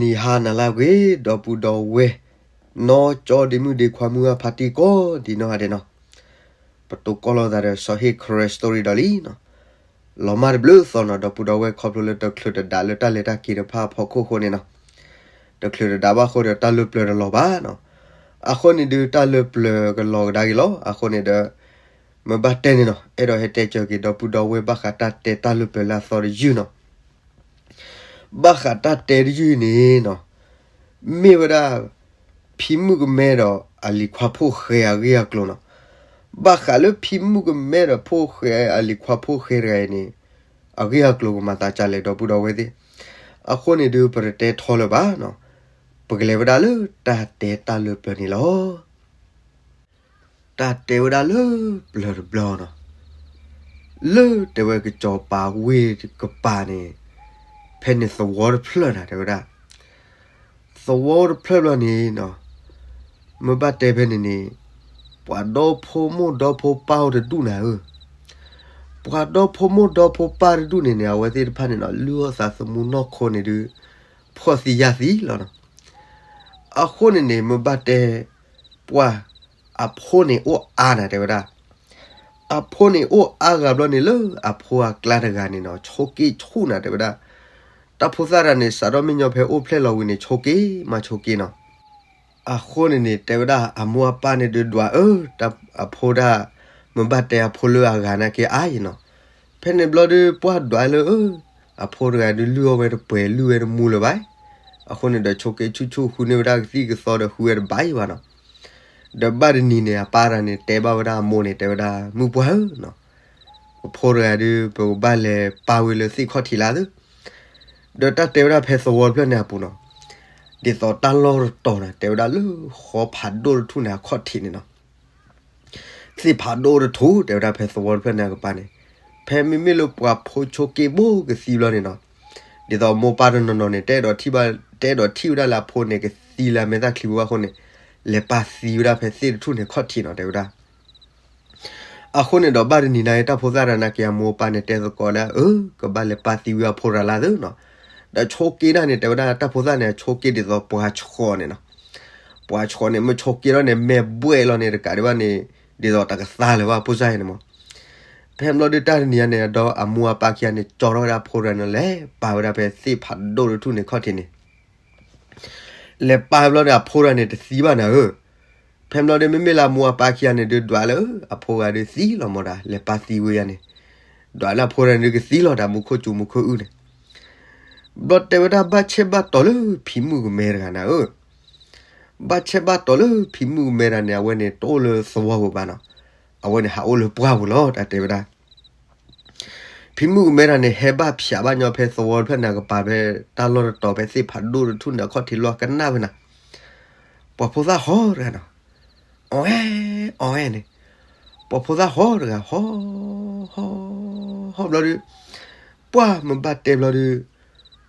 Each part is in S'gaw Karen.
နံၤဟါနၤလၢအဂ့ၤ ဒီပုၢ်ဒီဝဲၢ် နီၢ်ကၠီဒ့မုၣ်ဒ့ခွါမုၢ်ဂၢ်ဖါတံၢ်ကိးဒံးနီၢ်ဂၤဒဲးနီၤ, ပတိၢ်ကီၢ်လိာ်သးဒီးစီၤဟ့ၣ် Karen Story ဒီးလံနီၤ, လီၤမၢ်တဘျုးသီနီၤ ဒီပုၢ်ဒီဝဲၢ် ခီဖျိလၢတချုးတဒးလၢတၢ်လဲၤတၢ်က့ၤတဖၣ်အဖီခိၣ်အဃိန့ၣ်နီၤ, တချုးတဒးဘၣ်အဃိဒီးတၢ်လၢပျၢၤတလီၤဘၣ်နီၤ, အဃိန့ၣ်ဒုးတၢ်လၢပျၢၤကလီၤကဒါက့ၤလီၤ အဃိန့ၣ်ဒီး မ့ၢ်ဘၣ်တဲန့ၣ်နီၤ အဲၣ်ဒိးဟဲတဲကၢၤက့ၤ ဒီပုၢ်ဒီဝဲၢ် ဘၣ်ဃးတၢ်တဲတၢ်လၢပျၢၤလၢအသီတယုၢ်နီၤ ဘၣ်ဃးတၢ်တဲတယုၢ်န့ၣ်နီၤ, မ့ၢ်ဝဲဒၣ် ဖံမုၣ်ကမဲဒီးအလံၤခွါဖိၣ်ဃဲအဂ့ၢ်အကျိၤနီၤ, ဘၣ်ဃးလၢဖံမုၣ်ကမဲဒီးဖိၣ်ဃဲအလံၤခွါဖိၣ်ဃဲတဂၤအံၤန့ၣ် အဂ့ၢ်အကျိၤကမၤသးဒ်လဲၣ် ဒီပုၢ်ဒီဝဲၢ်သ့ၣ်, အဃိန့ၣ်ဒုးပတတဲထီလၢၤဘၣ်နီၤ, ပကလဲၤဝဲဒၣ်လၢတၢ်တဲတၢ်လၢပျၢၤန့ၣ်လီၤ. တၢ်တဲဝဲဒၣ်လၢပျၢၤတဘျီနီၤ, လၢတဲဝဲကစီၤပၤဝ့ၢ်တကပၤန့ၣ်, ဖဲန့ၣ်သဝီတဖျၢၣ်နၤ တဲဝဲဒၣ်, သဝီတဖျၢၣ်ဘျီန့ၣ်နီၤ, မ့ၢ်ဘၣ်တဲဖဲန့ၣ်န့ၣ်, ပှၤဒီဖိမိၢ်ဒီဖိပၢ်အိၣ်တဒူၣ်နၤဧၢ, ပှၤဒီဖိမိၢ်ဒီဖိပၢ်တဒူၣ်န့ၣ်န့ၣ် အဝဲသ့ၣ်တဖၣ်န့ၣ်နီၤ လုၢ်အီၣ်သးသမူနီၢ်ခိန့ၣ်ဒုး ဖှီၣ်သံယာ်သံလီၤနီၤ. အဃိန့ၣ်န့ၣ် မ့ၢ်ဘၣ်တဲ ပှၢ် အဖိန့ၣ်အိၣ်အါနၤ တဲဝဲဒၣ်, အဖိန့ၣ်အိၣ်အါဂၤဘျီန့ၣ် လၢအဖိအကျါတဂၤန့ၣ်နီၤ ဆိးက့ဆူၣ်နၤ တဲဝဲဒၣ်, တၢ်ဖိသၣ်တဂၤန့ၣ် စးထီၣ်မ့ၢ်ညီဖဲအိၣ်ဖျဲၣ်လီၤဝံၤန့ၣ် ဆိးက့မၤဆိးက့နီၤ. အဃိန့ၣ်န့ၣ် တဲဝဲဒၣ်အမိၢ်အပၢ်န့ၣ်ဒုးဒွးအၢ အဖိဒၣ်, မ့ၢ်ဘၣ်တဲအဖိလၢအဂၤနာ်က့အါအံၤနီၤ, ဖဲန့ၣ်ဘျီဒုး ပှၢ်ဒွးလၢအၢ, အဖိတဂၤဒုးလုၢ်အီၣ်ဝဲတပှဲၤ လုၢ်ဝဲတမူလၢၤဘၣ်, အဃိန့ၣ်ဒီး ဆိးက့ဆူၣ်ဆူၣ် ဃုန့ၢ်ဝဲဒၣ်ကသံၣ်ကသီဒီး ဃုဝဲတဘၣ်အံၤဘၣ်နီၤ. ဒီးဘၣ်တနံၤန့ၣ် အပၢ်တဂၤန့ၣ် တဲဘၣ်ဝဲဒၣ်အမိၢ်န့ၣ် တဲဝဲဒၣ် မုၢ်ပှၢ်ဧၢနီၤ, ပဖိတဂၤဒုး ပကဘၣ်လဲၤပာ်ဝဲလၢသ့ၣ်ခီၣ်ထံးလၢသု, ဒီးတၢ်တဲဝဲဒၣ်ဖဲသဝီတဖျၢၣ်န့ၣ်အပူၤနီၤ, ဒ်သိးတၢ်လီၢ်တတီၤနၤ တဲဝဲဒၣ်လၢဃီဖးဒိၣ်တထူၣ်န့ၣ်အခီၣ်ထံးန့ၣ်နီၤ သ့ၣ်ဖးဒိၣ်တထူၣ် တဲဝဲဒၣ်ဖဲသဝီတဖျၢၣ်န့ၣ်အကပၤန့ၣ်, ဖဲမ့မ့ၢ်လၢပှၤဖိဆိးက့ဘိကသံဘျီန့ၣ်နီၤ, ဒ်သိးမိၢ်ပၢ်တနီၤနီၤန့ၣ် တအဲၣ်ဒိးထံၣ်ဘၣ်, တအဲၣ်ဒိးထံၣ်ဝဲဒၣ်လၢအဖိန့ၣ် ကသံလၢအမဲာ်သၣ်ချံပူၤဘၣ်အဃိန့ၣ်, လဲၤပာ်သံဝဲဒၣ်ဖဲသ့ၣ်တထူၣ်န့ၣ်ခီၣ်ထံးနီၤ တဲဝဲဒၣ် အဃိန့ၣ်ဒီးဘၣ်တနံၤန့ၣ် တၢ်ဖိသၣ်တဂၤနာ်က့အမိၢ်အပၢ်န့ၣ် တဲသကိးဒၣ်အၢ ကဘၣ်လဲၤပာ်သံဝဲအဖိတဂၤလၢသုနီၤ, ဒီးဆိးက့ဒၣ်န့ၣ် တဲဝဲဒၣ် တၢ်ဖိသၣ်န့ၣ် အဆိးက့ဒ်သိးပှၤဆှီးန့ၣ်နီၤ, ပှၤဆှီးန့ၣ် မ့ၢ်ဆိးက့လီၤန့ၣ် မဲာ်ဘှဲၣ်လီၤန့ၣ် တကးဒံးဘၣ်န့ၣ်, ဒ်သိးတကသါလၢၤဘၣ် ဖိစၢ်အံၤန့ၣ်မး. ဖဲဘျီဒုးတၢ်တနံၤညါန့ၣ် ဒီးအမိၢ်အပၢ်ခံဂၤန့ၣ် ကၠီထီၣ်ဝဲဒၣ်အဖိတဂၤန့ၣ် လဲၤပာ်ဝဲဒၣ်ဖဲသ့ၣ်ဖးဒိၣ်တထူၣ်န့ၣ်ခီၣ်ထံးန့ၣ် လဲၤပာ်ဘျီဒီးအဖိတဂၤန့ၣ်တသံဘၣ်နၤဧၢ, ဖဲဘျီဒုးမ့မ့ၢ်လၢအမိၢ်အပၢ်ခံဂၤန့ၣ်ဒုးဒွးလၢ အဖိဂၤဒုးသံလီၤမးဒၣ် လဲၤပာ်သံဝဲယၤန့ၣ်, ဒွးလၢအဖိတဂၤန့ၣ်ဒုးကသံလီၤတၢ်မူခိၣ်စူၤမူခိၣ်အုၣ်န့ၣ် ဘျီတဲဝဲဒၣ်ဘၣ်ဆဲးဘၣ်တီၤလၢဖံမုၣ်ကမဲတဂၤနၤဧၢ, ဘၣ်ဆဲးဘၣ်တီၤလၢဖံမုၣ်ကမဲတဂၤန့ၣ် အဝဲန့ၣ်တအိၣ်လၢသဝီပူၤဘၣ်နီၤ, အဝဲန့ၣ်ဟးအိၣ်လၢပှၢ်ပူၤလီၤ တၢ်တဲဝဲဒၣ် ဖံမုၣ်ကမဲတဂၤန့ၣ် ဟဲဘၣ်ဖျးဘၣ်ညီဖဲသဝီတဖျၢၣ်န့ၣ်အကပၤဖဲ တၢ်လီၢ်တတီၤဖဲသ့ၣ်ဖးဒိၣ်တထူၣ်န့ၣ်အခီၣ်ထံးလီၤကနၣ်ဝဲနၤ, ပှၤဖိသၣ်ဟီတဂၤနီၤ, အီၣ်ဝဲ, အီၣ်ဝဲန့ၣ်, ပှၤဖိသၣ်ဟီတဂၤ ဟီ, ဟီ, ဟီဘျီဒုး, ပှၢ်မ့ၢ်ဘၣ်တဲဘျီဒုး,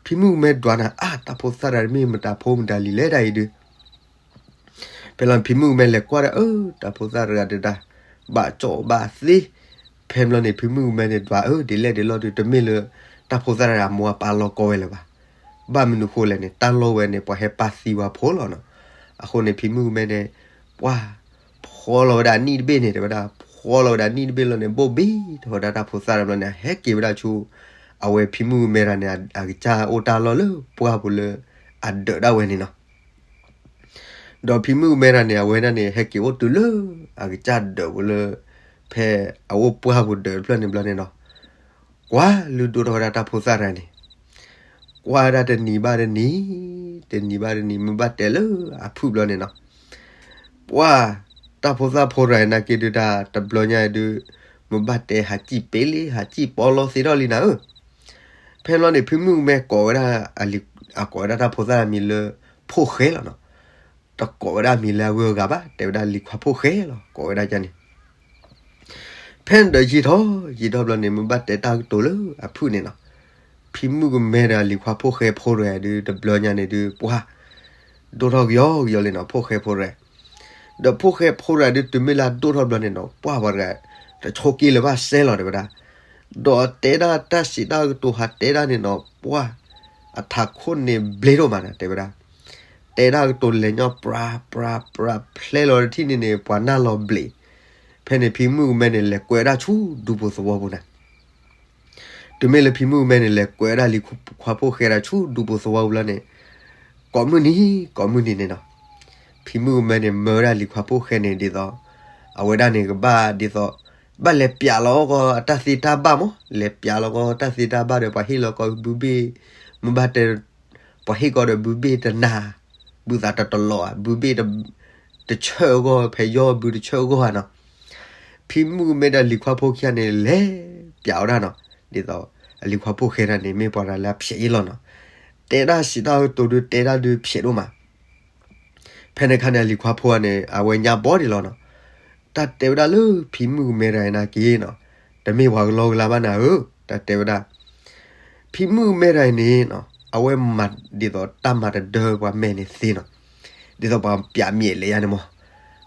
ဖံမုၣ်ကမဲဒွးနၤအါ တၢ်ဖိသၣ်တဂၤတမ့ၢ်မတၤဖိမတၤလံၤလဲၣ်တၢ်အံၤဒုး ဖဲလီၤဖံမုၣ်ကမဲလဲၤကွၢ်ဒီးအၢ တၢ်ဖိသၣ်တဂၤဒုးတၢ် ဘၣ်ကၠီၣ်ဘၣ်သ့, ဖဲဘျီန့ၣ် ဖံမုၣ်ကမဲန့ၣ်ဒွးအၢဒ်လဲၣ်ဒ်လဲၣ်ဒုး တမ့ၢ်လၢ တၢ်ဖိသၣ်တဂၤအမိၢ်အပၢ်လီၢ်ကီဝဲလၢၤဘၣ်. ဘၣ်မနုၤဃိလဲၣ်န့ၣ် တၢ်လီၢ်ဝဲန့ၣ် ပှၤဟဲပာ်သံဝဲအဖိလီၤနီၤ. အဃိန့ၣ် ဖံမုၣ်ကမဲန့ၣ် ပှၢ် ဖီလီၤဝဲဒၣ်နံၣ်တဘ့ၣ်န့ၣ် တဲဝဲဒၣ် ဖီလီၤဝဲဒၣ်နံၣ်တဘ့ၣ်လီၤန့ၣ် ဘိၣ်ဘံထီၣ်ဝဲဒၣ်တၢ်ဖိသၣ်တဘျီန့ၣ် အဟဲက့ၤဝဲဒၣ်ဆူ အဝဲဖံမုၣ်ကမဲတဂၤန့ၣ် အကစၢ်အိၣ်တၢ်လီၢ်လၢပှၢ်ပူၤလၢ အဒၢးဒၣ်ဝဲန့ၣ်နီၤ. ဒီးဖံမုၣ်ကမဲတဂၤန့ၣ် အဝဲဒၣ်န့ၣ် ဟဲက့ၤအိၣ်တုၤလၢ အကစၢ်ဒၢးပူၤလၢ ဖဲအအိၣ်ပှၢ်ပူၤဒၢးတဖျၢၣ်န့ၣ်ဘျီန့ၣ်နီၤ. ကွၢ်လုၢ်ဒိၣ်ထီၣ်ဝဲဒၣ်တၢ်ဖိသၣ်တဂၤန့ၣ် ကွၢ်ဝဲဒၣ်တနံၤဘၣ်တနံၤ, တနံၤဘၣ်တနံၤ မ့ၢ်ဘၣ်တဲလၢအဖုၣ်ဘျီန့ၣ်နီၤ. ပှၢ် တၢ်ဖိသၣ်ဖိတဂၤနာ်က့ဒုးတၢ်တဘျီညါဒုး မ့ၢ်ဘၣ်တဲဟးစံၣ်ပ့လံ ဟးစံၣ်ပီလီသ့ထီၣ်လံနၤဧၢ. ဖဲဘျီန့ၣ် ဖံမုၣ်ကမဲကိးဝဲဒၣ် အကိးဝဲဒၣ်တၢ်ဖိသၣ်အမံၤလၢ ဖိၣ်ဃဲလီၤနီၤ. တကိးဝဲဒၣ်အမံၤလၢအဂုၤအဂၤဘၣ် တဲဝဲဒၣ်လံၤခွါဖိၣ်ဃဲလီၤ ကိးဝဲဒၣ်န့ၣ် ဖဲန့ၣ်ဒီးယံာ်ထီၣ် ယံာ်ထီၣ်ဘျီန့ၣ် မ့ၢ်ဘၣ်တဲတၢ်ကတိၤလၢအဖုၣ်န့ၣ်နီၤ. ဖံမုၣ်ကမဲဒီးလံၤခွါဖိၣ်ဃဲဖိတဂၤဒုး တဘျီညါန့ၣ်ဒုး ပှၢ် ဒိၣ်ထီၣ်ကယီကယီလံနီၤ ဖိၣ်ဃဲဖိတဂၤ. ဒီးဖိၣ်ဃဲဖိတဂၤဒုး တုၤမ့ၢ်လၢအဒိၣ်ထီၣ်ဘျီန့ၣ်နီၤ ပှၢ်ပှၤတဂၤ တဆိးက့လၢၤဘၣ်စဲလီၤတဲဝဲဒၣ်. ဒီးတဲဒၣ်တၢ်စံးတၢ်ကတိၤဟးတဲဒၣ်န့ၣ်နီၤ ပှၢ် အထးခိၣ်န့ၣ်ဘျ့ဒိၣ်မးနၤ တဲဝဲဒၣ်. တဲဒၣ်ကတိၤလဲၤညီပြၤပြၤပြၤဖျဲလီၤတထံၣ်န့ၣ်န့ၣ် ပှၤနၢ်လီၤဘျ့း. ဖဲန့ၣ်ဖံမုၣ်ကမဲန့ၣ် လဲၤကွဲးဝဲဒၣ်ဆူဒူပူၤသဝီပူၤနၤ. တုၤမ့ၢ်လၢဖံမုၣ်ကမဲန့ၣ် လဲၤကွဲးဝဲဒၣ်လံၤခွါဖိၣ်ဃဲဒီးဆူဒူပူၤသဝီပူၤလီၤန့ၣ်, ကိးမုၢ်နံၤ ကိးမုၢ်နံၤန့ၣ်နီၤ, ဖံမုၣ်ကမဲန့ၣ် မၢဝဲဒၣ်လံၤခွါဖိၣ်ဃဲန့ၣ်ဒ်သိး အဝဲဒၣ်န့ၣ်ကဘၣ်ဒ်သိး ဘၣ်လဲၤပျးလီၤကီအတၢ်သ့တၢ်ဘၣ်မး, လဲၤပျးလီၤကီတၢ်သ့တၢ်ဘၣ်ဒီး ပှၤဟ့ၣ်လီၤကီဘုဘ့ၣ်, မ့ၢ်ဘၣ်တဲ ပှၤဟ့ၣ်ကီဒီးဘုဘ့ၣ်တနၤ, ဘုသးတတလီၤဧါ, ဘုဘ့ၣ်တဆၢအဂီၢ် ဖဲယီၢ်ဘုတဆၢအဂီၢ်ဧါနီၤ. ဖံမုၣ်ကမဲဒီးလံၤခွါဖိၣ်ဃဲန့ၣ် လဲၤပျးဝဲဒၣ်နီၤ, ဒ်သိး အလံၤခွါဖိၣ်ဃဲတၢ်န့ၣ် မ့ၢ်ပှၤတၢ်လၢအဖျဲးအ့ၣ်လီၤနီၤ. တဲဒၣ်စံးတၢ်ကတိၤဒုး တဲဒၣ်ဒုးဖျဲးဒိၣ်မး. ဖဲန့ၣ်အခါန့ၣ် အလံၤခွါဖိၣ်ဃဲန့ၣ် အဝဲညါဘီဒံးလီၤနီၤ. တၢ်တဲဝဲဒၣ်လၢဖံမုၣ်ကမဲတဂၤအံၤနာ်က့နီၤ, တမ့ၢ်ပှၤကလီကလီဘၣ်နၤဧၢ, တၢ်တဲဝဲဒၣ် ဖံမုၣ်ကမဲတဂၤအံၤန့ၣ်နီၤ, အဝဲမၤဒ်သိးတၢ်မၤတဒၢပှၤမဲာ်န့ၣ်သ့နီၤ, ဒ်သိးပှၤပျးမံၤအလဲၤယါန့ၣ်မး,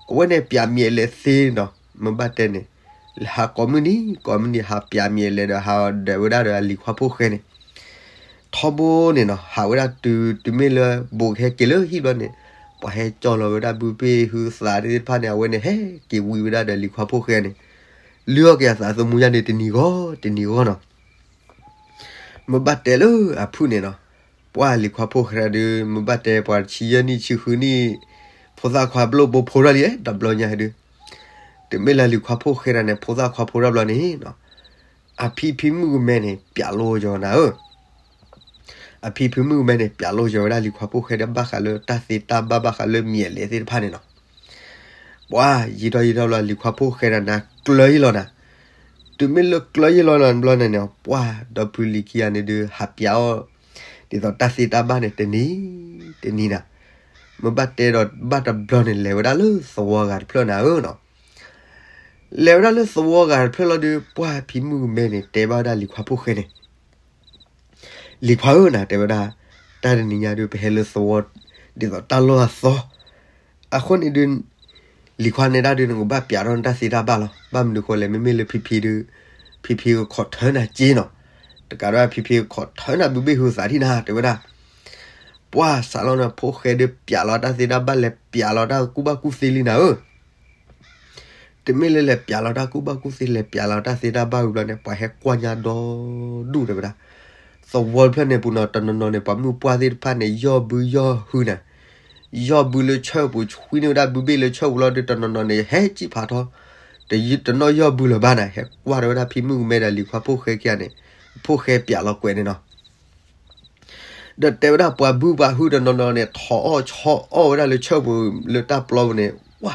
အဝဲန့ၣ်ပျးမံၤအလဲၤသ့နီၤ, မ့ၢ်ဘၣ်တဲန့ၣ် ဟးကိးမုၢ်နံၤ ကိးမုၢ်နံၤ ဟးပျးမံၤအလဲၤဒီး ဟးဒၢးဝဲဒၣ်ဒီးအလံၤခွါဖိၣ်ဃဲန့ၣ် ထီဘိန့ၣ်နီၤ, ဟးဝဲဒၣ်တုၤ တုၤမ့ၢ်လၢဘူးကဟဲက့ၤလၢဟံၣ်ဘျီန့ၣ်, ပှၤဟဲကၠီလီၤဝဲဒၣ်ဘုဘ့ၣ်ဟုသးသ့ၣ်တဖၣ်န့ၣ် အဝဲန့ၣ်ဟဲက့ၤဝံဝဲဒၣ်ဒီးလံၤခွါဖိၣ်ဃဲန့ၣ်, လုၢ်အီၣ်က့ၤအသးသမူယါန့ၣ်တနံၤဂီၢ် တနံၤဂီၢ်နီၤ. မ့ၢ်ဘၣ်တဲလၢအဖုၣ်န့ၣ်နီၤ, ပှၤလံၤခွါဖိၣ်ဃဲဒုး မ့ၢ်ဘၣ်တဲပှၤဆံယဲၢ်နံၣ်ဆံဃုနံၣ်, ဖိသၣ်ခွါဘျိၣ်ဘိဖိထီၣ်လံ တဘျီညါဒုး, တုၤမ့ၢ်လၢလံၤခွါဖိၣ်ဃဲတၢ်န့ၣ် ဖိသၣ်ခွါဖိထီၣ်ဘျီန့ၣ်နီၤ, အဖံဖံမုၣ်ကမဲန့ၣ် ပျးလိယီၤနၤဧၢ အဖံဖံမုၣ်ကမဲန့ၣ် ပျးလိယီၤဝဲဒၣ်လံၤခွါဖိၣ်ဃဲဒီး ဘၣ်ဃးလၢတၢ်သ့တၢ်ဘၣ် ဘၣ်ဃးလၢမံၤအလဲၤသ့ၣ်တဖၣ်န့ၣ်နီၤ. ပှၤယံာ်ထီၣ်ယံာ်ထီၣ်ဘျီ လံၤခွါဖိၣ်ဃဲတၢ်န့ၣ် ကျၢၤယံာ်လီၤနၤ. တုၤမ့ၢ်လၢကျၢၤယံာ်လီၤနၤဘျီန့ၣ်န့ၣ် ပှၤဒီဖုလံၤခံဂၤန့ၣ်ဒုး ဟးပျးအီၣ် ဒ်သိးတၢ်သ့တၢ်ဘၣ်န့ၣ် တနံၤတနံၤနၤ. မ့ၢ်ဘၣ်တဲဒီးဘၣ်တဘျီန့ၣ် လဲၤဝဲဒၣ်လၢသဝီဂၤတဖျၢၣ်နၤဧၢနီၤ. လဲၤဝဲဒၣ်လၢသဝီဂၤတဖျၢၣ်လီၤဒုး ပှၤဖံမုၣ်ကမဲန့ၣ် တဲဘၣ်ဝဲဒၣ်လံၤခွါဖိၣ်ဃဲန့ၣ် လံၤခွါဧၢနၤ တဲဝဲဒၣ်, တၢ်တနံၤညါဒုး ပဟဲလၢသဝီ ဒ်သိးတၢ်လီၢ်အသီ, အဃိန့ၣ်ဒုး လံၤခွါန့ၣ်ဒၣ်ဒုး နကဘၣ်ပျးထီၣ်နတၢ်သ့တၢ်ဘၣ်လီၤ. ဘၣ်မနုၤဃိလဲၣ် မ့မ့ၢ်လၢဖံဖံဒုး ဖံဖံကခိးထၢနၤက့နီၤ. တကးဒီးဖံဖံကခိးထၢနၤဘုဘ့ၣ်ဟုသးထံၣ်နၤ တဲဝဲဒၣ်. ပှၤစးလီၤန့ၣ် ဖိၣ်ဃဲဒုးပျးလီၤတၢ်သ့တၢ်ဘၣ် လဲၤပျးလီၤတၢ်ကူၣ်ဘၣ်ကူၣ်သ့လံနၤဧၢ တမ့ၢ်လၢလဲၤပျးလီၤတၢ်ကူၣ်ဘၣ်ကူၣ်သ့ လဲၤပျးလီၤတၢ်သ့တၢ်ဘၣ်ဝံၤဘျီန့ၣ် ပှၤဟဲကွၢ်ညါဒီဒူၣ်တဲဝဲဒၣ်. သဝီတဖျၢၣ်န့ၣ်ပူၤနီၤ တနီၤနီၤန့ၣ် ပှၤမုၢ်ပှၢ်သ့ၣ်တဖၣ်န့ၣ် ယီၢ်ဘုယီၢ်ဟုနၤ, ယီၢ်ဘုလၢဆၢပူၤ ဆွံန့ၢ်ဝဲဒၣ်ဘုဘ့ၣ်လၢဆၢပူၤလီၤဒုး တနီၤနီၤန့ၣ် ဟဲစံၣ်ဖးထီ တနီၣ်ယီၢ်ဘုလၢၤဘၣ်နၤ ဟဲကွၢ်ထီၣ်ဝဲဒၣ်ဖံမုၣ်ကမဲဒီးလံၤခွါဖိၣ်ဃဲခံဂၤန့ၣ် ဖိၣ်ဃဲပျးလီၤကွဲးန့ၣ်နီၤ. ဒီးတဲဝဲဒၣ်ပှၤဘုပှၤဟုတနီၤနီၤန့ၣ် ထိးအီၣ်ဆီအီၣ်ဝဲဒၣ်လၢဆၢပူၤလၢတၢ်ပျီပူၤန့ၣ် ဝါ,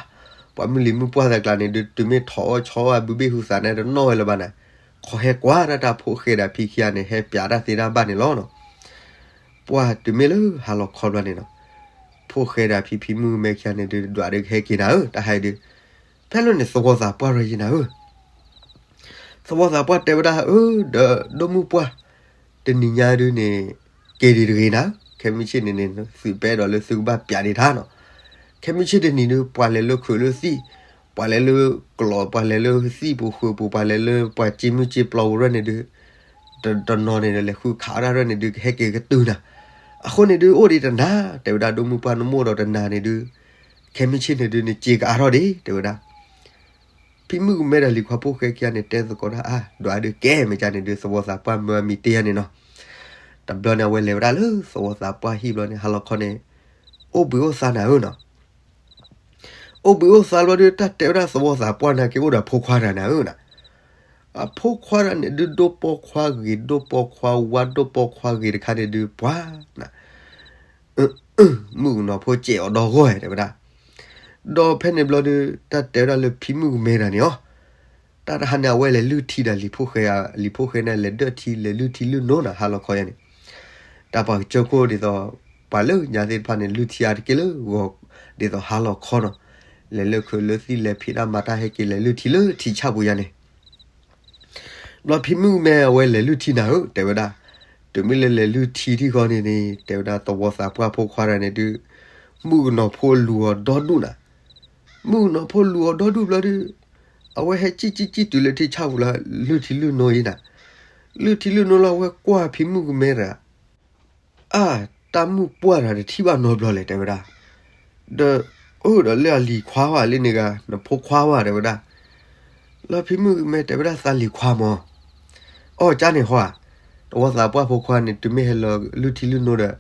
ပှၤမုၢ်လံၤမုၢ်ပှၢ်သးကျါန့ၣ်ဒုး တုၤမ့ၢ်ထိးအီၣ်ဆီအီၣ်အဘုဘ့ၣ်ဟုသးန့ၣ် တနီၣ်ဝဲလၢၤဘၣ်နၤ, ခီဟဲကွၢ်ဒၣ်တၢ်ဖိၣ်ဃဲဒီးဖံခံဂၤန့ၣ် ဟဲပျးတၢ်သ့တၢ်ဘၣ်န့ၣ်လီၤနီၤ. ပှၤတုၤမ့ၢ်လၢဟါလီၤခီဘျီန့ၣ်နီၤ, ဖိၣ်ဃဲဒီးဖံဖံမုၣ်ကမဲခံဂၤန့ၣ်ဒုး ဒွးဒုးကဟဲက့ၤနၤဧၢ တၢ်ဟဲဒုး, ဖဲလၢန့ၣ်သဝီသးပှၢ်ရၢယံၤနၤဧၢ သဝီသးပှၢ်တဲဝဲဒၣ် အၢ ဒီးဒိၣ်မုၢ်ပှၢ်, တနံၤညါဒုးန့ၣ် က့ၤဒံးတဂ့ၤနၤ, ခဲမုၢ်ဆ့ၣ်န့ၣ်န့ၣ် သုးပဲဒီးလၢသုကဘၣ်ပျးဒံးတၢ်နီၤ. ခဲမုၢ်ဆ့ၣ်တနံၤဒုး ပှၤလဲၤလၢခုးလၢသံၣ်, ပှၤလဲၤလၢကျိး ပှၤလဲၤလၢသံၣ်ပူၤဃုာ်ပူၤ ပှၤလဲၤလၢပှၤစ့မုၢ်စ့ပျီပူၤရၢၣ်န့ၣ်ဒုး တနီၤန့ၣ်ဒီးလဲၤဃုခးဝဲဒၣ်ရၢၣ်န့ၣ်ဒုး ကဟဲက့ၤကတုၤနၤ, အဃိန့ၣ်ဒုး အိၣ်ဒံးတနၤ, တဲဝဲဒၣ်ဒိၣ်မုၢ်ပှၢ်နမိၢ်ဒီးတနၤန့ၣ်ဒုး, ခဲမုၢ်ဆ့ၣ်န့ၣ်ဒုး နစ့ကအါထီၣ်ဒံး တဲဝဲဒၣ်. ဖံမုၣ်ကမဲဒီးလံၤခွါဖိၣ်ဃဲခံဂၤန့ၣ် တဲသကိးတၢ်အါ ဒွးဒုးကဲမဲာ်ကၢန့ၣ်ဒုး သဝီသးပှၢ်မၢအမံၤတ့ၢ်ယါန့ၣ်နီၤ. တဘျီန့ၣ် အဝဲလဲၤဝဲဒၣ်လၢသဝီသးပှၢ်ဟံၣ်ဘျီန့ၣ် ဟါလီၤခီန့ၣ် အိၣ်ဘှံးအိၣ်သါနၤဧၢနီၤ. အိၣ်ဘှံးအိၣ်သါဘျီဒုး တၢ်တဲဝဲဒၣ်သဝီသးပှၢ်နာ်က့အိၣ်ဒီးအဖိခွါတဂၤနၤဧၢနီၤ. အဖိခွါတဂၤန့ၣ်ဒုး ဒိၣ်ပိာ်ခွါဂ့ၤ ဒိၣ်ပိာ်ခွါဝါ ဒိၣ်ပိာ်ခွါဂ့ၤတခါန့ၣ်ဒုး ပှၤနၤ မုၣ်ကနီၤဖိစဲးအီၤဒီဂီၢ်တဲဝဲဒၣ်. ဒီးဖဲန့ၣ်ဘျီဒုး တၢ်တဲဝဲဒၣ်လၢဖံမုၣ်ကမဲတဂၤန့ၣ်အီၤ, တၢ်တဟါန့ၣ် အဝဲလဲၤလုၢ်ထံဒီးလံၤဖိၣ်ဃဲ, လံၤဖိၣ်ဃဲန့ၣ် လဲၤဒၢၣ်ထံ လဲၤလုၢ်ထံလုၢ်နိနၤ ဟါလီၤခီယါန့ၣ်. တၢ်ပှၤကစၢၢ်ခိၣ်ဒ်သိး ပှၤလၢညါသ့ၣ်တဖၣ်န့ၣ် လုၢ်ထံအါတက့ၢ်လၢဂီၤ ဒ်သိးဟါလီၤခီနီၤ. လဲၤလၢခုးလၢသံၣ် လဲၤဖံးတၢ်မၤတၢ် ဟဲက့ၤလဲၤလုၢ်ထံလၢထံဆၣ်ပူၤယါန့ၣ် ဘျီဖံမုၣ်ကမဲအဝဲလဲၤလုၢ်ထံနၤဧၢ တဲဝဲဒၣ်. တုၤမ့ၢ်လၢလဲၤလုၢ်ထံထံၣ်ဃီန့ၣ်န့ၣ် တဲဝဲဒၣ်သဝီသးပှၢ်ဖိခွါတဂၤန့ၣ်ဒုး မုၣ်ကနီၤဖိလူၤအီၤဒီဒူၣ်နၤ. မုၣ်ကနီၤဖိလူၤအီၤဒီဒူၣ်ဘျီဒုး အဝဲဟဲစံၣ်စံၣ်စံၣ်တုၤလၢထံဆၣ်ပူၤလၢ လုၢ်ထံလုၢ်နိအံၤနၤ. လုၢ်ထံလုၢ်နိလၢအဝဲကွၢ်ဖံမုၣ်ကမဲတဂၤ အၢ တၢ်မုၣ်ပှၢ်တဂၤတထံၣ်ဘၣ်နီတဘျီလဲၣ် တဲဝဲဒၣ်. ဒီး အိၣ်ဒီးလၢအလံၤခွါဝဲလၢန့ၣ်ဂၤ နဖိခွါဝဲ တဲဝဲဒၣ်. လီၤဖံမုၣ်ကမဲတဲဝဲဒၣ် သးလံၤခွါမၢ်. အီၣ်ကၢ်န့ၣ်ဟီဧါ. တဝီသးပှၢ်ဖိခွါန့ၣ် တုၤမ့ၢ်ဟဲလီၤလုၢ်ထံလုၢ်နိဒီး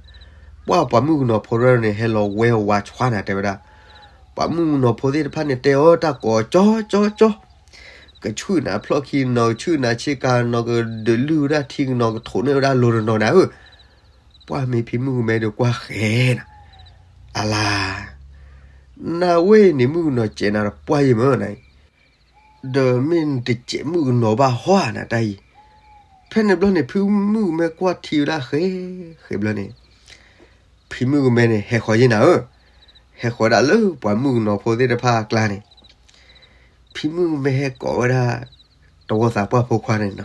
ပှၢ်ပှၤမုၣ်ကနီၤဖိရဲၣ်န့ၣ် ဟဲလီၤဝဲဝးဆှါနၤ တဲဝဲဒၣ်. ပှၤမုၣ်ကနီၤဖိသ့ၣ်တဖၣ်န့ၣ် တဲအီၤတၢ်ကိးကၠီကၠီကၠီ, ကဆူၣ်နၤဖျီၣ်ခံနီၤ ကဆူၣ်နၤဆ့ကၤနီၤ ကဒုးလုၢ်ဝဲဒၣ်ထံကနီၤ ကထိးန့ၢ်ဝဲဒၣ်လိၤတနီၤနၤဧၢ. ပှၢ်မ့ၢ်ဖံမုၣ်ကမဲဒီးကွၢ်ဃဲနၤ, အလၤ, နဝဲန့ၣ်မုၣ်ကနီၤစဲးနၤဒီးပှၢ်ယံၤမၢနၤအံၤ, ဒီးမ့ၢ်နတစဲးမုၣ်ကနီၤဘၣ်ဟီဧါနၤတၢ်အံၤ. ဖဲန့ၣ်ဘျီန့ၣ် ဖံမုၣ်ကမဲကွၢ်ထံဝဲဒၣ်ဃဲ, ဃဲဘျီန့ၣ် ဖံမုၣ်ကမဲန့ၣ် ဟဲဃီၤယဲနၤဧၢ, ဟဲဃီၤဒၣ်လၢပှၤမုၣ်ကနီၤဖိသ့ၣ်တဖၣ်အကျါန့ၣ်, ဖံမုၣ်ကမဲဟဲကိးဝဲဒၣ် တဝီသးပှၢ်ဖိခွါန့ၣ်နီၤ,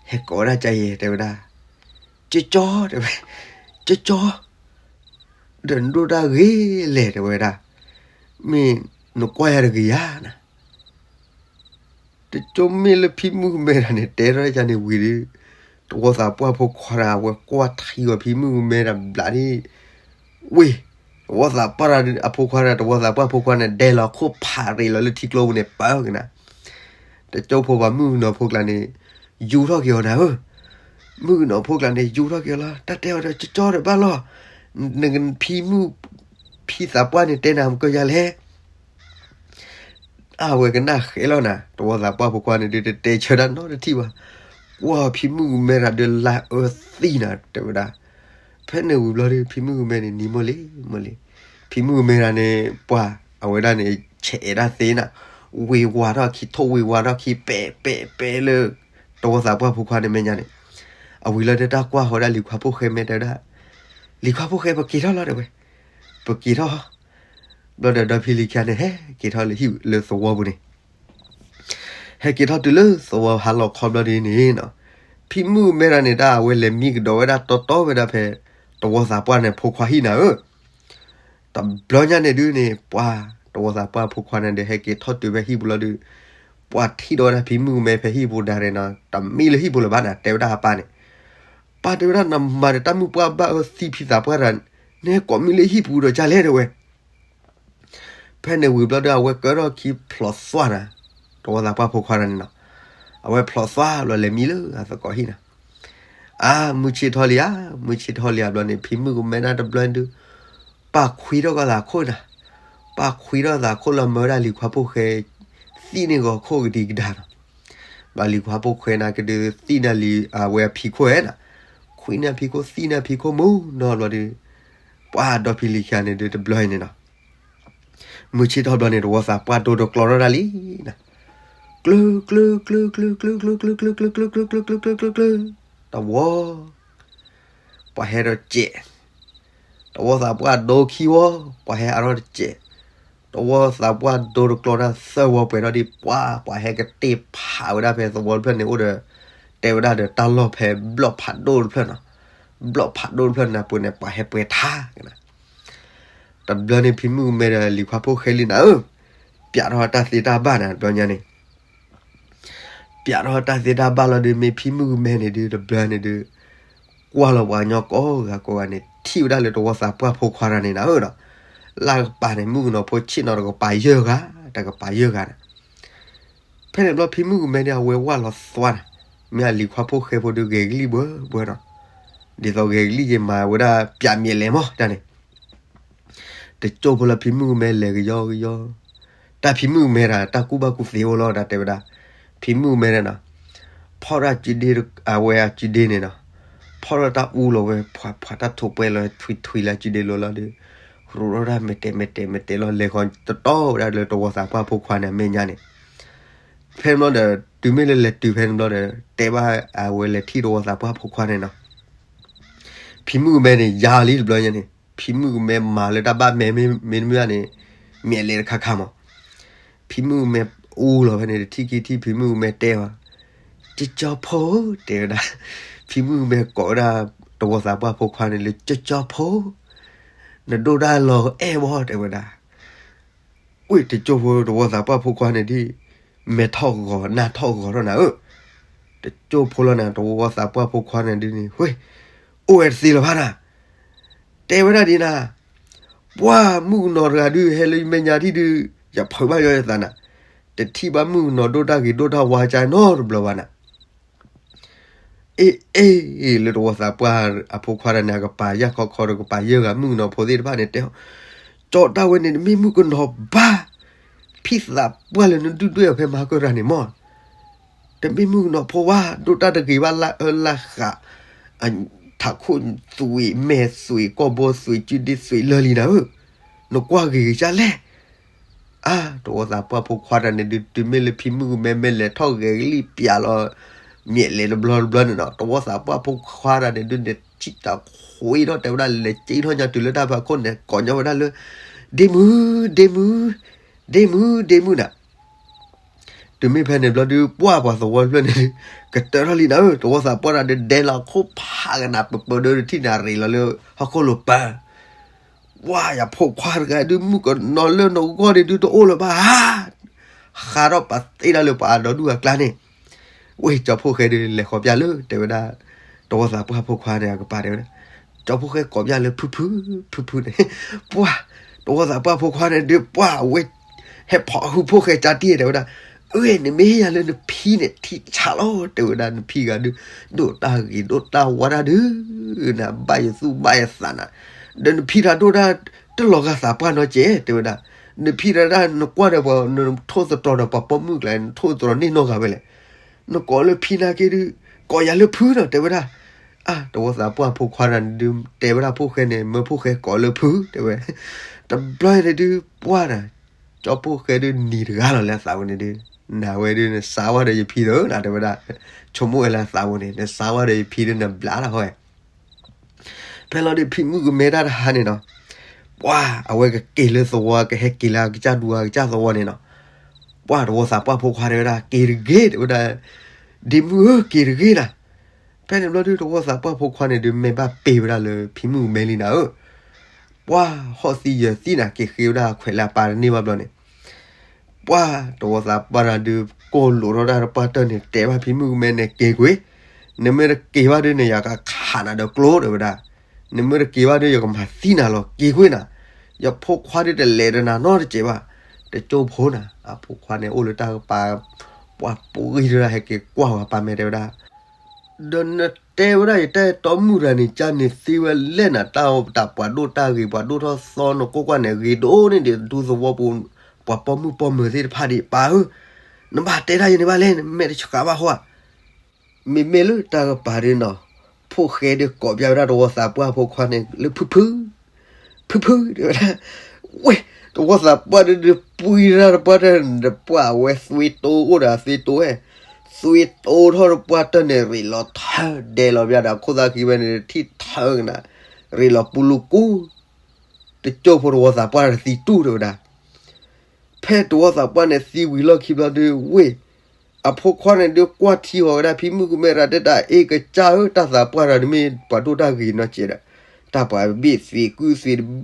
ဟဲကိးဝဲဒၣ်ကယဲၢ်တဲဝဲဒၣ်, ကၠီကၠီ, တဲဝဲ, ကၠီကၠီ, ဒီးနဒိၣ်တၢ်ဂ့ၤလဲၣ် တဲဝဲဒၣ်, မ့ၢ်နကွၢ်ယၤတဂ့ၤဧါနၤ. တကၠိမ့ၢ်လၢဖံမုၣ်ကမဲတၢ်န့ၣ် တဲထီၣ်ယါန့ၣ်ဝံၤဒီး, တဝီသးပှၢ်ဖိခွါတၢ် အဝဲကွၢ်ထံဂီၤဖံမုၣ်ကမဲတၢ်ဘျးဒ်, ဝ့ၢ်, တဝီသးပှၢ်တၢ်အဖိခွါတၢ် တဝီသးပှၢ်ဖိခွါန့ၣ် ဒဲလီၤခိၣ်ဖးရ့းလီၤလၢထံကျိပူၤန့ၣ် ပၢက့ၤနၤ. တကၠိဖိပှၤမုၣ်ကနီၤဖိကျါန့ၣ် ယူၤထီၣ်က့ၤအီၤနၤဧၢ, မုၣ်ကနီၤဖိကျါန့ၣ် ယူၤထီၣ်က့ၤအီၤလီၤ. တၢ်တဲအီၤဒီး ကၠီကၠီတဘၣ်လီၤ, နဖံမုၣ်, ဖံသးပှၢ်န့ၣ်တဲနၤမကၢယၤလဲၣ်. အဝဲကနၣ်ဃဲလီၤနၤ, တဝီသးပှၢ်ဖိခွါန့ၣ်ဒုး တတဲဆၢတၢ်နီတထံၣ်ဘၣ်. ကွၢ်ဖံမုၣ်ကမဲတၢ်ဒုးလၢအၢသံနၤ တဲဝဲဒၣ်. ဖဲန့ၣ်ဝံၤဘျီဒုး ဖံမုၣ်ကမဲန့ၣ် နံၤမိၢ်လံ, မိၢ်လံ. ဖံမုၣ်ကမဲတၢ်န့ၣ် ပှၢ်အဝဲဒၣ်န့ၣ် ဆဲးအဲၣ်ဒၣ်သ့နၤ, ဝ့ၤဝါထီၣ်ခံ ထိၣ်ဝ့ၤဝါထီၣ်ခံ ပဲာ်ပဲာ်ပဲာ်လၢ တဝီသးပှၢ်ဖိခွါန့ၣ်မဲာ်ညါန့ၣ်, အဝံၤလီၤဒီးတၢ်ကွၢ်ဃီၤဒၣ်လံၤခွါဖိၣ်ဃဲမဲာ်တဲဝဲဒၣ်, လံၤခွါဖိၣ်ဃဲ ပက့ၤထီၣ်လီၤ တဲဝဲ, ပက့ၤထီၣ် ဘျီဒီးဒီဖံလံၤခံဂၤန့ၣ် ဟဲက့ၤထီၣ်လၢဟံၣ်လၢသဝီပူၤန့ၣ်, ဟဲက့ၤထီၣ်တုၤလၢသဝီဟါလီၤခီဘျီဒ်န့ၣ်နီၤ, ဖံမုၣ်ကမဲတၢ်န့ၣ် တၢ်အဝဲလဲၤမံကဒီးဝဲဒၣ်တီတီဝဲဒၣ်ဖဲ တဝီသးပှၢ်န့ၣ်ဖိခွါဟံၣ်နၤဧၢ. တဘျီညါန့ၣ်ဒုးန့ၣ် ပှၤတဝီသးပှၢ်ဖိခွါန့ၣ်ဒီး ဟဲက့ၤထီၣ်တုၤဖဲဟံၣ်ပူၤလီၤဒုး, ပှၤထံၣ်ဒီးဝဲဒၣ်ဖံမုၣ်ကမဲဖဲဟံၣ်ပူၤဒၣ်န့ၣ်နီၤ, တမံလၢဟံၣ်ပူၤလၢၤဘၣ်နၤ တဲဝဲဒၣ်အပၢ်န့ၣ်, ပၢ်တဲဝဲဒၣ် နမၤဒီးတၢ်မုၣ်ပှၢ်ဘၣ်အၢသံဖံသးပှၢ်တၢ်, နဟဲကိးမံလၢဟံၣ်ပူၤဒီးကၢ်လဲၣ် တဲဝဲ. ဖဲန့ၣ်ဝံၤဘျီဒီး အဝဲကၢထီၣ်ခံဖျိးသွါနၤ, တဝီသးပှၢ်ဖိခွါတၢ်န့ၣ်နီၤ, အဝဲဖျိးသွါဘျီလဲၤမံလၢအသကိးဟံၣ်နၤ, အါ မုၢ်ဆ့ၣ်ထီၣ်လံဧါ, မုၢ်ဆ့ၣ်ထီၣ်လံဧါဘျီန့ၣ် ဖံမုၣ်ကမဲဒၣ်တဘျီဒုး, ပၢ်ခွံထီၣ်ကီးသးခိၣ်နၤ, ပၢ်ခွံထီၣ်သးခိၣ်လီၤမၢဝဲဒၣ်လံၤခွါဖိၣ်ဃဲ သံၣ်န့ၢ်ဂီၤခိၣ်ကဒံကဒါနီၤ, ဘျီလံၤခွါဖိၣ်ဃဲနၤကဒုးသံၣ်န့ၢ်လံၤအဝဲအဖံခိၣ်ဧဲနၤ, ခွံန့ၢ်အဖံခိၣ် သံၣ်န့ၢ်အဖံခိၣ်မုၢ်နီၤဘျီဒုး, ပှၤဒီဖံလံၤခံဂၤန့ၣ်ဒုးတဘျီအံၤန့ၣ်နီၤ မုၢ်ဆ့ၣ်ထီၣ်ဘျီန့ၣ် တဝီသးပှၢ်ဒိတကျီထီၣ်ဒၣ်လံနၤ, ကျၢၤ ကျၢၤ ကျၢၤ ကျၢၤ ကျၢၤ ကျၢၤ ကျၢၤ ကျၢၤ ကျၢၤ ကျၢၤ ကျၢၤ ကျၢၤ တဝီ, ပှၤဟဲဒီးစဲး, တဝီသးပှၢ်ဒိခံဝီ, ပှၤဟဲအါထီၣ်တစဲး, တဝီသးပှၢ်ဒိတကျီတၢ်သၢဝီပှဲၤထီၣ်ဒံး ပှၤ ပှၤဟဲကတ့ၢ်ဖးဝဲဒၣ်ဖဲသဝီတဖျၢၣ်န့ၣ်အိၣ်ဒီး, တဲဝဲဒၣ်ဒီးတၢ်လီၢ်ဖဲဘျီၣ်ဖးဒိၣ်တဖျၢၣ်နီၤ, ဘျီၣ်ဖးဒိၣ်တဖျၢၣ်န့ၣ်ပှဲၤန့ၣ် ပှၤဟဲပှဲၤထါကနၤ တဘျီန့ၣ် ဖံမုၣ်ကမဲဒီးလံၤခွါဖိၣ်ဃဲလံနၤဧၢ, ပျးထီၣ်တၢ်သ့တၢ်ဘၣ်နၤ တဘျီညါန့ၣ်, ပျးထီၣ်တၢ်သ့တၢ်ဘၣ်လီၤဒုး မ့ၢ်ဖံမုၣ်ကမဲန့ၣ်ဒုး တဘျီန့ၣ်ဒုး, ကွၢ်လီၤပှၤကညီကိးဂၤကိးဂၤန့ၣ် ထံၣ်ဝဲဒၣ်လၢတဝီသးပှၢ်ဖိခွါတၢ်န့ၣ်နၤဧၢဒီး, လၢကပၤန့ၣ် မုၣ်ကနီၤဖိဆ့ၣ်နီၤတကပၤယဲၢ်ဂၤ, တကပၤယဲၢ်ဂၤနၤ ဖဲန့ၣ်ဘျီဖံမုၣ်ကမဲန့ၣ် အဝဲဝၢ်လီၤသွါနၤ, မ့ၢ်အလံၤခွါဖိၣ်ဃဲဖိဒုးဂဲၤကလံၣ်ဘှၢဘှၢနီၤ, ဒ်သိးဂဲၤကလံၣ်ယမၤဝဲဒၣ်ပျးမဲာ်လဲၤမီၢ်တၢ်န့ၣ်, တကၠိဖိလၢဖံမုၣ်ကမဲလဲၤကယီကယီ, တၢ်ဖံမုၣ်ကမဲတၢ် တၢ်ကူၣ်ဘၣ်ကူၣ်သ့အိၣ်လီၤတၢ်တဲဝဲဒၣ်, ဖံမုၣ်ကမဲတၢ်နီၤ, ဖီၣ်ဒၣ်စုဒ့ အဝဲအစုဒ့န့ၣ်နီၤ, ဖီၣ်ထီၣ်တၢ်အူလီၤဝဲ ဖှးဖှးတၢ်ထိးပှဲၤလီၤထွံထွံလၢအစုဒ့လိၤလီၤဒီး, ရူးထီၣ်ဒၣ်မဲာ်တဲာ်မဲာ်တဲာ်မဲာ်တဲာ်လီၤ လဲၤဃီၤတတီဝဲဒၣ်လၢတဝီသးပှၢ်ဖိခွါန့ၣ်အမဲာ်ညါန့ၣ်, ဖဲန့ၣ်ဘျီဒီး တုၤမ့ၢ်လၢလဲၤတုၤဖဲန့ၣ်ဘျီဒီး တဲဘၣ်အဝဲလဲၤထံၣ်တဝီသးပှၢ်ဖိခွါန့ၣ်နီၤ, ဖံမုၣ်ကမဲန့ၣ် ယါလံတဘျီညါန့ၣ် ဖံမုၣ်ကမဲမၤလၢတၢ်ဘၣ်မဲာ်မ့တမ့ၢ်ဘၣ်န့ၣ်, မဲာ်လဲၤတခါခါမး, ဖံမုၣ်ကမဲအူလီၤဖဲန့ၣ် တထံၣ်ခံထံၣ်ဖံမုၣ်ကမဲတဲအီၤ, ကၠီကၠီဖိ တဲဝဲဒၣ်, ဖံမုၣ်ကမဲကိးဝဲဒၣ် တဝီသးပှၢ်ဖိခွါန့ၣ်လၢ ကၠီကၠီဖိ, နဒိၣ်တၢ်လီၤအဲၣ်ဘၣ် တဲဝဲဒၣ် ဝ့ၢ်တကၠိဖိတဝီသးပှၢ်ဖိခွါန့ၣ်ဒ်, မဲာ်ထီၣ်ဂီၤနၢ်ထီၣ်ဂီၤထီၣ်နၤဧၢ, တကၠိဖိလီၤနၤ တဝီသးပှၢ်ဖိခွါန့ၣ်ဒ်န့ၣ် ဝ့ၢ်, အိၣ်ဝဲတသ့လၢၤဘၣ်နၤ. တဲဝဲဒၣ်ဒ်နၤ, ပှၢ်မုၣ်ကနီၤတဂၤဒုး ဟဲလၢယမဲာ်ညါထံၣ်ဒုး ယဖုးဘၣ်ယီယသးနၤ, တထံၣ်ဘၣ်မုၣ်ကနီၤဒိၣ်တၢ်ဂ့ၤဒိၣ်တၢ်ဝါကါနီတဘျီဘၣ်နၤ. အ့ အ့ လၢတဝီသးပှၢ်အဖိခွါတၢ်န့ၣ် အကပၤယၢ်ခီခီဒီးကပၤယၢၢ်ဂၤမုၣ်ကနီၤဖိသ့ၣ်တဖၣ်န့ၣ်တဲ, ကၠီတၢ်ဝဲန့ၣ် တမ့ၢ်မုၣ်ကနီၤဘၣ်, ဖံသးပှၢ်လၢနဒုၣ်ဒွဲၣ်အီၤဖဲမၤကရၤန့ၣ်မီၢ်, တမ့ၢ်မုၣ်ကနီၤဖိဘၣ်, ဒိၣ်တၢ်တဂ့ၤဘၣ် လၢအၢလၢဃး, ထးခိၣ်သွံး မဲာ်သွံး ကီၢ်ဘီသွံး ကုဒ့သွံးလၢာ်လံနၤဧၢ, နကွၢ်ဂ့ၤကစၢ်လဲၣ်. အါ တဝီသးပှၢ်ဖိခွါတၢ်န့ၣ်ဒုး တုၤမ့ၢ်လၢဖံမုၣ်ကမဲမဲာ်လဲၤထီၣ်ဂဲၤကလံၣ်ပျးလီၤ မ့ၢ်လဲၤတဘျီတဘျီန့ၣ်နီၤ, တဝီသးပှၢ်ဖိခွါတၢ်န့ၣ်ဒုးန့ၣ် ထံၣ်တၢ်ခွံထီၣ်တဲဝဲဒၣ် လဲၤစ့ထီၣ်ညါတုၤလၢတၢ်ဖးခိၣ်န့ၣ် ကိးညီဝဲဒၣ်လၢ ဒ့မုၣ် ဒ့မုၣ် ဒ့မုၣ် ဒ့မုၣ်နၤ. တုၤမ့ၢ်ဖဲန့ၣ်ဘျီဒုး ပှၢ်ပှၤသဝီတဖျၢၣ်န့ၣ်ဒုး ကတၢၢ်ထီၣ်လံနၤဧၢ, တဝီသးပှၢ်တၢ်ဒုး ဒဲလီၤခိၣ်ဖးကနၤ ပပၢဒၢတထံၣ်န့ၣ် ရ့းလီၤလၢဟီၣ်ခိၣ်လိၤပၢၤ ပှၢ်ယဖိခွါတဂၤဒုး မုၣ်ကနီၤလၢနဂီၢ်န့ၣ်ဒုးတအိၣ်လၢၤဘၣ်ဧါ, ဃးထီၣ်ပာ်သ့ဒၣ်လၢပှၤအဒီဒူၣ်အကျါန့ၣ်, ဝ့ၢ်ကၠီဖိၣ်ဃဲဒုးလဲၤဃီၤပျၢ်လၢ တဲဝဲဒၣ် တဝီသးပှၢ်ဖိခွါန့ၣ် အကပၤတဲဝဲဒၣ်, ကၠီဖိၣ်ဃဲကိးပျၢ်လၢဖုဖု ဖုဖုန့ၣ်, ပှၢ် တဝီသးပှၢ်ဖိခွါန့ၣ်ဒုး ပှၢ်ဝဲ ဟဲဖီၣ်ဟုဖိၣ်ဃဲကၠါတံၢ်တဲဝဲဒၣ်, အၢ နမ့ၢ်ဟ့ၣ်ယၤလၢနဖံန့ၣ် ထံၣ်ဆးလီၤ တဲဝဲဒၣ်, နဖံဂၤဒုး ဒိၣ်တၢ်ဂ့ၤဒိၣ်တၢ်ဝါတၢ်ဒုး နဘၣ်ယသူၣ်ဘၣ်ယသးနၤ, ဒီးနဖံတၢ်ဒိၣ်တၢ် တလီၤဂာ်သးပှၢ်နီတစဲး တဲဝဲဒၣ်, နဖံတၢ်ဒၣ်နကွၢ်ဒီးပှၤ နထိၣ်သတြီၤဒီးပှၤပိာ်မုၣ်ကျါ နထိၣ်သတြီၤန့ၢ်နီတဂၤဝဲလဲၣ်, နကိးလၢဖံနာ်က့ဒုး ကိးယၤလၢဖုနီၤ တဲဝဲဒၣ်. အါ တဝီသးပှၢ်ဖိခွါတၢ်န့ၣ်ဒုး တဲဝဲဒၣ်ဖိၣ်ဃဲန့ၣ် မၢဖိၣ်ဃဲကိးလၢဖု တဲဝဲ, တဘျီန့ၣ်ဒုး ပှၢ်ဒီး ကၠီဖိၣ်ဃဲဒုးနံၤတဂၤလီၤလၢအသးဝဲန့ၣ်ဒုး, နၤဝဲဒုးနစါဝဲဒီးယဖံဒီးနၤ တဲဝဲဒၣ်, ဆိကမိၣ်ဝဲလၢအသးဝဲန့ၣ် နစါဝဲဒီးယဖံဒုးနဘျးလီၤဟီ ဖဲလီၤဒုး ဖံမုၣ်ကမဲတၢ်တဟါန့ၣ်နီၤ, ပှၢ်အဝဲကက့ၤလၢသဝီ ကဟဲက့ၤလၢအကစၢ်ဒူအကစၢ်သဝီန့ၣ်နီၤ, ပှၢ်တဝီသးပှၢ်ဖိခွါတဲဝဲဒၣ် က့ၤတဂ့ၤ တဲဝဲဒၣ်, ဒ့မုၣ်ဧၢ က့ၤတဂ့ၤနၤ. ဖဲန့ၣ်ဘျီဒုး တဝီသးပှၢ်ဖိခွါန့ၣ်ဒုး မ့ၢ်ဘၣ်ပ့ၤဝဲဒၣ်လၢဖံမုၣ်ကမဲလံနၤဧၢ, ပှၢ်ဟီၣ်သံယၢၤသံနၤ က့ၤဃ့ဝဲဒၣ်ခွဲးလၢအပၢ်တန့ၢ်ဘၣ်ဘျီန့ၣ် ပှၢ်တဝီသးပှၢ်တၢ်ဒုး ကိၢ်လိာ်ထီၣ်တၢ်တပှၢ်တၢၢ်န့ၣ် တဲဘၣ်ဖံမုၣ်ကမဲန့ၣ် က့ၤကွံာ်, နမ့ၢ်တက့ၤဘၣ်ဒုးန့ၣ် ယကခးနၤဒီးကျိ တဲဝဲဒၣ်, နမ့ၢ်တက့ၤဘၣ်ဒုး ယကမၤသံနၤလီၤ က့ၤကွံာ်နၤ, ယဖိခွါဒုးတလဲၤဒီးနၤနီတစဲးဘၣ်, တကၠိဖိနၤ အဖိခွါန့ၣ်အိၣ်လၢတၢ်ကပၤ ပှၢ်ပူၤဂံၢ်ဒုး ဟဲက့ၤကွၢ်ဝဲပၢ်မဲာ်တဲဝဲဒၣ် ဒီးနတဲဝဲဒၣ်ယတၢ်အဲၣ်တီမုၣ်တဂၤန့ၣ် ကန့ၣ်သ့ဝဲလဲၣ်နၤ, တၢ်တၢ်ပှၤဒိၣ်တၢ်ဂ့ၤ ပှၤဒိၣ်ထီၣ်သီနကိးကွၢ်န့ၣ် ဂ့ၤဒိၣ်န့ၢ်ဒံးဒူသဝီပူၤ ပှၤပိာ်မုၣ်ပိာ်မၢၤသ့ၣ်တဖၣ်ဒံး ပၢ်ဧၢ, နဘၣ်တဲတၢ်ယဲန့ၣ်ဘၣ်လဲၣ်, နမဲာ်တဆှးဘၣ်ဃီဧါ. မ့မ့ၢ်လၢတၢ်ကပၤဒုးနီၤ, ဖိၣ်ဃဲဒုးကိးပျၢ်ဝဲဒၣ်တဝီသးပှၢ်ဖိခွါန့ၣ် လၢဖုဖု ဖုဖု တဲဝဲဒၣ်, ဝ့ၢ် တဝီသးပှၢ်ဒုးဒုး ပှံတၢ်တပှၢ်တၢၢ်န့ၣ် ပှၢ်အဝဲသွံတိအိၣ်ဒီးအသွံတိဟဲ, သွံတိထီၣ်တပှၢ်တၢၢ်န့ၣ် ရ့းလီၤထၢဒဲးလီၤပျၢ်ဒီး အခိၣ်သၣ်ခံဝဲန့ၣ် ထံၣ်ထၢကနၤ, ရ့းလီၤပူၤလူၤကူ, တကၠိဖိတဝီသးပှၢ်တၢ်သံတူၢ်တဲဝဲဒၣ်. ဖဲတဝီသးပှၢ်န့ၣ်သံဝံၤလီၢ်ခံဘျီဒုး ဝ့ၢ် အဖိခွါန့ၣ်ဒုးကွၢ်ထံဃီၤဝဲဒၣ်ဖံမုၣ်ကမဲရၤတဲတၢ် အ့ၣ်ကစၢ်ဧၢ တၢ်သးပှၢ်တၢ်န့ၣ်မ့ၢ် ပှၤဒိၣ်တၢ်ဂ့ၤနီတစဲးဒီး တၢ်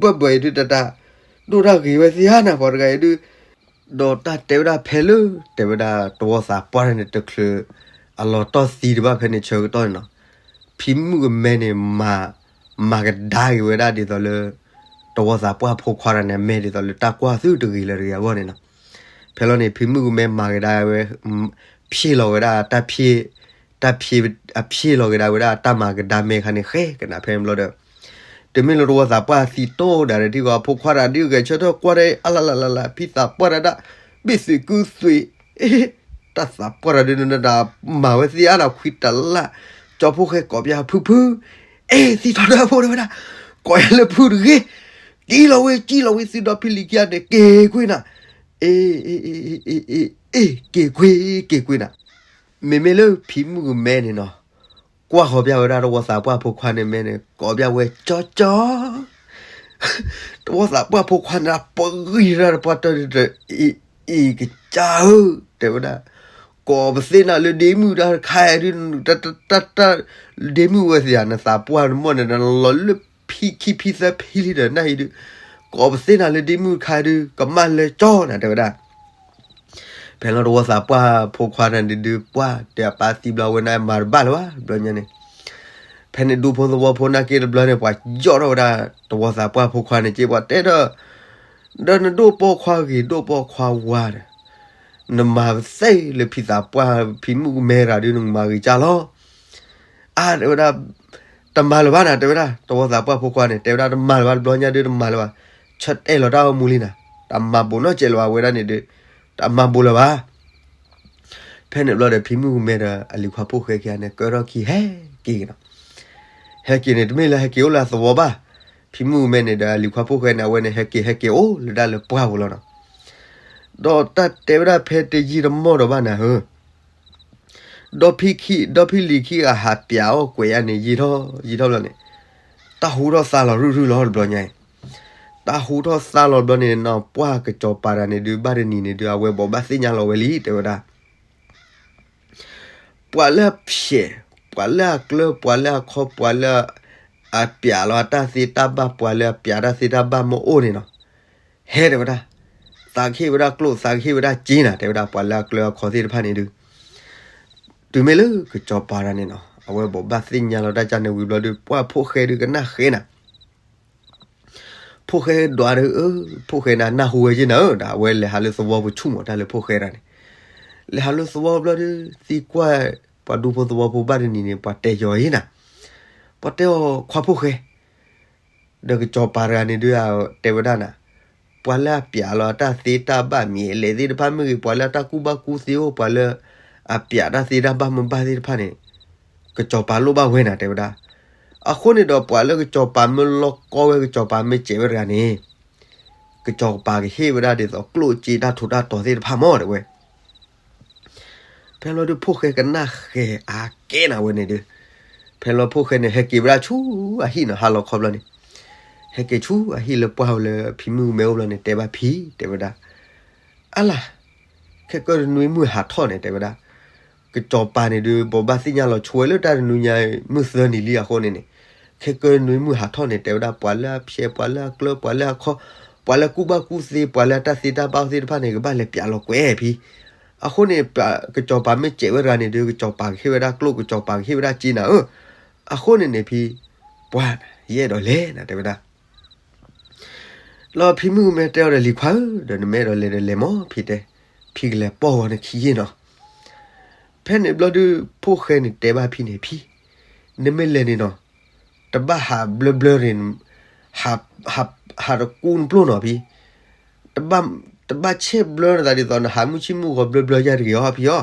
ပှၤဘ့ၣ်သွံးကုသွံးတဘၢဘၢအံၤဒုးတၢ်တၢ် ဒိၣ်တၢ်ဂ့ၤဝဲသ့ဧါနၤ ပှၤတဂၤအံၤဒုး, ဒီးတၢ်တဲဝဲဒၣ်ဖဲလၢ တဲဝဲဒၣ်တဝီသးပှၢ်တၢ်န့ၣ် တချုးအလီၤတီၢ်သံတဘၣ်ဖဲန့ၣ်ဆၢကတီၢ်န့ၣ်နီၤ, ဖံမုၣ်ကမဲန့ၣ် မၤကဒါက့ၤဝဲဒၣ်ဒ်သိးလၢ တဝီသးပှၢ်ဖိခွါတၢ်န့ၣ် အမဲာ်ဒ်သိးလၢတၢ်ကွၢ်သုတဂ့ၤလၢတဂ့ၤအဂီၢ်န့ၣ်နီၤ. ဖဲလီၤန့ၣ် ဖံမုၣ်ကမဲမၤကဒါဝဲ ဖျ့ၣ်လီၤဝဲဒၣ်တၢ်ဖျ့ၣ်, တၢ်ဖျ့ၣ်, အဖျ့ၣ်လီၤကဒါဝဲဒၣ်တၢ်မၤကဒါမဲခါန့ၣ် ဃဲကနၣ်ဖဲန့ၣ်ဘျီဒီး တမ့ၢ်လၢတဝီသးပှၢ်သံတိၢ်ဒၣ်ဒီးထံဂီၤ အဖိခွါတၢ်ဒုးဂဲၤဆၢထၢၣ်ကွၢ်ဒီး အလလလလ ဖံသးပှၢ်တၢ်ဒၣ် ဘ့ၣ်သွံးကုသွံး, တၢ်သးပှၢ်တၢ်ဒုးနတၢ်မၤဝဲသ့ဧါနၤ ခွံတလၢ်, ကၠီဖိၣ်ဃဲကိးပျၢ်ဖုဖု, အ့ သံထီဒါဖိတဲဝဲဒၣ်, ကိးယၤလၢဖုတဂ့ၤ, ကံလီၤဝံၤ ကံလီၤဝံၤ သုဒီဖံလံၤခံဂၤန့ၣ် က့ၤကွံာ်နၤ, အ့ အ့ အ့ က့ၤကွံာ် က့ၤကွံာ်နၤ. မ့မ့ၢ်လၢဖံမုၣ်ကမဲန့ၣ်နီၤ ကွၢ်ဃီၤပျၢ်ဝဲဒၣ်တဝီသးပှၢ်ဖိခွါန့ၣ်မဲန့ၣ် ကိးပျၢ်ဝဲကၠီကၠီ, တဝီသးပှၢ်ဖိခွါန့ၣ် ပဂံၢ်တၢ်တပှၢ်တၢၢ်ဒီး အ့ အ့ ကစၢ်ဧၢ တဲဝဲဒၣ်, ကိးပသ့နၤလၢဒ့မုၣ်တၢ်တခါအံၤဒုး တၢ် တၢ် တၢ် ဒ့မုၣ်ဝဲသ့ဧါ နသးပှၢ်နမိၢ်န့ၣ် နလီၤလၢဖံခံဖံသၢဖံလံဒီးနၢ်ဟံဒုး, ကိးပသ့နၤလၢဒ့မုၣ်တခါဒုး ကမၣ်လၢကၠီနၤ တဲဝဲဒၣ်. ဖဲလီၤတဝီသးပှၢ်ဖိခွါန့ၣ်ဒုး ပှၢ်တဲအပၢ်သံဘျီဝဲန့ၣ် မၤတဘၣ်လၢၤဘၣ် ဘျီညါန့ၣ်, ဖဲန့ၣ်ဒူဖိသဝီဖိနာ်က့တဘျီန့ၣ် ပှၤယီၣ်ထီၣ်ဝဲဒၣ် တဝီသးပှၢ်ဖိခွါန့ၣ်က့ ပှၤတဲဒီး, ဒီးနဒိၣ်ပိာ်ခွါဂ့ၤ ဒိၣ်ပိာ်ခွါဝါဒီး, နမၤသ့လၢဖံသးပှၢ်ဖံမုၣ်ကမဲတဂၤဒုး နကမၤဂ့ၤကၢ်လီၤ. အါ တဲဝဲဒၣ်, တမၤလၢၤဘၣ်နၤ တဲဝဲဒၣ်, တဝီသးပှၢ်ဖိခွါန့ၣ် တဲဝဲဒၣ်တမၤလၢၤဘၣ် တဘျီညါဒုးတမၤလၢၤဘၣ်, ဆၢတဲာ်လီၤတၢ်အိၣ်မူလံနၤ, တမၤဘူးနီတစဲးလၢၤဘၣ်ဝဲဒၣ်န့ၣ်ဒုး, တမၤဘူးလၢၤဘၣ်. ဖဲန့ၣ်ဘျီဒီးဖံမုၣ်ကမဲဒီးအလံၤခွါဖိၣ်ဃဲခံဂၤန့ၣ် ကၢထီၣ်ခံဟဲက့ၤနီၤ, ဟဲက့ၤန့ၣ် တမ့ၢ်လၢဟဲက့ၤအိၣ်လၢအသဝီဘၣ်. ဖံမုၣ်ကမဲန့ၣ်ဒီးအလံၤခွါဖိၣ်ဃဲန့ၣ် အဝဲန့ၣ်ဟဲက့ၤဟဲက့ၤအိၣ်လၢဒၣ်လၢပှၢ်ပူၤလီၤနီၤ. ဒီးတၢ်တဲဝဲဒၣ်ဖဲတယံာ်တမီၢ်ဒီးဘၣ်နၤဧၢ, ဒီဖံခံ, ဒီဖံလံၤခံဂၤဟးပျးအီၣ်ကွဲးယါန့ၣ် ယံာ်ထီၣ်ယံာ်ထီၣ်ဘျီန့ၣ်, တၢ်ဟူထီၣ်သါလီၤရုၢ်ရုၢ်လီၤတဘျီညါအံၤ, တၢ်ဟူထီၣ်သါလီၤဘျီန့ၣ်နီၤ ပှၢ်ကစီၤပၤတဂၤန့ၣ်ဒုး ဘၣ်တနံၤန့ၣ်ဒုး အဝဲဘိးဘၣ်သ့ၣ်ညါလီၤဝဲလံ တဲဝဲဒၣ် ပှၤလၢအဖျဲး, ပှၤလၢအကျၢၤ, ပှၤလၢအခီ, ပှၤလၢအပျးလီၤအတၢ်သ့တၢ်ဘၣ်, ပှၤလၢအပျးတၢ်သ့တၢ်ဘၣ်မ့ၢ်အိၣ်န့ၣ်နီၤ, ဟဲတဲဝဲဒၣ်, သးကဟ့ၣ်ဝဲဒၣ်ကျိၣ်, သးကဟ့ၣ်ဝဲဒၣ်စ့နၤ တဲဝဲဒၣ်, ပှၤလၢအကျၢၤအခီသ့ၣ်တဖၣ်န့ၣ်ဒုး, တုၤမ့ၢ်လၢကစီၤပၤတဂၤန့ၣ်နီၤ အဝဲဘိးဘၣ်သ့ၣ်ညါလီၤတၢ်ကန့ၣ်ဝံၤဘျီဒုး ပှၢ်ဖိၣ်ဃဲဒုးကနၣ်ဃဲနၤ ဖိၣ်ဃဲဒွးဒီး, ဖိၣ်ဃဲနၤနၢ်ဟူဝဲယ့ၢ်နၤဧၢ, ဒီးအဝဲလဲၤဟးလၢသဝီပူၤဆူၣ်မး တၢ်လၢဖိၣ်ဃဲတဂၤန့ၣ်, လဲၤဟးလၢသဝီဘျီဒုး သံကွၢ်ပှၤဒူဖိသဝီဖိဘၣ်တနံၤန့ၣ် ပှၤတဲယီၤယ့ၢ်နၤ, ပှၤတဲအီၤခွါဖိၣ်ဃဲ, ဒီးကစီၤပၤတဂၤန့ၣ်ဒုး တဲဝဲဒၣ်နၤ, ပှၤလၢအပျးလီၤအတၢ်သ့တၢ်ဘၣ်မံၤအလဲၤသ့ၣ်တဖၣ်မ့ၢ်ဂ့ၤ, ပှၤလၢအတၢ်ကူၣ်ဘၣ်ကူၣ်သ့အိၣ်, ပှၤလၢအပျးတၢ်သ့တၢ်ဘၣ်မ့ၢ်ဘၣ်သ့ၣ်တဖၣ်န့ၣ်, ကစီၤပၤလိၣ်ဘၣ်ဝဲနၤ တဲဝဲဒၣ်. အဃိန့ၣ်ဒီးပှၤလၢကစီၤပၤမ့ၢ်လီၢ်ကီဝဲ ကစီၤပၤမ့ၢ်စဲးဝဲတဂၤန့ၣ်, ကစီၤပၤကဟ့ၣ်ဝဲဒၣ်ဒ်သိးကျိၣ်စ့တၢ်ထူးတၢ်တီၤသ့ၣ်တဖၣ်မး တဲဝဲ ဖဲလီၤဒုးဖိၣ်ဃဲကနၣ်ဃဲအါကဲနၤဝဲန့ၣ်ဒုး, ဖဲလီၤဖိၣ်ဃဲန့ၣ် ဟဲက့ၤဝဲဒၣ်ဆူအဟံၣ်နီၤ ဟါလီၤခီဘျီန့ၣ်, ဟဲက့ၤဆူအဟံၣ်လၢပှၢ်လၢဖံမုၣ်ကမဲအိၣ်ဘျီန့ၣ် တဲဘၣ်ဖံ တဲဝဲဒၣ်, အါလါ, ခဲကၢတနွံမုၢ်ဟးထီၣ်န့ၣ် တဲဝဲဒၣ်, ကစီၤပၤန့ၣ်ဒုး ဘိးဘၣ်သ့ၣ်ညါလီၤဆိဝဲလၢတၢ်တနွံညါမုၢ်သၢနံၤလံအဃိန့ၣ်န့ၣ်, ခဲကၢတနွံမုၢ်ဟးထီၣ်န့ၣ် တဲဝဲဒၣ် ပှၤလၢအဖျဲး ပှၤလၢအကျၢၤ ပှၤလၢအခီ ပှၤလၢကူၣ်ဘၣ်ကူၣ်သ့ ပှၤလၢအတၢ်သ့တၢ်ဘၣ်သ့ၣ်တဖၣ်န့ၣ် ကဘၣ်လဲၤပျးလီၤကွဲးဖံ, အဃိန့ၣ် ကစီၤပၤမ့ၢ်စဲးဝဲတဂၤန့ၣ်ဒုး ကစီၤပၤကဟ့ၣ်ဝဲဒၣ်ကျိၣ် ကစီၤပၤကဟ့ၣ်ဝဲဒၣ်စ့နၤဧၢ, အဃိန့ၣ်န့ၣ်ဖံ, ပှၤယအဲၣ်ဒိးလဲၤနၤ တဲဝဲဒၣ် လီၤဖံမုၣ်ကမဲတဲအီၤဒီး လံၤခွါဧၢ, ဒီးနမ့ၢ်အဲၣ်ဒိးလဲၤဒီးလဲၤမး ဖံတဲ, ဖံကလဲၤပိာ်ဂီၤနခံယ့ၢ်နီၤ. ဖဲန့ၣ်ဘျီဒုး ဖိၣ်ဃဲန့ၣ်တဲဘၣ်ဖံန့ၣ် ဖံ, နမ့ၢ်လဲၤန့ၣ်နီၤ, တဘၣ်ဟးဘျၢဘျၢန့ၣ်, ဟး, ဟး, ဟးတကူနပျိၢ်နီၤဖံ, တဘၣ်, တဘၣ်ဆဲးဘျၢနသးဒ်သိးနဟးမုၢ်ဆ့ၣ်မုၢ်ဂီၤဘျၢဘျၢယါတဂ့ၤအီၤဖံအီၤ,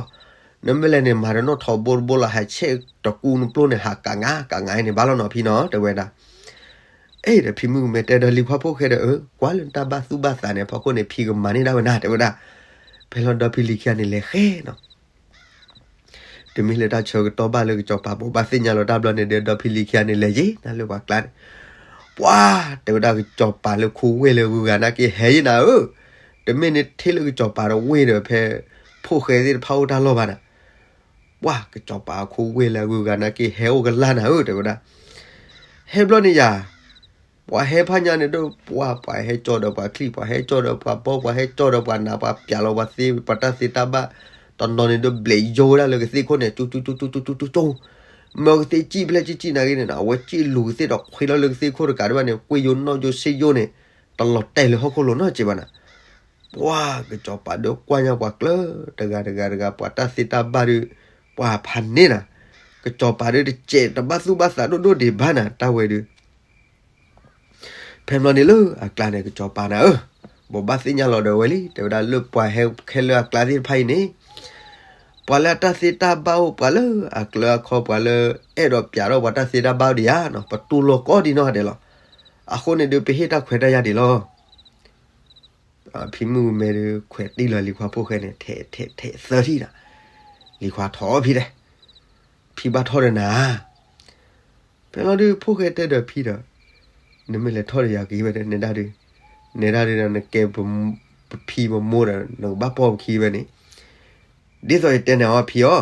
နမ့ၢ်လဲၤန့ၣ် မၤတနီၣ်ထီဘိတဘိလီၤ ဟးဆဲးတကူနပျိၢ်န့ၣ် ဟးကးငါကးငါအံၤန့ၣ် ဘၣ်လီၤနီၤဖံနီၤ တဲဝဲဒၣ် အဲၣ်ဒီးဖံမုၣ်ကမဲတဲဒီးလံၤခွါဖိၣ်ဃဲဒီး အၢ ကွၢ်လၢနတၢ်ဘၣ်သူၣ်ဘၣ်သးန့ၣ် ဖီခိၣ်န့ၣ် ဖံကမၤန့ၢ်ဒၣ်ဝဲနၤ တဲဝဲဒၣ်. ဖဲလီၤဒီဖံလံၤခံဂၤန့ၣ်လဲၤဃဲနီၤ. တမ့ၢ်လၢတၢ်ဆၢကတီၢ်ဘၣ်လၢကစီၤပၤဘိးဘၣ်သ့ၣ်ညါလီၤတၢ်ဘျီန့ၣ်ဒီး ဒီဖံလံၤခံဂၤန့ၣ်လဲၤယံၤနၤလၢပှၤကျါန့ၣ်, ပှၤ တဲဝဲဒၣ်ကစီၤပၤလၢခိဝ့ၢ်လၢဂုၤဂၤနာ်က့ဟဲယံၤနၤဧၢ, တမ့ၢ်န့ၣ်ထဲလၢကစီၤပၤတဝ့ၢ်ဒီးဖဲ ဖိၣ်ဃဲသ့ၣ်တဖၣ်အိၣ်တၢ်လီၢ်ဘၣ်နၤ ပှၤကစီၤပၤအခိဝ့ၢ်လၢအဂုၤအဂၤနာ်က့ ဟဲအိၣ်ကလၢ်နၤဧၢ တဲဝဲဒၣ်. ဟဲဘျီန့ၣ်ယၤ, ပှၤဟဲဖးညါန့ၣ်ဒီး ပှၤ ပှၤဟဲကၠီဒီးပှၤချံၣ် ပှၤဟဲကၠီဒီးပှၤဘီ ပှၤဟဲကၠီဒီးပှၤနး ပှၤပျးလီၤပှၤသ့ ပှၤတၢ်သ့တၢ်ဘၣ်, တနီၤန့ၣ်ဒီးဘျဲးယိဝဲဒၣ်လၢကသ့ၣ်ခိၣ်န့ၣ် ကၠူကၠူကၠူကၠူကၠူကၠူကၠူ, မ့ၢ်ကသ့ၣ်စံၣ်ဖျဲၣ်စံၣ်စံၣ်နာ်က့န့ၣ် အဝဲစံၣ်လူၤကသ့ၣ်ဒီးခွ့လီၤလၢကသ့ၣ်ခိၣ်တကးဒံးဘၣ်န့ၣ် ကွ့ၢ်ယိနီၣ်ယိစ့ယိန့ၣ် တလီၤတဲာ်လၢဟီၣ်ခိၣ်လိၤနီတစဲးဘၣ်နၤ. ပှၤကစီၤပၤဒီးကွၢ်ညါပှၤကျၢၤတဂၤတဂၤတဂၤ ပှၤတၢ်သ့တၢ်ဘၣ်ဒီး ပှၤဖးန့ၢ်နၤ, ကစီၤပၤဒီးတစဲးတဘၣ်သူၣ်ဘၣ်သးဒိၣ်ဒိၣ်ဒံးဘၣ်နၤ တၢ်ဝဲဒီး ဖဲဘျီန့ၣ်လၢအကျါန့ၣ် ကစီၤပၤနၤဧၢ, ဘိးဘၣ်သ့ၣ်ညါလီၤဒီးဝဲလံ တဲဝဲဒၣ်လၢပှၤဟဲခဲလၢာ်အကျါသ့ၣ်တဖၣ်အံၤန့ၣ်, ပှၤလၢအတၢ်သ့တၢ်ဘၣ်အိၣ် ပှၤလၢအကျၢၤအခီ ပှၤလၢအဲၣ်ဒိးပျးထီၣ်ပှၤတၢ်သ့တၢ်ဘၣ်အိၣ်ဒံးဧါ, ပတူၢ်လိာ်ကီးဒံးနီၢ်ဂၤဒဲးလီၤ. အဃိန့ၣ်ဒီး ပဟ့ၣ်တၢ်ခွဲးတၢ်ယာ်ဒံးလီၤ. ဖံမုၣ်မဲဒီးခွဲးတံၢ်လီၤလံၤခွါဖိၣ်ဃဲန့ၣ် ထဲးထဲးထဲးသၢထံၣ်ဒီး, လံၤခွါထီၣ်ဖံတဲ, ဖံဘၣ်ထီၣ်ဒီးနၤဧါ. ဖဲလီၤဒုးဖိၣ်ဃဲတဲဒီးဖံဒီး, နမ့ၢ်လဲၤထီၣ်ဒီးယၤက့ၤဝဲဒီး နဲဒၣ်ဒုး, နဲဒၣ်ဒုးဒီးနကဲပဖံပမိၢ်ဒီး နကဘၣ်ပိာ်ပခံဝဲန့ၣ်, ဒ်သိးယတဲန့ၣ်အီၤဖံအီၤ,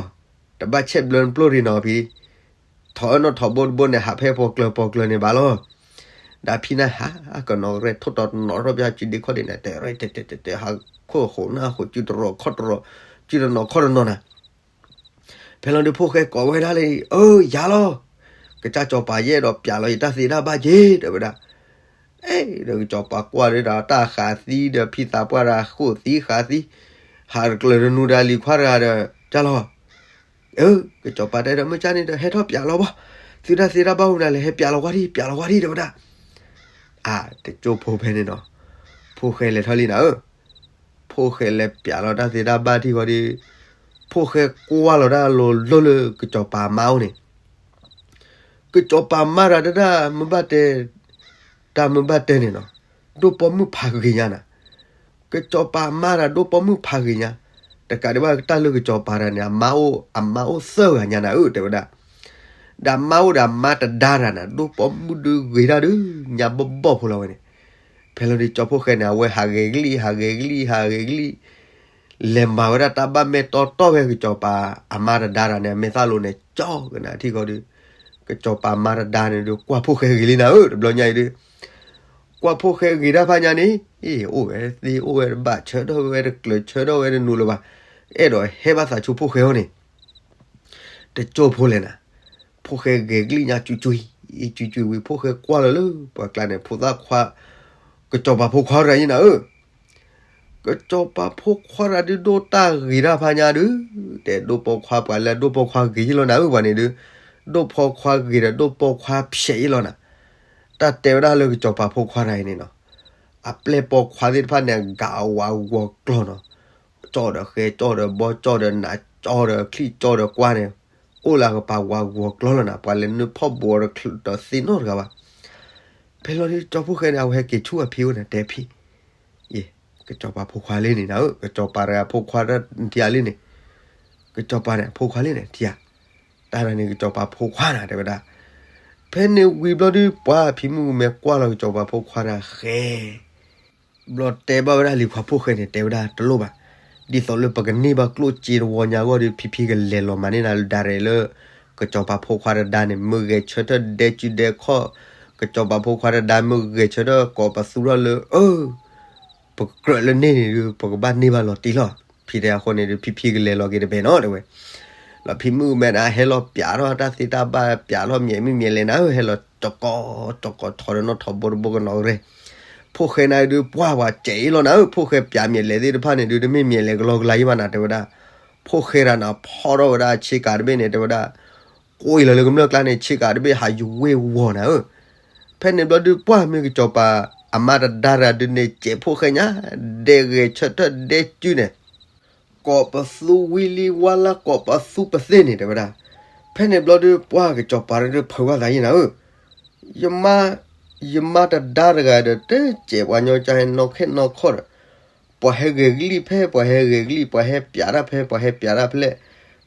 တဘၣ်ဆဲးဘျၢနပျိၢ်ရံနီၤဖံ ထီၣ်အၢနီၣ်ထီၣ်ဘိတဘိန့ၣ် ဟးဖဲပှၤကျၢၤပှၤကျၢၤန့ၣ်ဘၣ်လီၤ. ဒီးဖံနၢ်ဟးကနီၤရဲၣ် ထိၣ်တီၤတနီၤထီၣ်ပျၢ်စုဒ့ခီၣ်ဒ့န့ၣ် တဲရဲၣ်တဲတဲတဲတဲ ဟးခိၣ်ဃိးနၢ်ဃိး စုတရီၤခီၣ်တရီၤ စုတနီၤခီၣ်တနီၤနၤ. ဖဲလီၤဒုးဖိၣ်ဃဲကိးဝဲဒၣ်လၢ အၢ ယၤလီၤ. ကစၢ်စီၤပၤ ယအဲၣ်ဒိးပျးလီၤယတၢ်သ့တၢ်ဘၣ်က့ၤ တဲဝဲဒၣ်. အဲ ဒီးကစီၤပၤကွၢ်ဒီးတၢ်ဃးသံဒီး ဖံသးပှၢ်တဂၤဃိၣ်သံဃးသံ, ဟးတကျၢၤတနူၤဒီးလံၤခွါတဂၤဒီး ကၢ်လီၤ. အၢ ကစီၤပၤတဲဒီး မ့ၢ်ကၢ်န့ၣ်ဒီး ဟဲထီၣ်ပျးလီၤဘၣ်, သုတၢ်သ့တၢ်ဘၣ်အိၣ်မနုၤလဲၣ်, ဟဲပျးလီၤကွၢ်ဒံး, ပျးလီၤကွၢ်ဒံး တဲဝဲဒၣ်. အါ တကၠိဖိဖဲန့ၣ်နီၤ, ဖိၣ်ဃဲလဲၤထီၣ်လံနၤဧၢ, ဖိၣ်ဃဲလဲၤပျးလီၤတၢ်သ့တၢ်ဘၣ်ထံၣ်ဃီဒီး ဖိၣ်ဃဲကွၢ်လီၤတၢ်လိၤလိၤလၢကစီၤပၤအမါအိၣ်န့ၣ်, ကစီၤပၤမါတဂၤဒၣ် မ့ၢ်ဘၣ်တဲ, တၢ်မ့ၢ်ဘၣ်တဲန့ၣ်နီၤ, ဒိၣ်ပိာ်မုၣ်ဖးဂ့ၤညါနၤ, ကစီၤပၤမါတဂၤဒိၣ်ပိာ်မုၣ်ဖးဂ့ၤညါ, တကးဒံးဘၣ်တၢ်လၢကစီၤပၤတဂၤန့ၣ် အမါအိၣ်, အမါအိၣ်သၢဂၤညါနၤဧၢ တဲဝဲဒၣ်. ဒီးအမါအိၣ်ဒီးအမါတဒါတဂၤနၤ ဒိၣ်ပိာ်မုၣ်ဒုးဂ့ၤတၢ်ဒုး ညါဘီၣ်ဘီၣ်ဖိလီၤဝဲန့ၣ်. ဖဲလီၤဒုးကၠီဖိၣ်ဃဲန့ၣ် အဝဲဟးဂဲၤကလံၣ် ဟးဂဲၤကလံၣ် ဟးဂဲၤကလံၣ် လဲၤမၤဝဲဒၣ်တၢ်ဘၣ်မဲာ်တီတီဖဲကစီၤပၤအမါတဒါတဂၤန့ၣ် အမဲာ်သၣ်လိၤန့ၣ် ကၠီကနၤထံၣ်ဃီဒီး ကစီၤပၤမါတဒါန့ၣ်ဒုး ကွၢ်ဖိၣ်ဃဲဂ့ၤလံနၤဧၢ တဘျီညါအံၤဒုး ကွၢ်ဖိၣ်ဃဲဂ့ၤတၢ်ဖးညါန့ၣ်, အ့ အိၣ်ဝဲသ့အိၣ်ဝဲတဘၣ် ဆၢထၢၣ်ဝဲတကျၢၤ ဆၢထၢၣ်ဝဲတနူၤလၢၤဘၣ်, အဲၣ်ဒိးဟဲဘၣ်သးဆူဖိၣ်ဃဲအအိၣ်န့ၣ် တကၠိဖိလဲၣ်နၤ, ဖိၣ်ဃဲဂဲၤကလံၣ်ညါကွ့ၢ်ကွ့ၢ်, ကွ့ၢ်ကွ့ၢ်ဝံၤ ဖိၣ်ဃဲကွၢ်လီၤလၢပှၤကျါန့ၣ် ဖိသၣ်ခွါ, ကစီၤပၤဖိခွါတဂၤအံၤနၤဧၢ ကစီၤပၤဖိခွါတဂၤဒုးဒိၣ်တၢ်ဂ့ၤတၢ်ဖးညါဒုး, တဲဒိၣ်ပိာ်ခွါပှၤလၢဒိၣ်ပိာ်ခွါဂ့ၤယ့ၢ်လီၤနၤဧၢ ပှၤန့ၣ်ဒုး, ဒိၣ်ပိာ်ခွါဂ့ၤဒီးဒိၣ်ပိာ်ခွါဖျဲးယ့ၢ်လီၤနၤ, တၢ်တဲဝဲဒၣ်လၢကစီၤပၤဖိခွါတဂၤအံၤန့ၣ်နီၤ, အပျဲၢ်ပိာ်ခွါသ့ၣ်တဖၣ်န့ၣ် အဂၤအဝးဂီၤကျီၢ်နီၤ, ကၠီၣ်ဒီးဃဲ ကၠီၣ်ဒီးဘီ ကၠီၣ်ဒီးနး ကၠီၣ်ဒီးချံၣ် ကၠီၣ်ဒီးကွါန့ၣ်, အိၣ်လၢအကပၤဝးဂီၤကျီၢ်လီၤနၤ, ပှၤလဲၤနုာ်ဖီၣ်ဘိးအီၤတချုးဒီးသ့ၣ်နီတဂၤဘၣ်. ဖဲလီၤဒုးကၠီဖိၣ်ဃဲန့ၣ် အဝဲဟဲက့ၤဆူအဖံအိၣ်န့ၣ် တဲဖံ, ယ့ၢ်, ကစီၤပၤဖိခွါလံန့ၣ်နၤဧၢ, ကစီၤပၤတဂၤဖိခွါထံၣ်ဧါလံန့ၣ်, ကစီၤပၤန့ၣ် ဖိခွါလံန့ၣ် ထံၣ်ဧါ, တၢ်န့ၣ် ကစီၤပၤဖိခွါနၤ တဲဝဲဒၣ်. ဖဲန့ၣ်ဝံၤဘျီဒုး ပှၤဖံမုၣ်ကမဲကွၢ်လီၤကစီၤပၤဖိခွါတဂၤဃဲ ဘျီတဲဘၣ်ဝဲဒၣ်လံၤခွါဖိၣ်ဃဲန့ၣ် တဲဝဲဒၣ်တလိၣ်ဘၣ်, ဒ်သိးလၢပကန့ၢ်ဘၣ်ကျိၣ်စ့တဝီညါအဂီၢ်ဒီး ဖံဖံကလဲၤလီၤမၤန့ၢ်နၤ direct လၢ ကစီၤပၤဖိခွါတဒါန့ၣ် မ့ၢ်ဂဲၤဆၢထၢၣ်ဒဲကုဒဲခီၣ်, ကစီၤပၤဖိခွါတဒါ မ့ၢ်ဂဲၤဆၢထၢၣ်ကိးပသူထီၣ်လၢ အၢ ပကြၢးလၢန့ၣ်န့ၣ်ဒုး ပကဘၣ်န့ၢ်ဘၣ်လီၤတံၢ်လီၤ. ဖံတဲအဃိန့ၣ်ဒုး ဖံဖံကလဲၤလီၤက့ၤတဘဲနီၤ တဲဝဲ. လီၤဖံမုၣ်ကမဲန့ၣ် ဟဲလီၤပျးထီၣ်တၢ်သ့တၢ်ဘၣ် ပျးထီၣ်မ့ၢ်မ့ၢ်လဲၤနၤဧၢ, ဟဲလီၤတကိးတကိးထီၣ်ဒီးနီၣ်ထီၣ်ဘိတဘိကနီၤကရဲၣ်. ဖိၣ်ဃဲနၤဒုး ပှၢ်ပှၤစဲးအံၤလီၤနၤဧၢ, ဖိၣ်ဃဲပျးမ့ၢ်လဲၤသ့ၣ်တဖၣ်န့ၣ်ဒုး တမ့ၢ်မ့ၢ်လဲၤကလီကလီယံၤဘၣ်နၤ တဲဝဲဒၣ်. ဖိၣ်ဃဲတဂၤန့ၣ် ဖီၣ်ထီၣ်ဝဲဒၣ်ဆ့ကၤတဘ့ၣ်န့ၣ် တဲဝဲဒၣ် ကွံာ်လီၤလၢကမျၢၢ်ကျါန့ၣ် ဆ့ကၤတဘ့ၣ်ဟးယူၤဝ့ၢ်ဝီၤနၤဧၢ. ဖဲန့ၣ်ဘျီဒုး ပှၢ်မ့ၢ်ကစီၤပၤ အမါတဒါတဂၤဒုးန့ၣ် စဲးဖိၣ်ဃဲညါ ဒဲဂဲၤဆၢထၢၣ်ဒဲကုန့ၣ် ကိးပသူဝံၤလံဝါလၢကိးပသူပသ့ၣ်န့ၣ် တဲဝဲဒၣ်. ဖဲန့ၣ်ဘျီဒုး ပှၢ်ကစီၤပၤဒုးဖုးဘၣ်သးယံၤနၤဧၢ. ယမါ, ယမါတဒါတဂၤဒီး တစဲးပှၤညီကါဟဲနီၢ်ခဲနီၢ်ခီၣ်ဒီး ပှၤဟဲဂဲၤကလံၣ်ဖဲ ပှၤဟဲဂဲၤကလံၣ် ပှၤဟဲပျးတၢ်ဖဲ ပှၤဟဲပျးတၢ်ဖဲလဲၣ်,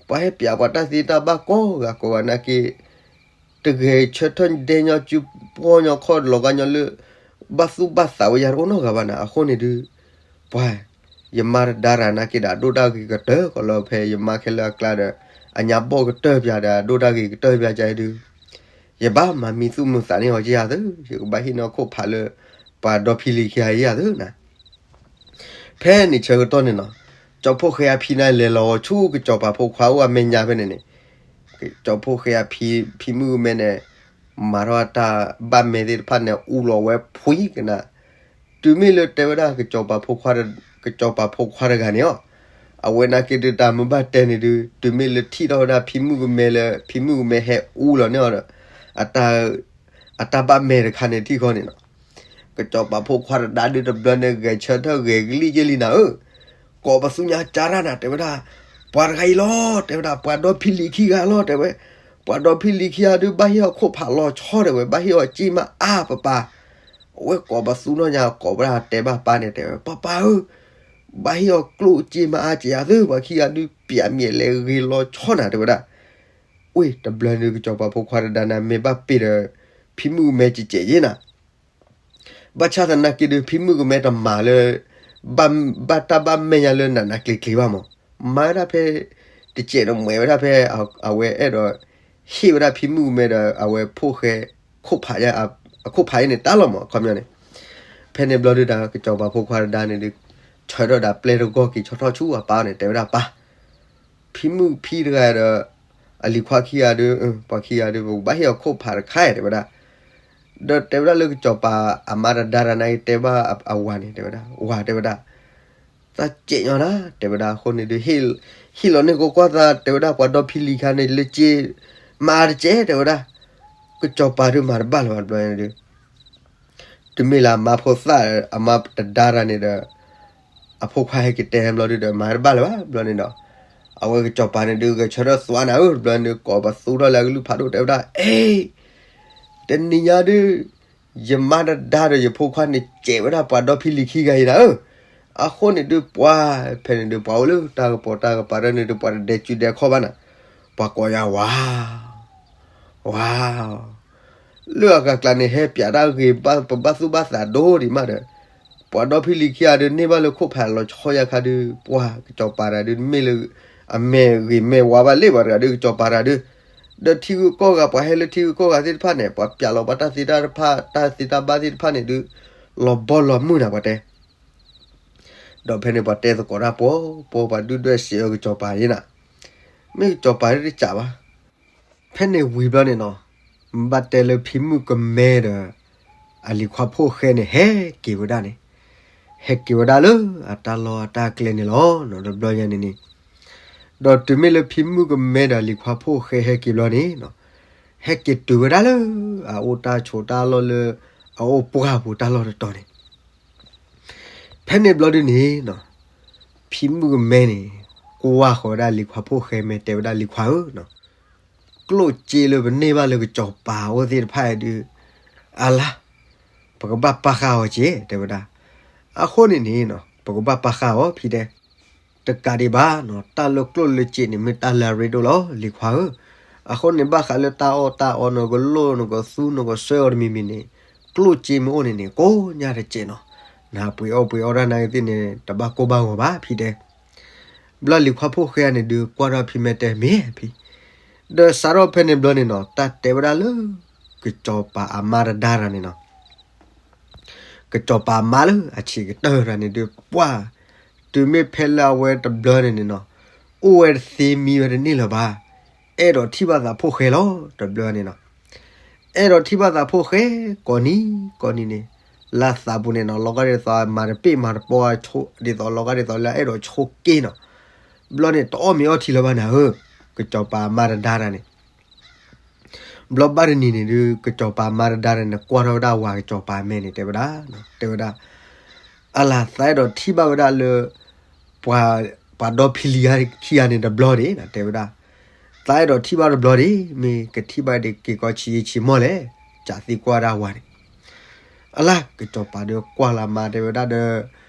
ပှၤဟဲပျးပှၤတၢ်သ့တၢ်ဘၣ်ကိးဂၤကိးဂၤနာ်က့ တဂဲၤဆၢထၢၣ်ဒဲညီကုပှီၢ်ညီခီၣ်လီၤဂာ်ညီလၢ ဘၣ်သူၣ်ဘၣ်သးဝဲယၤတအိၣ်နီတဂၤဘၣ်နၤ. အဃိန့ၣ်ဒုး ပှၤ ယမါတဒါတဂၤနာ်က့ဒီး အဒိၣ်တၢ်ဂ့ၤကတၢၢ်ကီးလၢဖဲ ယမါခဲလၢာ်အကျါဒီး အညါဘီၣ်ကတၢၢ်ပၠးဒီး အဒိၣ်တၢ်ဂ့ၤကတၢၢ်ပၠးကဒုး ယဘၣ်မၤမံသူၣ်မုာ်သးန့ၢ်အီၤကယၤသု, ယကဘၣ်ဟ့ၣ်နီၢ်ခိၣ်ဖးလၢ ပှၤဒီဖံလံၤခံဂၤယၤသုနၤ. ဖဲန့ၣ်ဆၢကတီၢ်န့ၣ်နီၤ, ကၠီဖိၣ်ဃဲအဖံန့ၣ်လဲၤလီၤဆူကစီၤပၤဖိခွါအိၣ်အမဲာ်ညါဖဲန့ၣ်န့ၣ်, ကၠီဖိၣ်ဃဲအဖံ ဖံမုၣ်ကမဲန့ၣ် မၤထီၣ်အတၢ်ဘၣ်မဲာ်သ့ၣ်တဖၣ်န့ၣ် အူလီၤဝဲဖှံကနၤ တုၤမ့ၢ်လၢတဲဝဲဒၣ် ကစီၤပၤဖိခွါတဂၤန့ၣ်အီၤ, အဝဲနာ်က့ဒုးတၢ်မ့ၢ်ဘၣ်တဲန့ၣ်ဒုး တုၤမ့ၢ်လၢထံၣ်ထီၣ်ဝဲဒၣ်ဖံမုၣ်ကမဲလၢ ဖံမုၣ်ကမဲဟဲအူလီၤန့ၢ်အီၤဒီး အတၢ်ဘၣ်မဲာ်တခါန့ၣ်ထံၣ်ဃီန့ၣ်နီၤ, ကစီၤပၤဖိခွါတဒါဒုးတဘျီန့ၣ် ဂဲၤဆၢထၢၣ်ဂဲၤကလံၣ်က့လံနၤဧၢ, ကိးပသူညါကါတၢ်နၤ တဲဝဲဒၣ်, ပှၤတဂၤအံၤလီၤ တဲဝဲဒၣ်, ပှၤဒီဖံလံၤခံဂၤလီၤ တဲဝဲ, ပှၤဒီဖံလံၤခံဂၤဒုး ဘၣ်ဟ့ၣ်အီၤခိၣ်ဖးလီၤဆီ တဲဝဲ, ဘၣ်ဟ့ၣ်အီၤစ့မးအါပပၤ အဝဲကိးပသူနီၢ်ညါကိးဝဲဒၣ်တဲဘၣ်ပၢ်န့ၣ် တဲဝဲ ပၢ်ပၢ်ဧၢ, ဘၣ်ဟ့ၣ်အီၤကျိၣ်စ့မးအါကယၤသု, ပှၤခံဂၤဒုး ပျးမ့ၢ်လဲၤဂ့ၤလီၤဆီနၤ တဲဝဲဒၣ်. ဝ့ၢ်တဘျီဒုး ကစီၤပၤဖိခွါတဒါန့ၣ် မ့ၢ်ဘၣ်ပ့ၤဒီး ဖံမုၣ်ကမဲကဲးကဲးယ့နၤ ဘၣ်ဆၣ်သနာ်က့ဒုး ဖံမုၣ်ကမဲတမၤလၢ ဘၣ်တၢ်ဘၣ်မဲာ်ညါလၢနးနးကျံၤကျံၤဘၣ်မး, မၤဝဲဒၣ်ဖဲ တစဲးတမှဲးဝဲဒၣ်ဖဲ အဝဲအဲၣ်ဒိး ဟ့ၣ်ဝဲဒၣ်ဖံမုၣ်ကမဲဒီး အဝဲဖိၣ်ဃဲ ခိၣ်ဖးယါ အခိၣ်ဖးအံၤန့ၣ်တၢ်လီၤမး အခီပညီန့ၣ်, ဖဲန့ၣ်ဘျီဒုးဒီး ကစီၤပၤဖိခွါတဒါန့ၣ်ဒုး ဆၢထၢၣ်ဒီးပျဲၢ်တဂီၢ်က့ၤဆီထီၣ်ဆူအပၢ်န့ၣ် တဲဝဲဒၣ်ပၢ် ဖံမုၣ်ဖံတဂၤဒီး အလံၤခွါခံဂၤဒီး ပှၤခံဂၤဒီး ပကဘၣ်ဟ့ၣ်အီၤခိၣ်ဖးတခါ တဲဝဲဒၣ်. ဒီးတဲဝဲဒၣ်လၢကစီၤပၤအမါတဒါတၢ်န့ၣ် တဲဘၣ်အဝၤန့ၣ် တဲဝဲဒၣ်, ဝၤ တဲဝဲဒၣ်, သးစဲးညီနၤ တဲဝဲဒၣ်. အဃိန့ၣ်ဒီး ဟ့ၣ်လီၤန့ၢ်ကီကွၢ်သး တဲဝဲဒၣ် ပှၤဒီဖံလံၤခံဂၤန့ၣ် လၢစ့မၤတစဲး တဲဝဲဒၣ်. ကစီၤပၤဒီးမၤတဘၣ်လၢၤဘၣ် တဘျီန့ၣ်ဒီး တုၤမ့ၢ်လၢအမါဖိသၣ် အမါတဒါတၢ်န့ၣ်ဒီး အဖိခွါဟဲက့ၤတဲဘျီဒုဒီး မၤတဘၣ်လၢၤဘၣ် တဘျီန့ၣ်ဒီး အဝဲကစီၤပၤန့ၣ်ဒုး ဂဲၤဆၢထၢၣ်သွါနၤဧၢ တဘျီန့ၣ်ဒီး ကိးပသူထီၣ်လၢအကလုၢ်ဖးဒိၣ် တဲဝဲဒၣ်, အ့ တနံၤညါဒုး ယမါတဒါဒီးယဖိခွါန့ၣ် စဲးဝဲဒၣ်ပှၤဒီဖံလံၤခံဂၤအံၤနၤဧၢ. အဃိန့ၣ်ဒုး ပှၤဖဲန့ၣ်ဒုး ပှၤအိၣ်လၢတၢ်ကပီၤတၢ်ကပၤတၢ်န့ၣ်ဒုး ပှၤတဒဲကၠူဒဲခီၣ်ဘၣ်နၤ, ပှၤကိးယၤဝၤ ဝၤ လၢအဂၤကျါန့ၣ် ဟဲပၠးတၢ်ဂ့ၤ ပဘၣ်သူၣ်ဘၣ်သးဒိၣ်ဒံးမးဒီး ပှၤဒီဖံလံၤခံဂၤဒုး န့ၢ်ဘၣ်လၢခိၣ်ဖးလီၤဆီယၤခါဒုး ပှၤကစီၤပၤတဂၤဒုး မ့ၢ်လၢ အမဲာ်ဂ့ၤမဲာ်ဝါဘၣ်လ့ၣ် ပှၤတဂၤဒုး ကစီၤပၤတဂၤဒုး ဒီးထံဂုၤကီၢ်ဂၤ ပှၤဟဲလၢထံဂုၤကီၢ်ဂၤသ့ၣ်တဖၣ်န့ၣ် ပှၤပၠးလီၤဘၣ်တၢ်သ့တၢ်တဖၣ် တၢ်သ့တၢ်ဘၣ်သ့ၣ်တဖၣ်န့ၣ်ဒုး လီၤဘီလီၤမုၢ်နၤ ပှၤတဲ ဒီးဖဲန့ၣ်ပှၤတဲသကိးတၢ်ပှီၤပှီၤ ပှၤဒုၣ်ဒွဲၣ်စံးအၢ ကစီၤပၤယဲနၤ, မ့ၢ်ကစီၤပၤဒုးတစးဘၣ်. ဖဲန့ၣ်ဝံၤဘျီန့ၣ်နီၤ, ဘၣ်တဲလၢဖံမုၣ်ကမဲဒီး အလံၤခွါဖိၣ်ဃဲန့ၣ် ဟဲက့ၤဝဲဒၣ်န့ၣ်, ဟဲက့ၤဝဲဒၣ်လၢအတၢ်လီၢ်အတၢ်ကျဲန့ၣ်လီၤ. တဘျီညါန့ၣ်န့ၣ်, ဒီးတုၤမ့ၢ်လၢဖံမုၣ်ကမဲဒီးအလံၤခွါဖိၣ်ဃဲဟဲက့ၤဘျီန့ၣ်, ဟဲက့ၤတုၤဝဲဒၣ်လၢ အအိၣ်တၢ်ဆိးတၢ်လီၢ်လၢ အအိၣ်ပှၢ်ပူၤတၢ်လီၢ်တတီၤန့ၣ် ဖဲန့ၣ်ဘျီဒုန့ၣ်, ဖံမုၣ်ကမဲန့ၣ် ကွၢ်ဃီၤဝဲဒၣ်လံၤခွါဖိၣ်ဃဲ မ့ၢ်တဲဝဲဒၣ်လံၤခွါဧၢ, ကျိၣ်စ့လၢပန့ၢ်ဘၣ်လၢကစီၤပၤအအိၣ်သ့ၣ်တဖၣ်အံၤဒုး, အလါ, ပကဘၣ်ပာ်ဃာ်အီၤက့ၤ တဲဝဲဒၣ်. အဃိန့ၣ်န့ၣ် ပကဘၣ်ပာ်ဃာ်အီၤဖံတဲ တကးဒံးဘၣ်နီၤ, တၢ်လၢကျိၣ်လၢစ့န့ၣ် မ့ၢ်တၢ်လၢအရ့ဒိၣ်လီၤ လံၤခွါဧၢ. အဃိန့ၣ် ဘၣ်ဃးလၢတၢ်အီၣ်တၢ်အီ နကလိၣ်နကသူနကစွဲအီၤတမံၤမံၤန့ၣ်, ကျိၣ်စ့မ့ၢ်အိၣ်န့ၣ်န့ၣ် ကိးညါတစဲးနီၤ. နပှ့ၤအီၣ်ပှ့ၤအီတၢ်နာ်က့သ့ၣ်န့ၣ် တဘၣ်ကိၢ်ဘၣ်ဂီၤဘၣ် ဖံတဲ. ဘျီလံၤခွါဖိၣ်ဃဲန့ၣ်ဒုး ကွၢ်ထီၣ်ဖံမဲာ်တဲ မ့ၢ်ဖံ, ဒီးစးထီၣ်ဖဲန့ၣ်ဘျီန့ၣ်နီၤ, တၢ်တဲဝဲဒၣ်လၢ ကစီၤပၤအမါတဒါတၢ်န့ၣ်နီၤ ကစီၤပၤမါလၢအဆံးကတၢၢ်တဂၤန့ၣ်ဒုး ပှၢ်, တုၤမ့ၢ်ဖဲလၢအဝဲတဘျီန့ၣ်န့ၣ်နီၤ, အိၣ်ဝဲတသ့မံဝဲတန့ၢ်လၢၤဘၣ်, အဲၣ်ဒိးထံၣ်ဘၣ်သးဖိၣ်ဃဲလီၤ တဘျီန့ၣ်နီၤ. အဲၣ်ဒိးထံၣ်ဘၣ်သးဖိၣ်ဃဲ ကိးနံၤကိးနံၤန့ၣ်, လၢသးပူၤန့ၣ်နီၤ လီၤဂာ်ဒ်သိးမၤတပ့ၢ်မၤတပီ ဒ်သိးလီၤဂာ်ဒ်သိးလၢအဲၣ်ဒိးဆိးက့နီၤ. ဘျီန့ၣ် တအီၣ်မ့ၤအီထံလၢၤဘၣ်နၤဧၢ, ကစီၤပၤမါတဒါတၢ်န့ၣ် ဘျီဘၣ်တနံၤန့ၣ်ဒုး ကစီၤပၤမါတဒါတၢ်န့ၣ် ကွၢ်ထီၣ်ဝဲဒၣ်ဝၤကစီၤပၤမဲာ်န့ၣ် တဲဝဲဒၣ်, တဲဝဲဒၣ်, အလါ သးအဲၣ်ဒိးထံၣ်ဘၣ်ဝဲဒၣ်လၢ ပှၤ, ပှၤဒီဖံလံၤခံဂၤန့ၣ်တဘျီန့ၣ် တဲဝဲဒၣ်, သးအဲၣ်ဒိးထံၣ်ဘၣ်တဘျီန့ၣ် မ့ၢ်ကထံၣ်ဘၣ်ဒ်က့ၤကီဆံးယံာ်ဆံးမီၢ်လဲၣ်, ကးသံကွၢ်ဒၣ်ဝၤန့ၣ် အလါ ကစီၤပၤဒီးကွၢ်လၢမါတဲဝဲဒၣ်ဒီး,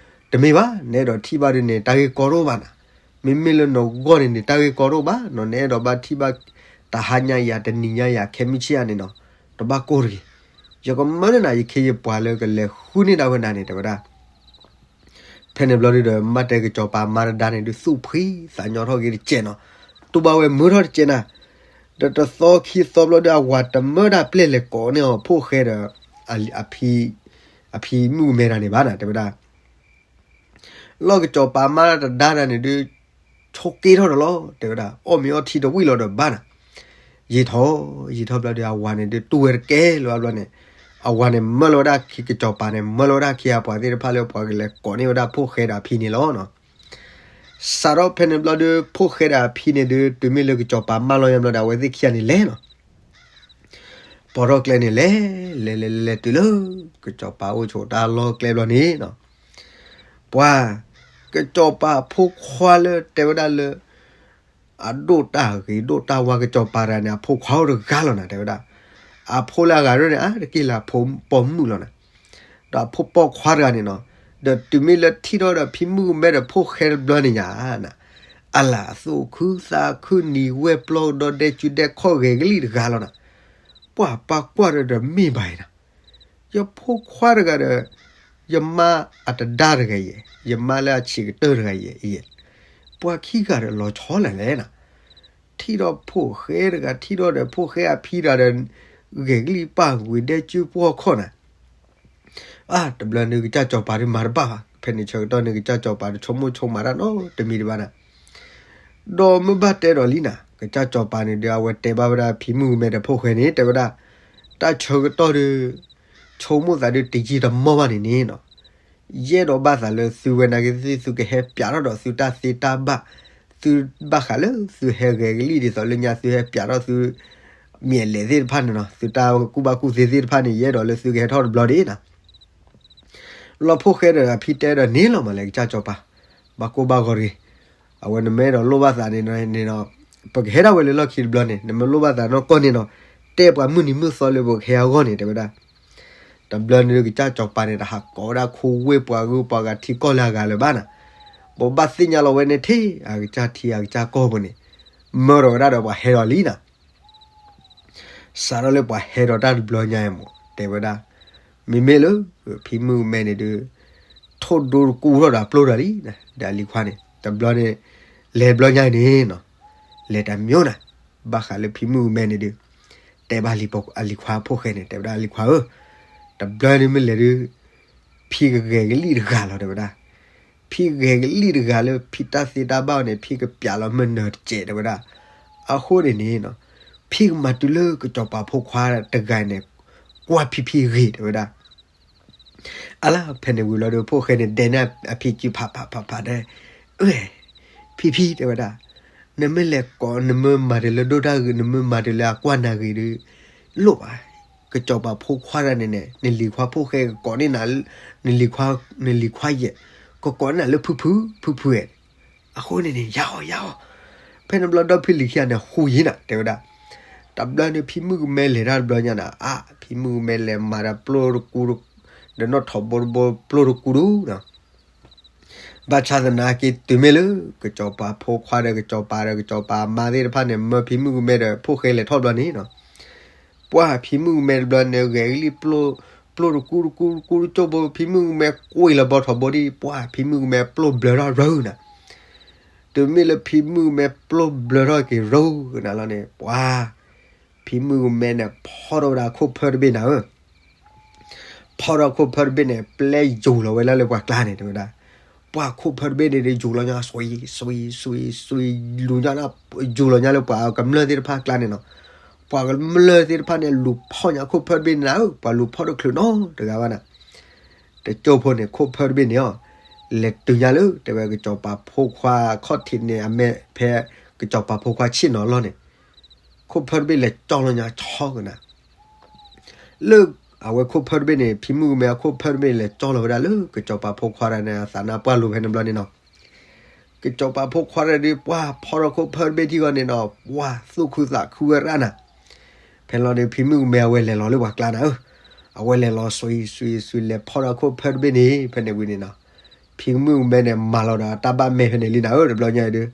တမ့ၢ်ဘၣ်, နအဲၣ်ဒိးထံၣ်ဘၣ်ဒုးန့ၣ် တၢ်ဂ့ၢ်ကီတအိၣ်ဘၣ်နၤ, မ့မ့ၢ်လၢနဂီၢ်န့ၣ်န့ၣ် တၢ်ဂ့ၢ်ကီတအိၣ်ဘၣ်နီၤ, နအဲၣ်ဒိးဘၣ်ထံၣ်ဘၣ် တဟါညါယၤ တနံၤညါယၤ ခဲမုၢ်ဆ့ၣ်ယၤန့ၣ်နီၤ, တဘၣ်ကိၢ်တဂ့ၤ, ယကမၢန့ၢ်နၤ ယခ့ယပှၤလၢကလဲၤဃုန့ၢ်ဒၣ်ဝဲနၤန့ၣ် တဲဝဲဒၣ်. ဖဲန့ၣ်ဘျီဒုးဒီး မ့ၢ်တဲကစီၤပၤမါတဒါန့ၣ်ဒုး သူၣ်ဖှံသးညီထီၣ်က့ၤတစဲးနီၤ, တူၢ်ဘၣ်ဝဲမုာ်ထီၣ်တစဲးနၤ, ဒီးတသီခံသီဘျီဒီး အဝၤတမၢဒၣ်ပျဲၢ်လဲၤကိးန့ၢ်အီၤဖိၣ်ဃဲဒီး အဖံ, အဖံမုၣ်မဲတၢ်န့ၣ်ဘၣ်နၤ တဲဝဲဒၣ်. လီၢ်ကစီၤပၤမါတဒါတၢ်န့ၣ်ဒုး ဆိးက့ထီၣ်ဒီးလီၤ တဲဝဲဒၣ်, အီၣ်မ့ၤအီထံတဝံၣ်လီၤဒီးဘၣ်နၤ, ယံာ်ထီၣ်, ယံာ်ထီၣ်ဘျီဒီး အဝၤန့ၣ်ဒုး တူၢ်ဝဲတကဲလၢၤဘၣ်ဘျီန့ၣ်, အဝၤန့ၣ်မၢလီၤဝဲဒၣ်ခံ ကစီၤပၤန့ၣ် မၢလီၤဝဲဒၣ်ခံဂၤပှၤသ့ၣ်တဖၣ်လၢပှၤကလဲၤကိးန့ၢ်ဝဲဒၣ်ဖိၣ်ဃဲဒီးအဖံန့ၣ်လီၤနီၤ. စးထီၣ်ဖဲန့ၣ်ဘျီဒီး ဖိၣ်ဃဲဒီးအဖံန့ၣ်ဒုး တုၤမ့ၢ်လၢကစီၤပၤမၢလီၤညါဘျီဒီး အဝဲသ့ၣ်ခံဂၤန့ၣ်လဲၤနီၤ ပိာ်ထီၣ်ကျဲန့ၣ်လဲၤ, လဲၤလဲၤလဲၤလဲၤတုၤလၢ ကစီၤပၤအိၣ်ဆိးတၢ်လီၢ်ကျဲဘျီန့ၣ်နီၤ, ပှၤ, ကစီၤပၤအဖိခွါလၢတဲဝဲဒၣ်လၢ အဒိၣ်တၢ်ဂ့ၤဒိၣ်တၢ်ဝါ ကစီၤပၤတဂၤန့ၣ် အဖိခွါအိၣ်တဂၤလီၤနၤ တဲဝဲဒၣ်, အဖိလၢအဂၤဒၣ်န့ၣ် အါတက့ၢ်လၢအဖိပိာ်မုၣ်လီၤနၤ, ဒီးအဖိပိာ်ခွါတဂၤန့ၣ်နီၤ, ဒီးတုၤမ့ၢ်လၢထံၣ်ထီၣ်ဒီးဖံမုၣ်ကမဲဒီးဖိၣ်ဃဲတဘျီန့ၣ်ညါ အလါ အသူၣ်ခုသးခု နံၤဝဲပျီကဒီးဒဲကၠူဒဲခီၣ်ဂဲၤကလံၣ်တဂၤလီၤနၤ, ပှၤပာ်ကွၢ်ဒီးဒီးမ့ၢ်ဘၣ်အံၤနၤ ယဖိခွါတဂၤဒီး ယမါအတဒါတဂၤယဲၢ်, ယမါလၢအဆံးကတၢၢ်တဂၤယဲၢ်, ပှၤခံဂၤဒီးလီၤဆီလဲၣ်လဲၣ်နၤ, ထံၣ်ထီၣ်ဖိၣ်ဃဲတဂၤ ထံၣ်ထီၣ်ဒီးဖိၣ်ဃဲအဖံတဂၤဒီး ဂဲၤကလံၣ်ပာ်ဝံၤဒဲကၠူပှီၢ်ခီၣ်နၤ, အါ တဘျီန့ၣ်ကစၢ်စီၤပၤဒုးမၤတဘၣ်ဘၣ်, ဖဲန့ၣ်ဆၢကတီၢ်န့ၣ် ကစၢ်စီၤပၤတဆိကမိၣ်ဆိကမးတၢ်နီတမံၤတဘၣ်နၤ, ဒီးမ့ၢ်ဘၣ်တဲဒီးလံနၤ ကစၢ်စီၤပၤန့ၣ်ဒီး အဝဲတဲဘၣ်ဝဲဒၣ်ဖံမုၣ်ကမဲဒီးဖိၣ်ဃဲန့ၣ် တဲဝဲဒၣ်, တၢ်ဆၢကတီၢ်ဒီး ဆိကမိၣ်သးဒီးတယံာ်တမီၢ်ဘၣ်န့ၣ်န့ၣ်နီၤ, ယအဲၣ်ဒိးဘၣ်သးလၢသုဝဲနာ်က့ၤသ့ၣ် သုကဟဲပျးထီၣ်ဒီးသုတၢ်သ့တၢ်ဘၣ်, သုဘၣ်ဃးလၢသုဟဲဂဲၤကလံၣ်ဒ်သိးလၢညါ သုဟဲပျးထီၣ်သု မ့ၢ်အလဲၤသ့ၣ်တဖၣ်န့ၣ်နီၤ, သုတၢ်ကူၣ်ဘၣ်ကူၣ်သ့သ့ၣ်တဖၣ်န့ၣ် ယအဲၣ်ဒိးလၢသုကဟဲထီၣ်တဘျီဒၣ်နီၤ. လီၤဖိၣ်ဃဲဒီးအဖံတဲဒီးန့ၣ်လီၤမးလဲၣ် ကစၢ်စီၤပၤ, ဘၣ်ကိၢ်ဘၣ်ဂီၤတဂ့ၤ, အဝဲနမ့ၢ်အဲၣ်ဒိးလိၣ်ဘၣ်သးန့ၣ်ဒီး ပကဟဲဒၣ်ဝဲလၢလီၢ်ခံတဘျီန့ၣ် နမ့ၢ်လိၣ်ဘၣ်သးနီၢ်ကီၢ်န့ၣ်နီၤ, တဲပှၤမုၢ်နံၤမုၢ်သီလၢပကဟဲအဂီၢ်န့ၣ် တဲဝဲဒၣ်. တဘျီန့ၣ်ဒီးကစၢ်စီၤပၤန့ၣ် တဟးကိးဝဲဒၣ်ခိဝ့ၢ်ပှၤဂုၤပှၤဂၤထံကီၢ်လၢအဂၤလၢၤဘၣ်နီၤ, ဘိးဘၣ်သ့ၣ်ညါလီၤဝဲန့ၣ်ထဲအကစၢ်ထံအကစၢ်ကီၢ်ပူၤန့ၣ်, မၢဒီးဝဲဒၣ်ဒီးပှၤဟဲဒီးလံနီၤ. စးထီၣ်လၢပှၤဟဲဒီးတၢ်တဘျီညါအံၤမး တဲဝဲဒၣ်, မ့မ့ၢ်လၢ ဖံမုၣ်ကမဲန့ၣ်ဒီး ထိၣ်ဒိတကူထီၣ်ဒီးအပျိၢ်ဒီးလံ, ဒီးအလံၤခွါန့ၣ် တဘျီန့ၣ် လဲၤဘျီညါအံၤန့ၣ်နီၤ, လဲၤတမျိုးနၤ, ဘၣ်ဃးလၢဖံမုၣ်ကမဲန့ၣ်ဒီး တဲဘၣ်လံအလံၤခွါဖိၣ်ဃဲန့ၣ် တဲဝဲဒၣ်အလံၤခွါဧၢ, တဘျီန့ၣ်မ့ၢ်လဲၤဒီး ဖံကဂဲၤကလံၣ်တဂၤလီၤ တဲဝဲဒၣ်. ဖံဂဲၤကလံၣ်တဂၤလၢဖံတၢ်သ့တၢ်ဘၣ်အီၤန့ၣ် ဖံကပျးလီၤမ့ၢ်နၢၤတစဲး တဲဝဲဒၣ်. အဃိန့ၣ်န့ၣ်နီၤ, ဖံကမၤတုၤလၢကစီၤပၤဖိခွါတဂၤန့ၣ် ကွၢ်ဖံဖံဂ့ၤ တဲဝဲဒၣ်. အလၢဖဲန့ၣ်ဝံၤလီၤဒီး ဖိၣ်ဃဲန့ၣ်ဒဲးန့ၣ်အဖံစုဖးဖးဖးဖးဒီး, အၢ ဖံဖံ တဲဝဲဒၣ်, နမ့ၢ်လဲၤကိး နမ့ၢ်မၤတၢ်လၢဒိၣ်တၢ်ဂ့ၤ နမ့ၢ်မၤတၢ်လၢအကွၢ်နၤဂ့ၤဒီး လိၣ်ဘၣ်, ကစီၤပၤဖိခွါတဂၤန့ၣ်န့ၣ် နလံၤခွါဖိၣ်ဃဲကကိးန့ၢ်နၤ, နလံၤခွါ, နလံၤခွါယဲၢ်, ကကိးန့ၢ်နၤလၢဖုဖု, ဖုဖုဧၢ, အဃိန့ၣ်န့ၣ် ယၤအီၤ ယၤအီၤ, ဖဲန့ၣ်ဘျီဒီဖံလံၤခံဂၤန့ၣ် ဃူယံၤနၤ တဲဝဲဒၣ်. တဘျီန့ၣ်ဖံမုၣ်ကမဲလဲၤတၢ်တဘျီညါန့ၣ် အါ ဖံမုၣ်ကမဲလဲၤမၤဒီးပျိၢ်တကူ, ဒီးနီၣ်ထိးဘိတဘိပျိၢ်တကူဒူၣ်နီၤ. ဘၣ်ဆၣ်သနာ်က့တုၤမ့ၢ်လၢ ကစီၤပၤဖိခွါဒီးကစီၤပၤဒီး ကစီၤပၤအမါသ့ၣ်တဖၣ်န့ၣ် မၢဖံမုၣ်ကမဲဒီးဖိၣ်ဃဲလဲၤထီၣ်ဘျီန့ၣ်နီၤ, ပှၢ်ဖံမုၣ်ကမဲတဘျီန့ၣ် ဂဲၤကလံၣ်ပျိၢ်, ပျိၢ်တကူတကူတကူတကၠိၢ်ဘိ ဖံမုၣ်ကမဲကွံာ်လီၤဘီထီးဘိဒံး ပှၢ်ဖံမုၣ်ကမဲပျိၢ်ဘျၢထီၣ်ရၢနၤ. တုၤမ့ၢ်လၢဖံမုၣ်ကမဲပျိၢ်ဘျၢထီၣ်က့ၤရၢကနၤလီၤန့ၣ် ပှၢ် ဖံမုၣ်ကမဲန့ၣ် ဖီၣ်ထီၣ်ဝဲဒၣ်ခိၣ်ဖၢတဘ့ၣ်နၤဧၢ, ဖီၣ်ထီၣ်ခိၣ်ဖၢတဘ့ၣ်န့ၣ် ပျဲယူၤလီၤဝဲဒၣ်လၢပှၤကျါန့ၣ် တဲဝဲဒၣ်. ပှၢ်ခိၣ်ဖၢတဘ့ၣ်န့ၣ်ဒီး ယူၤလီၤညါ စွံ စွံ စွံ စွံ လူၤညါ, ယူၤလီၤညါလၢပှၤကမျၢၢ်သ့ၣ်တဖၣ်ကျါန့ၣ်နီၤ. ပှၤကမျၢၢ်သ့ၣ်တဖၣ်န့ၣ် လူၤဖီၣ်ညါခိၣ်ဖၢတဘ့ၣ်န့ၣ်နၤဧၢ, ပှၤလူၤဖီၣ်တချုးနီတဂၤဘၣ်နၤ. တကၠိၢ်ဖိန့ၣ် ခိၣ်ဖၢတဘ့ၣ်န့ၣ်အီၤ လဲၤတုၤညါလၢ တဲဝဲကစီၤပၤဖိခွါခီၣ်ထံးန့ၣ် အမဲာ်ဖဲကစီၤပၤဖိခွါဆ့ၣ်နီၤလီၢ်န့ၣ် ခိၣ်ဖၢတဘ့ၣ်လဲၤကၠီလီၤညါဆီကနၤ လၢအဝဲခိၣ်ဖၢတဘ့ၣ်န့ၣ် ဖံမုၣ်ကမဲအခိၣ်ဖၢတဘ့ၣ်န့ၣ် လဲၤကၠီလီၤဝဲဒၣ်လၢကစီၤပၤဖိခွါတဂၤန့ၣ် အသးနါပှၢ်လိၤဖဲန့ၣ်ဘျီန့ၣ်နီၤ. ကစီၤပၤဖိခွါတဂၤဒီး ပှၢ်ဖီၣ်ထီၣ်ခိၣ်ဖၢတဘ့ၣ်ထံၣ်ဃီန့ၣ်နီၤ ပှၢ်သူၣ်ခုသးခုဝဲရၣ်နၤ. ဖဲလီၤဒီး ဖံမုၣ်ကမဲအဝဲလဲၤလီၤလၢပှၤကျါနၤဧၢ, အဝဲလဲၤလီၤစွံစွံစွံ လဲၤဖီၣ်ထီၣ်ခိၣ်ဖၢတဘ့ၣ်န့ၣ် ဖဲန့ၣ်ဝံၤန့ၣ်နီၤ ဖံမုၣ်ကမဲန့ၣ် မၤလီၤဒီးတၢ်ဘၣ်မဲာ်ဖဲန့ၣ်လံနၤဧၢ တဘျီညါအံၤဒီး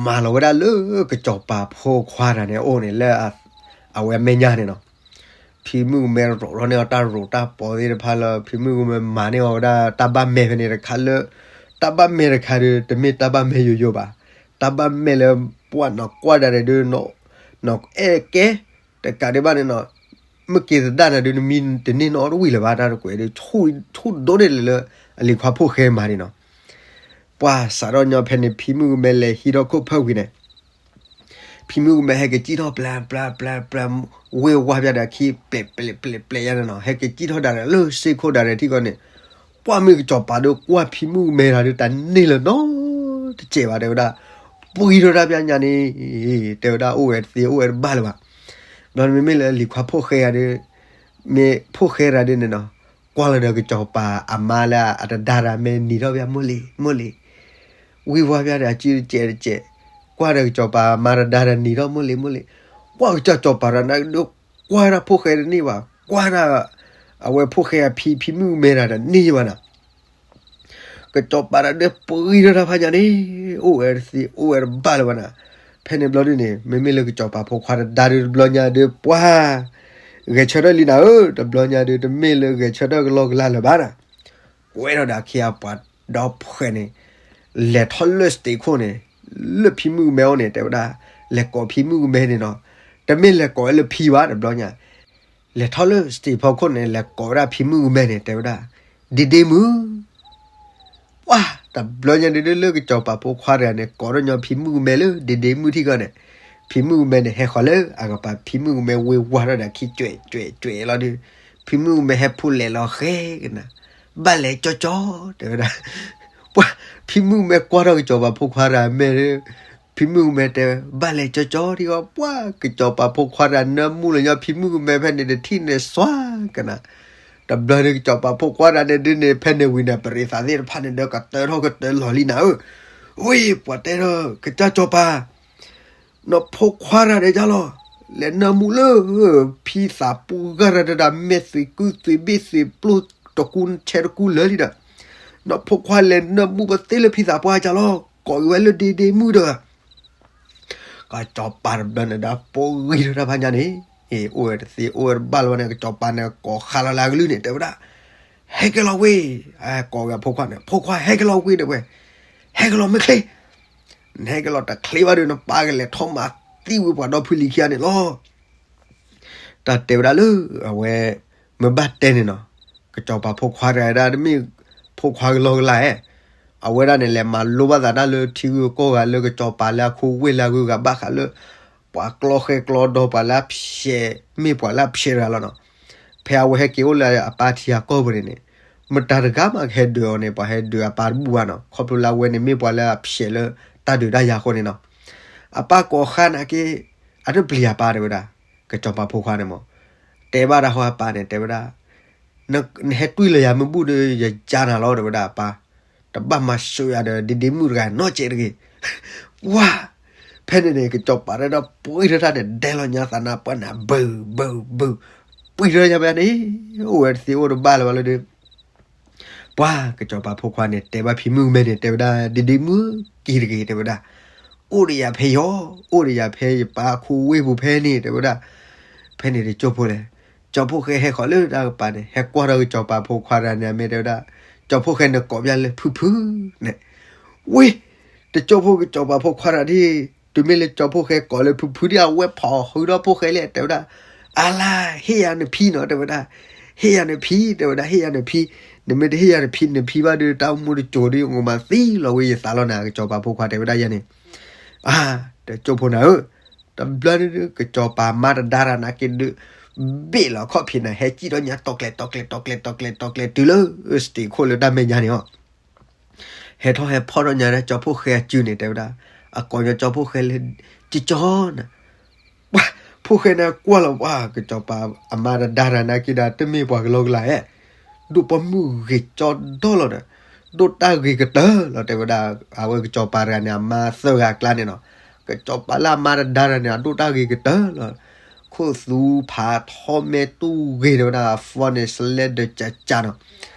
မၤလီၤဝဲဒၣ်လၢကစီၤပၤဖိခွါတဂၤန့ၣ်အအိၣ်န့ၣ် လၢအဝဲအမဲာ်ညါန့ၣ်နီၤ. ဖံမုၣ်ကမဲရိးထီၣ်န့ၢ်အီၤတၢ်ရိးတၢ်ပီၤသ့ၣ်တဖၣ်လၢ ဖံမုၣ်ကမဲမၤန့ၢ်အီၤဝဲဒၣ်တၢ်ဘၣ်မဲာ်ဖဲန့ၣ်တခါလၢ တၢ်ဘၣ်မဲာ်တခါဒီး တမ့ၢ်တၢ်ဘၣ်မဲာ်ယိယိဘၣ်. တၢ်ဘၣ်မဲာ်လၢပှၢ်နီၢ်ကွၢ်ဒၣ်ဒီး နီၢ်အဲၣ်ကဲ တကးဒံးဘၣ်န့ၣ်နီၤ မ့ၢ်က့ၤသဒၣ်နၤဒုး နမံတန့ၢ်နီတဝံၤလၢၤဘၣ် တၢ်တကွဲးဒီး ဆူၣ်ဒိၣ်န့ၢ်လၢအလံၤခွါဖိၣ်ဃဲမၤန့ၣ်နီၤ. ပှၢ်စးထီၣ်ညီဖဲန့ၣ် ဖံမုၣ်ကမဲလဲၤဟံးထီၣ်ခိၣ်ဖၢဝံၤန့ၣ် ဖံမုၣ်ကမဲဟဲက့ၤစံၣ်ထီၣ်ပျဲပျဲပျဲပျဲ ဝ့ၢ်ဝါပျဲဒီးခံပျဲပျဲပျဲယါန့ၣ်နီၤ ဟဲက့ၤစံၣ်ထီၣ်ဒၣ်ဒီးလၢစ့ခိၣ်ဒၣ်ဒီးထံၣ်ကီးန့ၣ် ပှၢ်မ့ၢ်ကစီၤပၤဒီးကွၢ်ဖံမုၣ်ကမဲတဂၤဒီး တန့ၢ်လၢၤနီတစဲးဘၣ် တဲဝဲဒၣ်. ပှံထီၣ်တၢ်ပျဲညါန့ၣ် တဲဝဲဒၣ်အိၣ်ဝဲတသ့အိၣ်ဝဲတဘၣ်လၢၤဘၣ်. ဘျီန့ၣ်မ့မ့ၢ်လၢလံၤခွါဖိၣ်ဃဲဂၤဒီး မ့ၢ်ဖိၣ်ဃဲတဂၤဒီးန့ၣ်နီၤ ကွၢ်လီၤဒီးကစီၤပၤအမါလၢအတဒါတၢ်မ့ၢ်နံၤထီၣ်ပျဲမိၢ်လံၤမိၢ်လံၤ ဝံၢ်ဝါပျဲဒီးအစုတစဲးတစဲး ကွၢ်ဒီးကစီၤပၤအမါတဒါဒီးနံၤထီၣ်မိၢ်လံၤမိၢ်လံၤ ကွၢ်ကစီၤပၤတဂၤဒီး ကွၢ်ဒၣ်ဖိၣ်ဃဲတန့ၢ်ဘၣ် ကွၢ်ဒၣ် အဝဲဖိၣ်ဃဲအဖံ ဖံမုၣ်ကမဲတဂၤဒီးန့ၢ်ယဘၣ်နၤ ကစီၤပၤတဂၤဒီးပှံထီၣ်တၢ်ဖးညါန့ၣ် အိၣ်ဝဲတသ့အိၣ်ဝဲတဘၣ်လၢၤဘၣ်နၤ. ဖဲန့ၣ်ဘျီဒုန့ၣ် မ့မ့ၢ်လၢကစီၤပၤဖိခွါတဒါဒီးတဘျီညါဒီးပှၢ် ဂဲၤဆၢထၢၣ်လံနၤဧၢ တဘျီညါဒီး တမ့ၢ်လၢဂဲၤဆၢထၢၣ်ကလီကလီလၢၤဘၣ်နၤ. ကွဲထီၣ်ဒီးအခံအပှၤဒီဖှဲးန့ၣ် လဲၤထီၣ်လၢ stage ခိၣ်န့ၣ် လၢဖံမုၣ်ကမဲအိၣ်န့ၣ် တဲဝဲဒၣ် လဲၤကိးဖံမုၣ်ကမဲန့ၣ်နီၤ တမ့ၢ်လဲၤကိးဝဲလၢဖံဘၣ်တဘျီညါ လဲၤထီၣ်လၢ stage ဖီခိၣ်န့ၣ် လဲၤကိးဝဲဒၣ်ဖံမုၣ်ကမဲန့ၣ် တဲဝဲဒၣ် ဒ့ဒ့မုၣ် ပှၢ် တဘျီညါဒုးလၢကစီၤပၤဖိခွါတဂၤန့ၣ် ကိးထီၣ်ညီဖံမုၣ်ကမဲလၢဒ့ဒ့မုၣ်ထံၣ်ကီးန့ၣ် ဖံမုၣ်ကမဲန့ၣ် ဟဲဃီၤလၢအကပၤ ဖံမုၣ်ကမဲဝ့ၤဝါထီၣ်ဒီးခံ ကွဲးကွဲးကွဲးလီၤဒီး ဖံမုၣ်ကမဲဟဲဖူလဲၤလီၤဃဲကနၤ, ဘၣ်လဲၤကၠီကၠီ တဲဝဲဒၣ်. ပှၤ ဖံမုၣ်ကမဲကွၢ်ထီၣ်ကစီၤပၤဖိခွါတဂၤမဲာ်ဒီး ဖံမုၣ်ကမဲတဲ ဘၣ်လဲၤကၠီကၠီ ထံဂီၤ ပှၤ ကစီၤပၤဖိခွါတဂၤ နၢမူလၢညါ ဖံမုၣ်ကမဲဖဲန့ၣ် တထံၣ်န့ၣ်စွါကနၤ. တဘျီန့ၣ် ကစီၤပၤဖိခွါတဂၤန့ၣ်ဒုးန့ၣ် ဖဲန့ၣ်ဝံၤန့ၣ် ပရံသးသ့ၣ်တဖၣ်န့ၣ်ဒီး ကတၢထီၣ်ကတၢလီၤလံနၤဧၢ. ဝံၤ ပှၤတဲထီၣ် ကစၢ်စီၤပၤ နဖိခွါတဂၤဒီးယါလီၤ, လဲၤနၢမူလၢ ဖံသးပှၢ်ဂၤတဂၤ မဲာ်သွံၣ်ကုၢ်သွံၣ်ဘ့ၣ်သွံၣ်ပျိၢ်တကူဆဲတကူလၢာ်လံဒီး နဖိခွါလဲၤနၢမူပသ့လၢဖံသးပှၢ်ကၢ်လီၤ, ကိးက့ၤဝဲလၢဒ့ဒ့မုၣ်ဒီး ကစီၤပၤတဘျီန့ၣ်ဒီး ပိာ်ဂံၢ်ထီၣ်တၢ်ဖးညါန့ၣ်, အိၣ်ဝဲတသ့အိၣ်ဝဲတဘၣ်လၢၤဘၣ်န့ၣ် ကစီၤပၤန့ၣ် ကိးဃါလီၤလၢအကလုၢ်န့ၣ် တဲဝဲဒၣ်, ဟဲက့ၤလီၤဝ့ၢ်, ကိးဝဲအဖိခွါန့ၣ် ဖိခွါဟဲက့ၤလီၤဝ့ၢ် တဲဝဲ, ဟဲက့ၤလီၤမ့ၢ်ချ့ နဟဲက့ၤလီၤတချ့ဘၣ်ဒီး နပၢ်ကလဲၤထီၣ်မၤသံဝံၤပှၤဒီဖုလံၤခံဂၤန့ၣ်လီၤ. တၢ်တဲဝဲဒၣ်လၢ အဝဲ မ့ၢ်ဘၣ်တဲန့ၣ်နီၤ, ကစီၤပၤဖိခွါတဂၤဒၣ်တမ့ၢ် ဖိခွါကလီကလီဧါ, အဝဲဒၣ်န့ၣ် လဲၤမၤလိဘၣ်သးတၢ်လၢထံဂုၤကီၢ်ဂၤ လၢကစီၤပၤလၢအခိဝ့ၢ်လၢအဂုၤအဂၤ ဘၣ်ဃးလၢ ပှၤကျီဃဲကျီဒီ ပှၤလၢအဖျဲး မ့ၢ်ပှၤလၢအဖျဲးတဂၤလီၤနီၤ. ဖဲအဝဲဟဲက့ၤအိၣ်လၢအပၢ်ထံဂၤကီၢ်ပူၤန့ၣ်န့ၣ် မတၤတဂၤမးကဟဲဒုးအီၤန့ၣ် ပှၤဟဲဒုးအပၢ်တဘူၣ်ဘၣ်နီၤ, ခီဖျိလၢအဝဲန့ၣ်မ့ၢ်ပှၤလၢအဖျဲးလၢတၢ်ဒုးတၢ်ယၤအဃိန့ၣ်နီၤ. အပၢ်ကိးဃါနာ်က့ အတပျံၤအပၢ် တဲဝဲဒၣ်, ကစီၤပၤဖိခွါန့ၣ်မး တဲဘၣ်တၢ်ဃီအပၢ်န့ၣ် တဲဝဲဒၣ်, နဟဲတွံၢ်လၢယၤမ့ၢ်ဘူၣ်ဒီး ယကၢနၤလီၤ တဲဝဲဒၣ်အပၢ်, တဘၣ်မၤစၢၤယၤဒီး ဒ့ဒ့မုၣ်တဂၤနီတစဲးတဂ့ၤ. ဝါ ဖဲန့ၣ်န့ၣ် ကစီၤပၤတဂၤဒီး ပှံထီၣ်တၢ်န့ၣ် ဒဲလီၤညါသးနါပှၢ်နၤ ဘုး ဘုး ဘုး, ပှံထီၣ်ညါဖဲန့ၣ် အိၣ်ဝဲတသ့အိၣ်တဘၣ်လၢၤဘၣ်လၢဒီး ပှၤ ကစီၤပၤဖိခွါန့ၣ် တဲဘၣ်ဖံမုၣ်ကမဲန့ၣ် တဲဝဲဒၣ် ဒ့ဒ့မုၣ် က့ၤတဂ့ၤ တဲဝဲဒၣ်, အိၣ်ဒီးယၤဖဲယီၤ, အိၣ်ဒီးယၤဖဲယပၢ်ခိဝ့ၢ်ပူၤဖဲန့ၣ် တဲဝဲဒၣ်. ဖဲန့ၣ်တကၠိၢ်ဖိလဲၣ်, ကၠီဖိၣ်ဃဲဟဲဃီၤလၢတၢ်ကပၤန့ၣ် ဟဲကွၢ်ထီၣ်ကစီၤပၤဖိခွါတဂၤန့ၣ် အမဲာ်တဲဝဲဒၣ်, ကၠီဖိၣ်ဃဲနကိးပျၢ်လၢဖုဖုန့ၣ်. ဝ့ၢ် တကၠိၢ်ဖိကစီၤပၤဖိခွါတဂၤဒ်, တုၤမ့ၢ်လၢကၠီဖိၣ်ဃဲကိးလၢဖုဖုဒ် အဝဲဖီၣ်ဃုာ်ဒီးဖိၣ်ဃဲလဲၣ် တဲဝဲဒၣ်, အလါ ဟ့ၣ်ယၤနဖံနီၤ တဲဝဲဒၣ်, ဟ့ၣ်ယၤနဖံ တဲဝဲဒၣ်, ဟ့ၣ်ယၤနဖံ, နမ့ၢ်တဟ့ၣ်ယၤနဖံ နဖံဘၣ်ဒီး တၢ်အိၣ်မူတစိၤဒီး ယကမၤသံလီၤဝဲယသးလီၤနၤ ကစီၤပၤဖိခွါတဲဝဲဒၣ်ယဲန့ၣ်. အါ တကၠိၢ်ဖိနၤဧၢ, တဘျီန့ၣ်ဒုး ကစီၤပၤမါတဒါတဂၤနာ်က့ဒုး ဘ့ၣ်လီၤခီၣ်ဖံးနၤ ဟဲစံၣ်ထီၣ်ညါ တီၤကျဲၤ တီၤကျဲၤ တီၤကျဲၤ တီၤကျဲၤ တီၤကျဲၤ တုၤလၢ စတ့းခိၣ်လၢတၢ်မဲာ်ညါန့ၣ်လီၤ. ဟဲထီၣ်ဟဲဖီၣ်ထီၣ်ညါဒၣ် ကၠီဖိၣ်ဃဲအစုန့ၣ် တဲဝဲဒၣ်, အကိးညီကၠီဖိၣ်ဃဲလၢ ကၠီကၠီနၤ. ပှၤ ဖိၣ်ဃဲန့ၣ်ကွၢ်လီၤ ပှၤ ကစီၤပၤအမါတဒါတဂၤနာ်က့ဒၣ် တမ့ၢ်ပှၤကလီကလီဧါ, ဒိၣ်ပိာ်မုၣ်ဂ့ၤကၠီဒီလီၤဒီး ဒိၣ်တၢ်ဂ့ၤကတၢၢ်လီၤ တဲဝဲဒၣ်. အဝဲကစီၤပၤတဂၤန့ၣ် အမါသၢဂၤအကျါန့ၣ်နီၤ, ကစီၤပၤလၢအမါတဒါတဂၤန့ၣ် အဒိၣ်တၢ်ဂ့ၤကတၢၢ်လီၤ. ခိၣ်သူဖးထီ မဲာ်တူၢ်ဂ့ၤ တဲဝဲဒၣ်, အသီန့ၣ် စလဲဒီးကၠးကၠးနီၤ.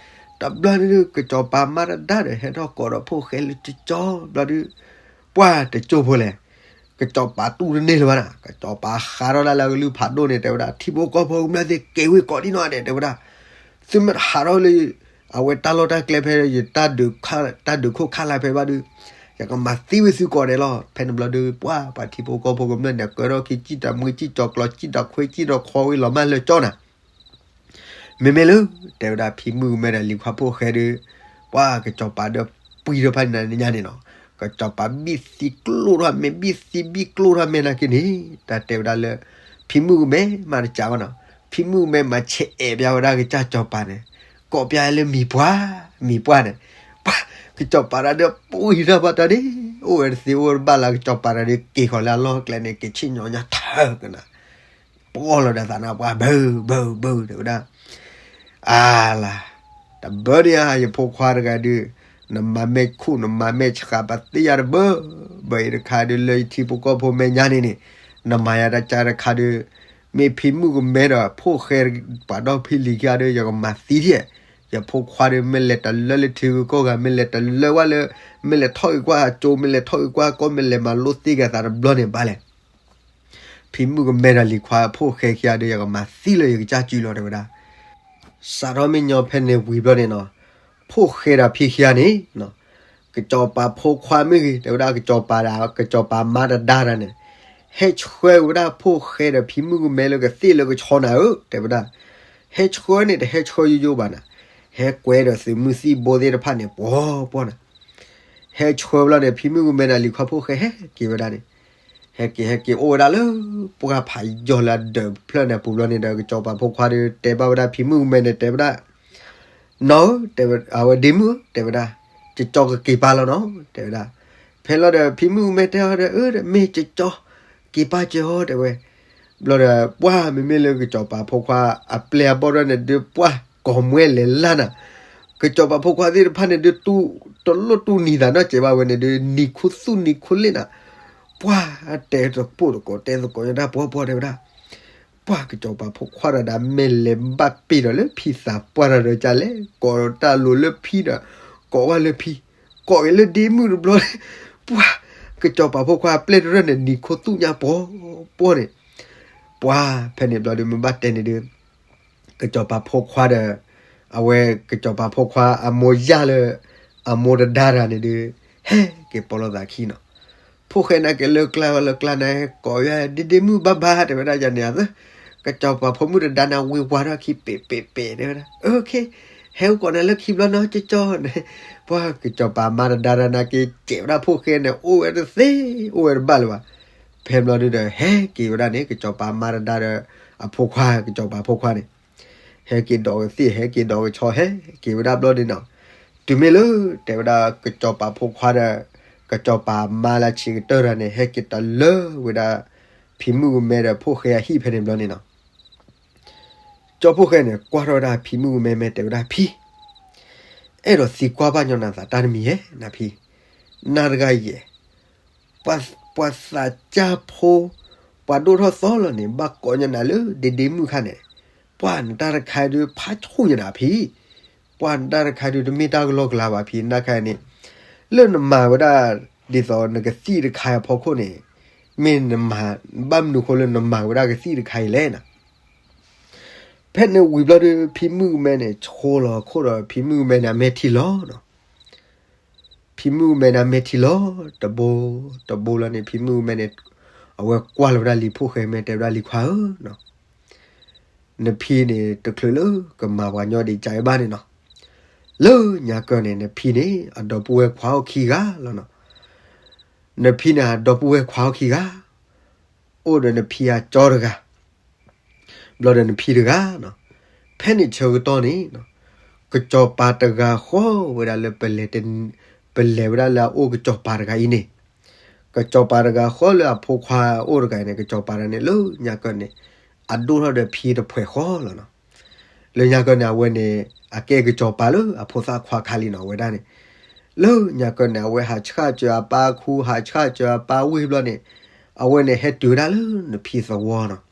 တဘျီန့ၣ်ဒုး ကစီၤပၤမါတဒါဒီး ဟဲထီၣ်ကိးဒီးဖိၣ်ဃဲလၢ ကၠီကၠီ ဘျီဒုး ပှၤ တကၠိၢ်ဖိလဲၣ်, ကစီၤပၤတူၢ်တန့ၢ်လၢၤဘၣ်နၤ, ကစီၤပၤဃးထီၣ်ဒၣ်လၢအကလုၢ်ဖးဒိၣ်န့ၣ် တဲဝဲဒၣ်, ထံဖိကီၢ်ဖိကမျၢၢ်သ့ၣ် က့ၤဝ့ၢ်ကိးဒံနီၢ်ဒဲး တဲဝဲဒၣ်. သုမ့ၢ်တဟးထီၣ်လၢ အဝဲတၢ်လီၢ်တၢ်ကျဲဖဲယ တၢ်ဒုးခိၣ်ခါလၢ်ဖဲဘၣ်ဒုး ယကမၤသံဝဲသုကိးဒဲးလီၤ. ဖဲန့ၣ်ဘျီဒုး ပှၤ ပှၤထံဖိကီၢ်ဖိကမျၢၢ်န့ၣ် ကၢထီၣ်ခံ စံၣ်တၢ်မှံ စံၣ်တၢ်ကျီ စံၣ်တၢ်ခွ့ စံၣ်တၢ်ခီဝံၤ လီၤမၢ်လၢကၠီနၤ. မ့မ့ၢ်လၢ တဲဝဲဒၣ် ဖံမုၣ်ကမဲဒီးလံၤခွါဖိၣ်ဃဲဒီး ပှၤ ကစီၤပၤဒီးပှံၤထီၣ်ဖဲန့ၣ်ညါန့ၣ်နီၤ, ကစီၤပၤဘံၣ်သံကျိၣ်ထီၣ်မဲာ် ဘံၣ်သံဘံၣ်ကျိၣ်ထီၣ်မဲာ်နာ်က့န့ၣ် တၢ်တဲဝဲဒၣ်လၢ ဖံမုၣ်ကမဲမၤတစးဘၣ်နီၤ, ဖံမုၣ်ကမဲမၤဆဲးအဲၣ်ဘၣ်ဝဲဒၣ်ကစၢ်စီၤပၤန့ၣ်, ကိးပျၢ်လၢမံၤပှၢ် မံၤပှၢ်န့ၣ်, ပှၤ ကစီၤပၤတၢ်ဒီးပှံၤထီၣ်ဘၣ်တၢ်န့ၣ် အိၣ်ဝဲတသ့အိၣ်ဝဲတဘၣ်လၢ ကစီၤပၤတၢ်ဒီး က့ၤဃီၤလၢအလီၢ်ကျဲန့ၣ် က့ၤဆ့ၣ်ညီၣ်ညါထၢကနၤ ပှီၢ်လီၤဒီးသးနါပှၢ် ဘုး ဘုး ဘုး တဲဝဲဒၣ်, အါလါ, တဘၢန့ၣ်ဧါ ယဖိခွါတဂၤဒုး, နမၤမဲာ်ခူၣ် နမၤမဲာ်ဆှး ပသ့ၣ်ညါတဘၢ, ဘၢအံၤတခါဒုး လၢယထံဖိကီၢ်ဖိမဲာ်ညါန့ၣ်န့ၣ်, နမၤယၤတၢ်ကါတခါဒုး, မ့ၢ်ဖံမုၣ်ကမဲဒီး ဖိၣ်ဃဲ ပှၤဒီဖံလံၤခံဂၤဒီး ယကမၤသံဒ်, ယဖိခွါဒီး မ့ၢ်လဲၤတလၢလၢထံဂုၤကီၢ်ဂၤ မ့ၢ်လဲၤတလၢဝဲလၢ, မ့ၢ်လဲၤထီၣ်ဂ့ၤကွၢ်အကၠိ မ့ၢ်လဲၤထီၣ်ဂ့ၤကွၢ်အကီၢ် မ့ၢ်လဲၤမၤလိသ့ၣ်ဂၤသးတဘျီန့ၣ်ဘၣ်လဲၣ် ဖံမုၣ်ကမဲဒီးလံၤခွါဖိၣ်ဃဲခံဂၤဒီး ယကမၤသံလၢယကစၢ်စုလီၤ တဲဝဲဒၣ်. စးထီၣ်မ့ၢ်ညီဖဲန့ၣ်ဝံၤဘျီန့ၣ်နီၤ, ဖိၣ်ဃဲဒီးဖံခံဂၤန့ၣ်, ကစီၤပၤဖိခွါမ့ၢ်ဂ့ၤ တဲဝဲဒၣ် ကစီၤပၤဒၣ် ကစီၤပၤမါတဒါတၢ်န့ၣ်, ဟဲဆှၢဝဲဒၣ်ဖိၣ်ဃဲဒီးဖံမုၣ်ကမဲလၢကသ့ၣ်လၢကဆီနၤဧၢ တဲဝဲဒၣ်. ဟဲဆှၢန့ၣ် တဟဲဆှၢယိယိဘၣ်နၤ, ဟဲကွဲဒီးသုးမုၢ်သံၣ်ဘိသ့ၣ်တဖၣ်န့ၣ် ပှီၤပှီၤနၤ. ဟဲဆှၢဘျီန့ၣ် ဖံမုၣ်ကမဲဒီးလံၤခွါဖိၣ်ဃဲဟဲက့ၤဝဲဒၣ်န့ၣ်, ဟဲက့ၤဟဲက့ၤအိၣ်ဝဲဒၣ်လၢ ပှၢ်ဖးယီၤလၢအဒၢးဖျၢၣ်န့ၣ်အပူၤဘျီန့ၣ်ဒီး ကစီၤပၤဖိခွါဒီးတဲဘၣ်ဝဲဒၣ်ဖံမုၣ်ကမဲန့ၣ် တဲဝဲဒၣ်, နီၢ်ဧၢ, တဲဝဲ, အဝဲဒ့မုၣ်ဧၢ, တဲဝဲဒၣ်, ကကၠီကက့ၤပာ်လီၤနီၤ, တဲဝဲဒၣ်. ဖဲလီၤဒီး ဖံမုၣ်ကမဲတဲအီၤဒီး အၢ ဒီးမ့ၢ်ကကၠီ က့ၤပာ်စၢၤအီၤ တဲဝဲ. ဘျီဒီး ပှၢ်မ့မ့ၢ်လၢကစီၤပၤဖိခွါအပျဲၢ်အဘီၣ်ဒၣ်န့ၣ်ဒုး ပှၢ်ကီၢ်မှဲလဲၤလၢ်နၤ, ကစီၤပၤဖိခွါသ့ၣ်တဖၣ်န့ၣ်ဒုး တူၢ်တလိၣ်တူၢ်နံၤသးနီတစဲးဘၣ်ဝဲန့ၣ်ဒုး နံၤခိသူၣ်နံၤခိလ့ၣ်နၤ, ပှၢ်တဲသကိးသကိး တဲသကိးညါတၢ်ပှီၢ်ပှီၢ် တဲဝဲဒၣ်. ပှၢ်ကစီၤပၤဖိခွါဒီး ဒၣ်မ့ၢ်လဲၤဘၣ်ပ့ၤဒီးလၢဖံသးပှၢ်တၢ်ဒီးကလဲၣ်, ကိးတၢ်လိၤလၢဖံဒီး ကိးဝဲလၢဖံ, ကိးက့ၤလၢဒ့မုၣ်တဘျီ, ပှၢ်ကစီၤပၤဖိခွါအပျဲၢ်တရၢၢ်န့ၣ် နံၤခိသူၣ်ညါပှီၢ်ပှီၢ်န့ၣ်, ပှၢ်ဖဲန့ၣ်ဘျီဒီး မ့ၢ်ဘၣ်တဲန့ၣ်ဒီး ကစီၤပၤဖိခွါဒီး အဝဲကစီၤပၤဖိခွါအမိၢ်ယၢ်လၢ အမိၢ်တဒါတဂၤန့ၣ်ဒီး ဟဲက့ၤပိာ်လိာ်သးခံနီၤ. ဖိၣ်ဃဲနာ်က့ၤလၢကျါလၢကျါန့ၣ် ကိးဝဲဒ့ဒ့မုၣ်ဘၣ်ဘၣ် တဲဝဲဒၣ်ယၤန့ၣ်အသၢ, ကစီၤပၤဖိမုၣ်တဒါန့ၣ် ဝ့ၤဝါထီၣ်ခံ ပ့းပ့းပ့း တဲဝဲဒၣ်. အၢ ဟဲအိၣ်ကိးနၤလၢခံဘျီနီၤ ကကၠီန့ၣ်, ပှၢ်ကစီၤပၤမါတဒါတဂၤနာ်က့ၤ စဲးဝဲဒၣ်ဖိၣ်ဃဲန့ၣ် အိၣ်ဝဲတသ့ အိၣ်ဝဲတဘၣ်လၢၤဘၣ်. ဖဲဘျီဒုဒီး ဟဲက့ၤဝဲဒၣ်န့ၣ် ကစီၤပၤမါတဒါဒီး အဖိခွါ ကစီၤပၤဖိခွါန့ၣ် ဟဲက့ၤဒိးကသ့ၣ် ဟဲက့ၤဒိးကဆီ ဟဲက့ၤဝဲဒၣ်ဘျီဒုနီၤ. တုၤမ့ၢ်လၢ တဲဝဲဒၣ်ကစီၤပၤဖိခွါဒီး ကစီၤပၤမါလၢအဆံးကတၢၢ်တဂၤန့ၣ် ဟဲက့ၤတလၢဝဲဒၣ် ဖံမုၣ်ကမဲဒီးဖိၣ်ဃဲအဟံၣ်ဖဲန့ၣ်ဘျီန့ၣ်နီၤ. ကၠီဖိၣ်ဃဲန့ၣ် ကွၢ်ထီၣ်ဝဲဒၣ်ဖံမုၣ်ကမဲ မဲ တဲဝဲဒၣ်ဖံ, အဲၣ်ဒိးသံကွၢ်ဘၣ်ညီနၤသးတၢ်တမံၤဧါ နဖံ, နၤတဂၤယဲၢ် ပှၤသးစၢ်ဖိ ပှၤဒိၣ်ထီၣ်သီလီၤန့ၣ် ဘၣ်ကိးညီနၤလၢဒ့ဒ့မုၣ်ခါန့ၣ်, ပှၢ်နတၢ်တခါဒုးဖးဆူၣ်ညီနၤဖံ, ပှၢ်နတၢ်တခါဒုးတမ့ၢ်တၢ်ကလီကလီဘၣ်ဖံ နတၢ်တခါန့ၣ်, လၢနမၤဝဲဒၣ် ဒ်သိးနကသံၣ်တခါအဖီခိၣ်န့ၣ်, မ့ၢ်နမၤ ဘၣ်မနုၤဃိလၢနမၤဝဲဒၣ်ကသံၣ်တခါအံၤလဲၣ်နီၤ. ဖဲန့ၣ်ဝံၤဘျီဒုး ဖံမုၣ်ကမဲန့ၣ် ဆိလီၤခိၣ်ဒီး ဖံမုၣ်ကမဲန့ၣ် အမဲာ်ထံလီၤနီၤ. ဖံမုၣ်ကမဲန့ၣ် အမဲာ်ထံလီၤ တဘိ တဘိလီၤန့ၣ် ဖံမုၣ်ကမဲန့ၣ် အဝဲကွၢ်လီၤဝဲဒၣ်လံာ်ဖိၣ်ဃဲ မဲ တဲဝဲဒၣ်လံာ်ခွါဧၢနီၤ, နဖံန့ၣ် တချုးလၢကမၤပှၤညီဒံးကဘၣ်န့ၣ်နီၤ, လၢညါကၢၢ်န့ၣ် နဖံန့ၣ် အဒီပုၢ်ဝဲၢ်ခွါအိၣ်ခံဂၤလီၤနီၤ. နဖံန့ၣ် အဒီပုၢ်ဝဲၢ်ခွါအိၣ်ခံဂၤ, အိၣ်ဒီးနဖံအကၠီတဂၤ ဘျီဒီးနဖံတဂၤနီၤ. ဖဲန့ၣ်ဆၢကတီၢ်န့ၣ် ကစီၤပၤတဂၤဃီဝဲဒၣ်လၢ ပလဲၤဝဲဒၣ်လၢအအိၣ်ကစီၤပၤတဂၤအံၤန့ၣ်, ကစီၤပၤတဂၤဃီလၢအဖိခွါအိၣ်တဂၤန့ၣ် ကစီၤပၤတဂၤန့ၣ် လၢညါကၢၢ်န့ၣ် အဒိၣ်ထီၣ်ဒီးဖံတဖှဲးဃီလီၤနီၤ. လၢညါကၢၢ်န့ၣ် အဝဲန့ၣ် အကဲကစီၤပၤလၢအဖိသၣ်ခွါခါလံနီၤ အဝဲဒၣ်န့ၣ်, လၢညါကၢၢ်န့ၣ် အဝဲဟးဆှၣ်စၢၤအပၢ်အခူ ဟးဆှၣ်စၢၤအပၢ်ဝ့ၢ်ဘျီန့ၣ်, အဝဲန့ၣ်ဟဲတုၤဝဲဒၣ်လၢနဖံသဝီနီၤ.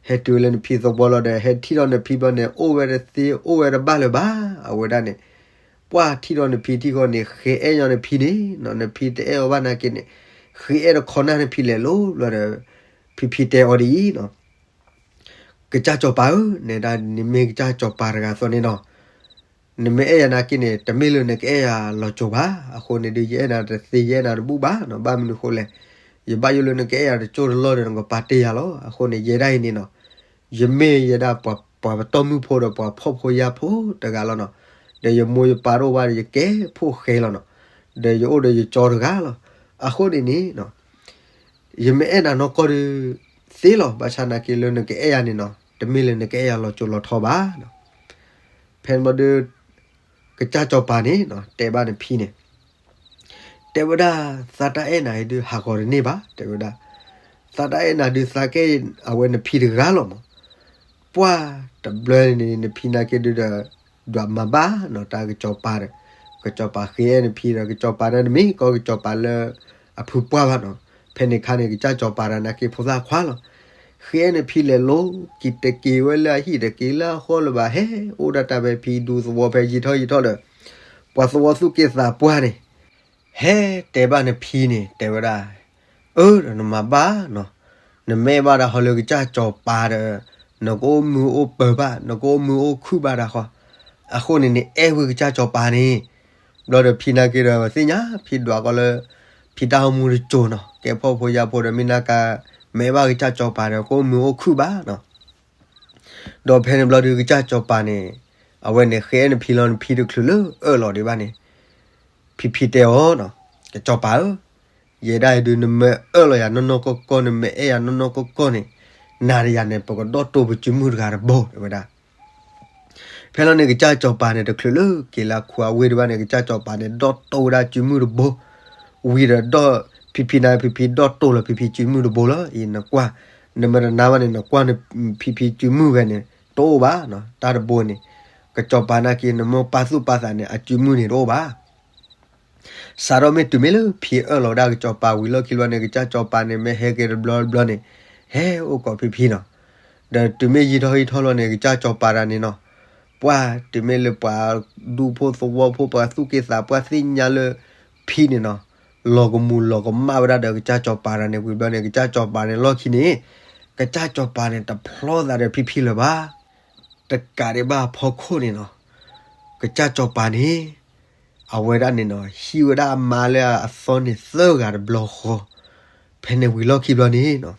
ဟဲတုၤလၢနဖံသဝီလီၤဒီး ဟဲထံၣ်ထီၣ်နဖံဘျီန့ၣ် အိၣ်ဝဲတသ့ အိၣ်ဝဲတဘၣ်လၢၤဘၣ် အဝဲဒၣ်န့ၣ်, ပှၢ်ထံၣ်ထီၣ်နဖံထံၣ်ဃီန့ၣ် ဃ့အဲၣ်ညီနဖံန့ၣ်နီၤ, နဖံတအဲၣ်အီၤဘၣ်နာ်က့န့ၣ်, ဃ့အဲၣ်တခီနၢ်နဖံလဲၤလိၤဘျီဒီး ဖံဖံတဲအီၤဒ်အံၤနီၤ, ကစၢ်စီၤပၤဧၢ, နဲဒၣ်နမ့ၢ်ကစၢ်စီၤပၤတဂၤအသိးန့ၣ်နီၤ, နမ့ၢ်အဲၣ်ယၤနာ်က့န့ၣ် တမ့ၢ်လၢနကအဲၣ်ယၤလီၤစိၤဘၣ်, အဃိန့ၣ်ဒီး ယအဲၣ်နၤတသ့ ယအဲၣ်နၤတဘူၣ်ဘၣ်နီၤ, ဘၣ်မနုၤဃိလဲၣ်, ယဘၣ်ယိၣ်လၢနကအဲၣ်ယၤတစိၢ်တလီၢ်ဒီး နကပာ်တ့ၢ်ယၤလီၤ, အဃိန့ၣ် ယဲဒၣ်အံၤန့ၣ်နီၤ, ယမ့ၢ်ယဲဒၣ်ပှၤပတီၢ်မုၢ်ဖိဒီးပှၤဖှီၣ်ဖိယာ်ဖိတဂၤလီၤနီၤ, ဒီးယမိၢ်ယပၢ်တအိၣ်ဘၣ်ဒီး ယကဲဖိၣ်ဃဲလီၤနီၤ, ဒီးယအိၣ်ဒီးယကၠီတဂၤလီၤ, အဃိန့ၣ်န့ၣ် ယမ့ၢ်အဲၣ်နၤနီၢ်ကီၢ်ဒီး သ့လီၤ, ဘၣ်ဆၣ်နာ်က့လၢနကအဲၣ်ယၤန့ၣ်နီၤ, တမ့ၢ်လၢနကအဲၣ်ယၤလီၤစိၤလီၤထီဘၣ်နီၤ. ဖဲန့ၣ်ဘျီဒီး ကစၢ်စီၤပၤန့ၣ်နီၤ တဲဘၣ်နဖံန့ၣ်, တဲဝဲဒၣ် သးတၢ်အဲၣ်နၤအံၤဒုး ဟးဂီၤတန့ၢ်ဘၣ် တဲဝဲဒၣ်, သးတၢ်အဲၣ်နၤဒုး သးကအဲၣ်အဝဲနဖံတဂၤလီၤမး, ပှၢ်တဘျီန့ၣ် နဖံနာ်က့ဒုးဒီး ဒွးမၤဘၣ်နီၤ တၢ်ကစီၤပၤဒီး, ကစီၤပၤဃ့အဲၣ်နဖံဒီး ကစီၤပၤန့ၣ်တမ့ၢ်ကီၢ်ကစီၤပၤလၢအဖုပှၢ်ဘၣ်နီၤ, ဖဲန့ၣ်ခါန့ၣ် ကစၢ်စီၤပၤတဂၤနာ်က့ဖိသၣ်ခွါလီၤ, ဃ့အဲၣ်နဖံလဲၤလိၤ က့ၤတက့ၤဝဲလၢအဟံၣ်တက့ၤလၢအဃီလၢၤဘၣ် ဟဲအိၣ်ဒၣ်တၢ်ဖဲဖံဒူသဝီဖဲယံာ်ထီၣ်ယံာ်ထီၣ်ဒီး, ပှၤသဝီသူၣ်က့သးပှၢ်န့ၣ် ဟဲတဲဘၣ်နဖံန့ၣ် တဲဝဲဒၣ်, အၢ ဒီးနမၤဘၣ်နီၤ, နမ့ၢ်ဘၣ်ဒၣ်ဟီလၢကစၢ်စီၤပၤဒီး နကအိၣ်မုာ်အိၣ်ပၢၤဘၣ် နကအိၣ်မုာ်အိၣ်ခုၣ်ဘၣ်ဒၣ်ဃီ, အဃိန့ၣ်န့ၣ် အဲၣ်ဝံကစၢ်စီၤပၤန့ၣ်, ဘျီဒီးဖံနာ်က့ဒီးသ့ၣ်ညါ ဖံဒွးကီးလၢ ဖံတၢ်အိၣ်မူတစိၤနီၤ ကဲဖှီၣ်ဖိယာ်ဖိဒီးမ့ၢ်နာ်က့ မ့ၢ်ဘၣ်ကစၢ်စီၤပၤဒီး ကအိၣ်မုာ်အိၣ်ခုၣ်ဘၣ်နီၤ ဒီးဖဲန့ၣ်ဘျီဒီး ကစၢ်စီၤပၤန့ၣ် အဝဲန့ၣ်ဃ့အဲၣ်နဖံလီၤ နဖံတချုးလၢအၢၣ်လီၤဒံးဘၣ်န့ၣ်, ဖံဖံတဲအီၤနီၤ, ကစီၤပၤဧၢ, ယဲဒၣ်အံၤဒုး နမ့ၢ်အၢၣ်လီၤယၤနီၢ်နီၢ်ကီၢ်ကီၢ် နမ့ၢ်အဲၣ်ယၤနီၢ်နီၢ်ကီၢ်ကီၢ်န့ၣ် နၤဒီးယၤန့ၣ် ပကဒီၣ်တိၢ်ပစုမုၢ်တဂၤတဘိ တဲဝဲဒၣ်. ဖဲလီၤန့ၣ် ကစၢ်စီၤပၤန့ၣ် တချုးလၢက့ၤလၢအခူအဝ့ၢ်ဒံးဘၣ်န့ၣ် ကစၢ်စီၤပၤန့ၣ် ဒီၣ်တိၢ်ဝဲဒၣ်စုမုၢ်တဘိ, ဝံၤဒီးဒီၣ်ဖံဖံန့ၣ် ဖံဖံဒီၣ်တိၢ်လီၤဖံဖံစုမုၢ်တဘိလီၤ. အံၤနကွၢ်, နမ့ၢ်တနာ်ဘၣ်န့ၣ် နကွၢ်န့ၣ် ဖံဖံစုမုၢ်ဝဲန့ၣ် တအိၣ်ဘၣ်, တၢ်တဘိန့ၣ် ကစီၤပၤနာ်က့ နမ့ၢ်ပာ်သူၣ်ပာ်သးန့ၣ် အစုမုၢ်န့ၣ်တအိၣ်ဘၣ်. စးထီၣ်မ့ၢ်တုၤမ့ၢ်လၢဖံအၢၣ်လီၤဒၣ်ကစီၤပၤဝံၤလီၢ်ခံဘျီန့ၣ် ကစၢ်စီၤပၤန့ၣ် မ့ၢ်ဟဲက့ၤတဘျီတဘျီန့ၣ် ဟဲအိၣ်ကိးဖံဖံနီၤ. ဒီးတုၤမ့ၢ်ယံာ်ထီၣ်ယံာ်ထီၣ်လီၤန့ၣ် ကစၢ်စီၤပၤတဂၤန့ၣ်နီၤ, ပှၤတုၤမ့ၢ်လၢပှၤဒူဖိသဝီဖိ ပှၤသူၣ်က့သးပှၢ်သ့ၣ်ညါလၢဖံန့ၣ်နီၤ, လီၤကမူၤလီၤကမၣ်ဝဲဒၣ်ဒီးကစၢ်စီၤပၤတဂၤန့ၣ် ဝံၤဘျီန့ၣ် ကစၢ်စီၤပၤန့ၣ်လီၢ်ခံန့ၣ် ကစၢ်စီၤပၤန့ၣ် တဖျီသးဒီးဖံဖံလၢၤဘၣ်. တကးဒံးဘၣ်အဖီခိၣ်န့ၣ်နီၤ, ကစၢ်စီၤပၤန့ၣ် အဝဲဒၣ်န့ၣ်နီၤ ဟံးဝဲဒၣ်အမါလၢအသီန့ၣ်သၢဂၤတဘျီဃီ, ဖဲန့ၣ်ဝံၤလီၢ်ခံဘျီန့ၣ်နီၤ,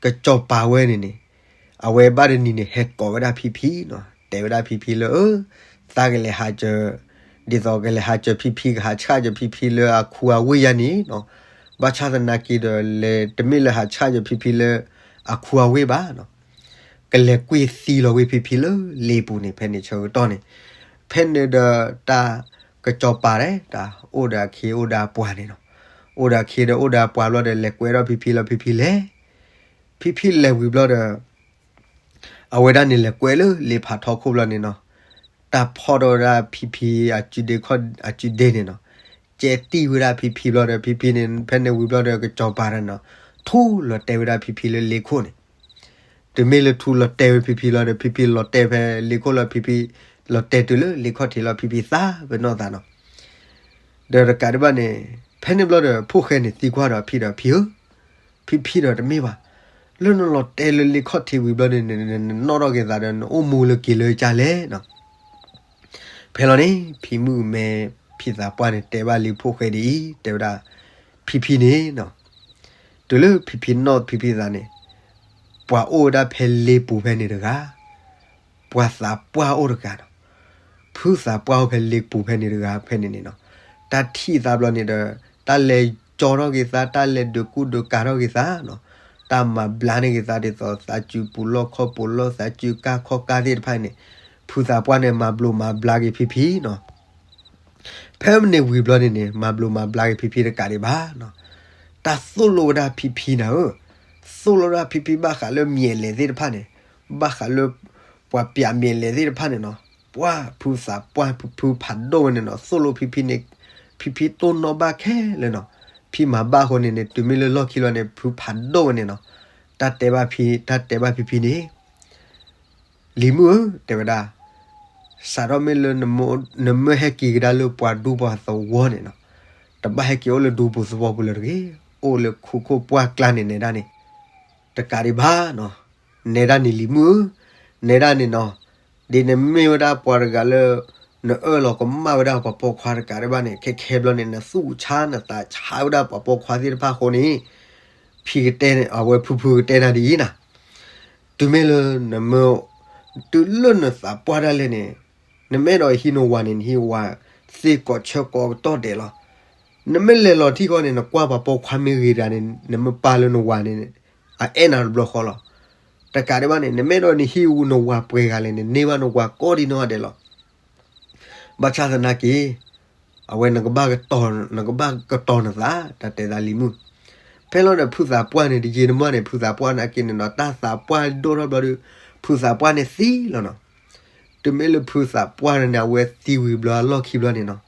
ကစီၤပၤဝဲန့ၣ်န့ၣ် အဝဲဘၣ်တနံၤန့ၣ် ဟဲကိးဝဲဒၣ်ဖံဖံနီၤ, တဲဝဲဒၣ်ဖံဖံလၢ အၢ သးကလဲၤဟးစၢၤ, ဒ်သိးကလဲၤဟးစၢၤဖံဖံ ကဟးဆှၣ်စၢၤဖံဖံလၢအခူအဝ့ၢ်ယါန့ၣ်နီၤ, ဘၣ်ဆၣ်သနာ်က့ဒီး လဲၤတမ့ၢ်လၢဟးဆှၣ်စၢၤဖံဖံလၢ အခူအဝ့ၢ်ဘၣ်နီၤ, ကလဲၤကွံာ်သံလီၤဝဲဖံဖံလၢလ့ပူၤန့ၣ် ဖဲန့ၣ်ဆၢကတီၢ်န့ၣ်, ဖဲန့ၣ်ဒီးတၢ်ကစီၤပၤဒီး တၢ်အိၣ်ဒီးအခ့အိၣ်ဒီးအပှၤန့ၣ်နီၤ, အိၣ်ဒီးအခ့ဒီးအိၣ်ဒီးအပှၤဘျီဒီး လဲၤကွဲးထီၣ်ဖံဖံလီၤ ဖံဖံလဲၤ, ဖံဖံလဲၤဝံၤဘျီဒီး အဝဲဒၣ်န့ၣ်လဲၤကွဲးလၢလ့ဖးထီခိၣ်ဘျီန့ၣ်နီၤ, တၢ်ဖီၣ်ထီၣ်ဝဲဒၣ်ဖံဖံအစုဒ့ခီၣ်အစုဒ့န့ၣ်နီၤ, ကဲတံၢ်ဝဲဒၣ်ဖံဖံဘျီဒီး ဖံဖံန့ၣ် ဖဲန့ၣ်ဝံၤဘျီဒီး ကစီၤပၤဒီးနီၤ ထူၣ်လီၤတဲာ်ဝဲဒၣ်ဖံဖံလၢလ့ခိၣ်န့ၣ်, တုၤမ့ၢ်လၢထူၣ်လီၤတဲာ်ဝဲဖံဖံလီၤဒီး ဖံဖံလီၤတဲာ်ဖဲလ့ခိၣ်လီၤ ဖံဖံလီၤတဲာ်တုၤလၢလ့ခီၣ်ထံးလီၤ ဖံဖံသးပ့ၤနီၣ်သးနီၤ, ဒီးတကးဒံးဘၣ်န့ၣ် ဖဲန့ၣ်ဘျီဒီး ဖိၣ်ဃဲန့ၣ်သံကွၢ်ဒီးဖံဒီး ဖံဧၢ, ဖံဖံဒီးတမ့ၢ်ဘၣ်, လၢနလီၤတဲာ်လၢလ့ခီၣ်ထံးဝံၤဘျီန့ၣ် နနီၣ်ထီၣ်က့ၤသးဒီး နအိၣ်မူလၢက့ၤလၢကၢ်လဲၣ်နီၤ, ဖဲလီၤန့ၣ် ဖံမုၣ်မဲ ဖံသးပှၢ်န့ၣ် တဲဘၣ်လံဖိၣ်ဃဲဒ်အံၤ, တဲဝဲဒၣ် ဖံဖံန့ၣ်နီၤ, တုၤလၢဖံဖံနီၣ်ဖံဖံသးန့ၣ် ပှၤအိၣ်ဝဲဒၣ်ဖဲလ့ပူၤဖဲန့ၣ်တဂၤ, ပှၤသးပှၢ်အိၣ်တဂၤနီၤ, ဖုသးပှၢ်အိၣ်ဖဲလ့ပူၤဖဲန့ၣ်တဂၤ ဖဲန့ၣ်န့ၣ်နီၤ, တၢ်ထံၣ်သးဘျီန့ၣ်ဒီး တၢ်လဲၤကၠီထီၣ်က့ၤသး တၢ်လဲၤဒုးကူဒုးကၤထီၣ်က့ၤသးနီၤ, တၢ်မၤဘျါန့ၢ်က့ၤသးဒ်သိး သးစုပူၤလီၢ်ခီၣ်ပူၤလီၢ် သးစုကၢ်ခီၣ်ကၢ်သ့ၣ်တဖၣ်န့ၣ်, ဖုသးပှၢ်န့ၣ် မၤဘျိးမၤဘျါက့ၤဖံဖံနီၤ ဖဲမ့ၢ်န့ၣ်ဝံၤဘျီန့ၣ်န့ၣ် မၤဘျိးမၤဘျါက့ၤဖံဖံတကးဒံးဘၣ်နီၤ, တၢ်သိၣ်လိဝဲဒၣ်ဖံဖံနၤဧၢ, သိၣ်လိဝဲဒၣ်ဖံဖံဘၣ်ဃးလၢမဲာ်လဲၤသ့ၣ်တဖၣ်န့ၣ်, ဘၣ်ဃးလၢ ပှၤပျးမဲာ်လဲၤသ့ၣ်တဖၣ်န့ၣ်နီၤ, ပှၤဖုသးပှၢ်ဖုဖုဖးဒိၣ်ဝဲန့ၣ်နီၤ, သိၣ်လိဖံဖံန့ၣ်, ဖံဖံတိၢ်နီၣ်ဘၣ်ခဲလၢာ်နီၤ, ဖံမၤဘၣ်အဃိန့ၣ်န့ၣ် တုၤမ့ၢ်လၢလီၢ်ခံလီၤန့ၣ် ဖုဖးဒိၣ်ဝဲန့ၣ်နီၤ, တၢ်တဲဘၣ်ဖံ, တၢ်တဲဘၣ်ဖံဖံန့ၣ် လံၤမုၣ်ဧၢ, တဲဝဲဒၣ်, စးထီၣ်မ့ၢ်လၢ နမ့ၢ်ဟဲက့ၤကဒါလၢပှၤဒူပှၤသဝီန့ၣ်နီၤ, တဘၣ်ဟဲက့ၤအိၣ်လၢဒူပူၤသဝီပူၤလၢၤတဂ့ၤ, အိၣ်လၢခိခိၣ်ပှၢ်ကျါန့ၣ် နဲဒၣ်န့ၣ်, တကးဒံးဘၣ်နီၤ, နဲဒၣ်န့ၣ်လံၤမုၣ်ဧၢ, နဲဒၣ်န့ၣ်နီၤ, ဒ်နမ့ၢ်ဝဲဒၣ်ပှၤတဂၤလၢ နအၢၣ်လီၤကမၣ်ဝဲဒၣ်ပှၤပိာ်ခွါတကးဒံးဘၣ်န့ၣ် ခဲခဲဘျီန့ၣ် နသူၣ်ဆါနသးဆါဝဲဒၣ်ပှၤပိာ်ခွါသ့ၣ်တဖၣ်အဃိန့ၣ်, ဖံကတဲန့ၣ် အဝဲဖုဖုကတဲနၤဒ်အံၤနီၤ, တုၤမ့ၢ်လၢနမ့ၢ်, တုၤလၢနသးပှၢ်ဒၣ်လဲာ်န့ၣ်, နမ့ၢ်အဲၣ်ဒိးဟံးနဝၤန့ၣ် နဟံးဝၤသ့ကိးဆၢကိးကတီၢ်ဒဲးလီၤ. နမ့ၢ်လဲၤလီၤထံၣ်ဃီန့ၣ် နကွၢ်ပှၤပိာ်ခွါမ့ၢ်ဂ့ၤတဂၤန့ၣ် နမ့ၢ်ပာ်လၢနဝၤန့ၣ် အအဲၣ်နၤတဘျီဃီလီၤ. တကးဒံးဘၣ်န့ၣ် နမ့ၢ်အဲၣ်ဒိးနဟံးနဝၤပှဲၤဂၤလဲၣ်န့ၣ် န့ၢ်ဘၣ်နဝၤကိးဒံနီၢ်ဂၤဒဲးလီၤ. ဘၣ်ဆၣ်သနာ်က့ အဝဲနကဘၣ်ကတီၤ, နကဘၣ်ကတီၤနသး တၢ်တဲသးလံၤမုၣ်. ဖဲလီၤဒီးဖုသးပှၢ်န့ၣ် တယံာ်တမီၢ်န့ၣ် ဖုသးပှၢ်နာ်က့န့ၣ်နီၤ တၢ်သးပှၢ်ဒိၣ်ထီၣ်ဘျီဒီး ဖုသးပှၢ်န့ၣ်သံလီၤနီၤ. တုၤမ့ၢ်လၢဖုသးပှၢ်န့ၣ် အဝဲသံဝံၤဘျီအလီၢ်ခံဘျီန့ၣ်နီၤ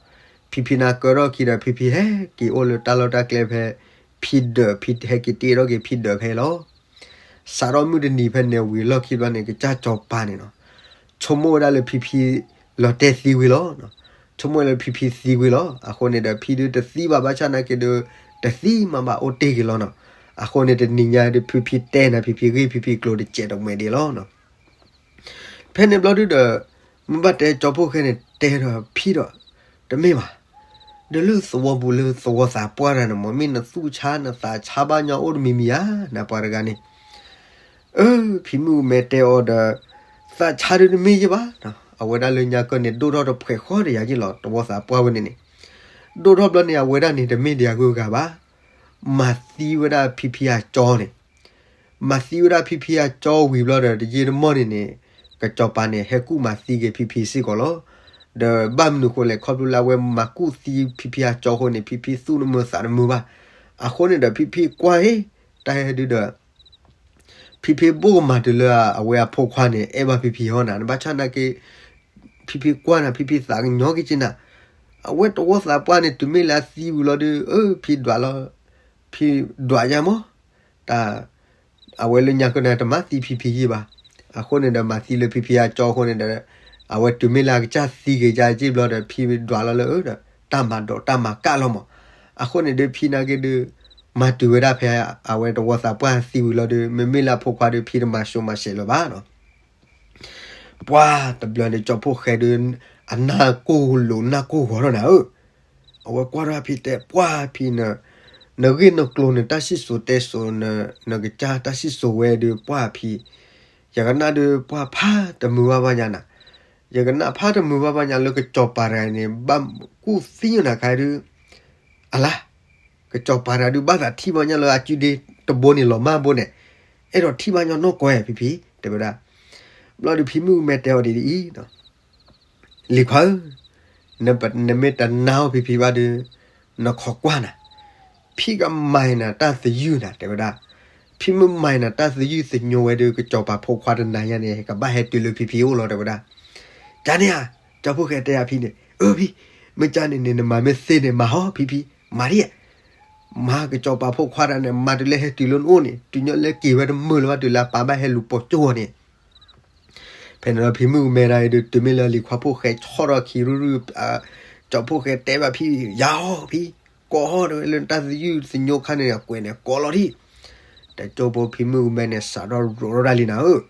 ဖံဖံနၤကၢထီၣ်ခံဒီး ဖံဖံဟဲက့ၤအိၣ်လၢတၢ်လီၢ်တၢ်ကျဲဖဲ ဖံဒၢး ဖံဟဲက့ၤတ့ထီၣ်က့ၤဖံဒၢးဖဲလီၤ. စးထီၣ်မုၢ်တနံၤဖဲန့ၣ်ဝံၤလီၢ်ခံဘျီန့ၣ် ကစၢ်စီၤပၤန့ၣ်နီၤ ဆိကမိၣ်ဝဲဒၣ်လၢဖံဖံလီၤတဲာ်သံဝံၤလီၤ. ဆိကမိၣ်လၢဖံဖံသံဝံၤလီၤ. အဃိန့ၣ်ဒီး ဖံဒုးတသံဘၣ် ဘၣ်ဆၣ်နာ်က့ဒီး တသံမးဘၣ်အိၣ်တ့ၢ်က့ၤလီၤနီၤ. အဃိန့ၣ်တနံၤညါဒီး ဖံဖံတဲနၤ ဖံဖံဂ့ၢ် ဖံဖံကျိၤတစဲးတမဲာ်ဒံးလီၤနီၤ. ဖဲန့ၣ်ဘျီဒုးဒီး မ့ၢ်ဘၣ်တဲကၠီဖိၣ်ဃဲန့ၣ် တဲဒီးဖံဒီး တမ့ၢ်ဘၣ်. ဒီးလၢသဝီပူၤလၢသဝီသးပှၢ်တဂၤန့ၣ် မ့ၢ်နသူၣ်ဆါနသးဆါဘၣ်ညီအိၣ်တမံၤမံၤဧါ နပှၤတဂၤန့ၣ် အၢ ဖံမုၣ်မဲတဲအီၤဒီး သးဆါဒုးတမ့ၢ်ယဲဘၣ်. အဝဲဒၣ်လၢညါကၢၢ်န့ၣ် ဒိၣ်ထီၣ်တဖှဲးဃီတယၤယ့ၢ်လီၤ သဝီသးပှၢ်ဝဲန့ၣ်န့ၣ် ဒိၣ်ထီၣ်ဘျီန့ၣ် အဝဲဒၣ်န့ၣ် တမ့ၢ်ဒံးအဂုၤအဂၤဘၣ်. မၤသံဝဲဒၣ်ဖံဖံအကၠီန့ၣ်, မၤသံဝဲဒၣ်ဖံဖံအကၠီဝံၤဘျီဒီး တယံာ်တမီၢ်န့ၣ်န့ၣ် ကစီၤပၤန့ၣ် ဟဲကူၣ်မၤသံက့ၤဖံဖံစ့ၢ်ကီးလီၤ. ဒီးဘၣ်မနုၤဃိလဲၣ်, ခီဖျိလၢအဝဲမၤကူၣ်သံဖံဖံအကၠီအဃိန့ၣ် ဖံဖံသူၣ်တမုာ်သးတမုာ်ဘၣ်. အဃိန့ၣ်ဒီး ဖံဖံကွၢ်ဟ့ၣ်တၢ်ဟဲဒုဒီး ဖံဖံဘိၣ်ကမၤတုၤလၢအဝဲအဖိခွါန့ၣ် အဲၣ်ဘၣ်ဖံဖံဟီနၤ, နဘၣ်ဆၣ်နာ်က့ ဖံဖံကွၢ်နၤ ဖံဖံသးကညီၤက့ၤက့ၤနၤ, အဝဲတဝီသးပှၢ်န့ၣ် တုၤမ့ၢ်လၢအသံဝံၤလီၤဒီး အၢ ဖံဒွးလီၤ, ဖံဒွးယါမး, တၢ် အဝဲလၢညါကနၣ်တမၤသံဖံဖံယံာ်ဘၣ်. အဃိန့ၣ်ဒီး မၤသံလၢဖံဖံအကၠီအဃိန့ၣ်ဒီး အဝဲတုၤမ့ၢ်လၢအကစၢ်သံက့ၤယါက့ၤဘျီဒီး ဖံဒွးလီၤလၢအၢဒီး တၢ်မၤဒိးတၢ်မၤကၣ်လီၤမး. အဃိန့ၣ်ဒီး ဖံနာ်က့ဒီး မၤတုၤဝဲဒၣ်ဖဲအဝဲတဝီသးပှၢ်သံဝံၤလီၤဒီး မ့မ့ၢ်လၢအဖိခွါဒီး ဖံတမၤစိၤမၤဆဲးလၢၤဘၣ်နီၤ. ပှၢ်တဘျီန့ၣ် ကၠီဖှိၣ်ဃဲဒီး အနၢ်ကိၢ်လိာ်နၢ်ကိၢ်ဂီၤထီၣ်နၤဧၢ, အဝဲကွၢ်ထီၣ်ဖံတဲ ပှၢ်ဖံန နဂ့ၢ်နကျိၤနတၢ်စံၣ်စိၤတဲစိၤ နကစၢ်တၢ်စံၣ်စိၤဝဲဒီး ပှၢ်ဖံ ယကနၣ်ဒီးပှၢ်ဖးတမုာ်ဘၣ်ဘၣ်ညါနၤ, ယကနၣ်ဖးတမုာ်ဘၣ်ဘၣ်ညါလၢကစီၤပၤတဂၤန့ၣ် ဘၣ်ကူၣ်သံယိာ်နၤခါဒီး အလါ ကစီၤပၤတဂၤဒုးဘၣ်သးထံၣ်ဘၣ်ညါလၢအစုဒ့တဘိန့ၣ်လီၤမၢ်ဘိန့ၣ်, အဲၣ်ဒိးထံၣ်ဘၣ်ညီနီၢ်ကီၢ်ဧါ ဖံဖံ တဲဝဲဒၣ်. ဘျီဒီးဖံမုၣ်ကမဲတဲအီၤဒ်အံၤ, လံၤခွါဧၢ, နမ့ၢ်တနာ်အီၤဖံဖံဘၣ်ဒီး နခိးကွၢ်နၤ, ဖံကမၤနၤတၢ်သယုၢ်နၤ တဲဝဲဒၣ်. ဖံမုၣ်မၤနၤတၢ်သယုၢ်သညိဝဲဒီး ကစီၤပၤဖိခွါတနၤညါန့ၣ် ကဘၣ်ဟဲတုၤလၢဖံဖံအိၣ်လီၤ တဲဝဲဒၣ်. ကန့ၣ်ဧါ, ကၠီဖှိၣ်ဃဲတဲယၤဖံန့ၣ်, အၢဖံ, မ့ၢ်ကန့ၣ်န့ၣ် နမၤမ့ၢ်သ့န့ၣ် မၤဟီဖံဖံ, မၤဒ်ဧါ, မၤကစီၤပၤဖိခွါတဂၤန့ၣ် မၤတုၤလၢဟဲတုၤလၢနအိၣ်န့ၣ် တုၤညီလၢက့ၤဝဲတမုာ်လၢၤဘၣ်တုၤလၢအပၢ်ဘၣ်ဟဲလူၤပိာ်ကၠိအီၤန့ၣ် ဖဲန့ၣ်ဒီးဖံမုၣ်ကမဲဒၣ်အံၤဒီး တုၤမ့ၢ်လၢလံၤခွါဖိၣ်ဃဲဆီၣ်ထီၣ်ခံရုရု, ကၠီဖှိၣ်ဃဲတဲဘၣ်ဖံ, ယၤအီၤဖံ, ကိးအီၤတဝဲလၢတၢ်သယုၢ်သညိခါန့ၣ် အကွဲးန့ၣ် ကိးလီၤဒံး, တကၠိဖိဖံမုၣ်ကမဲန့ၣ် စးထီၣ်ရိးထီၣ်ဒၣ်လံနၤဧၢ,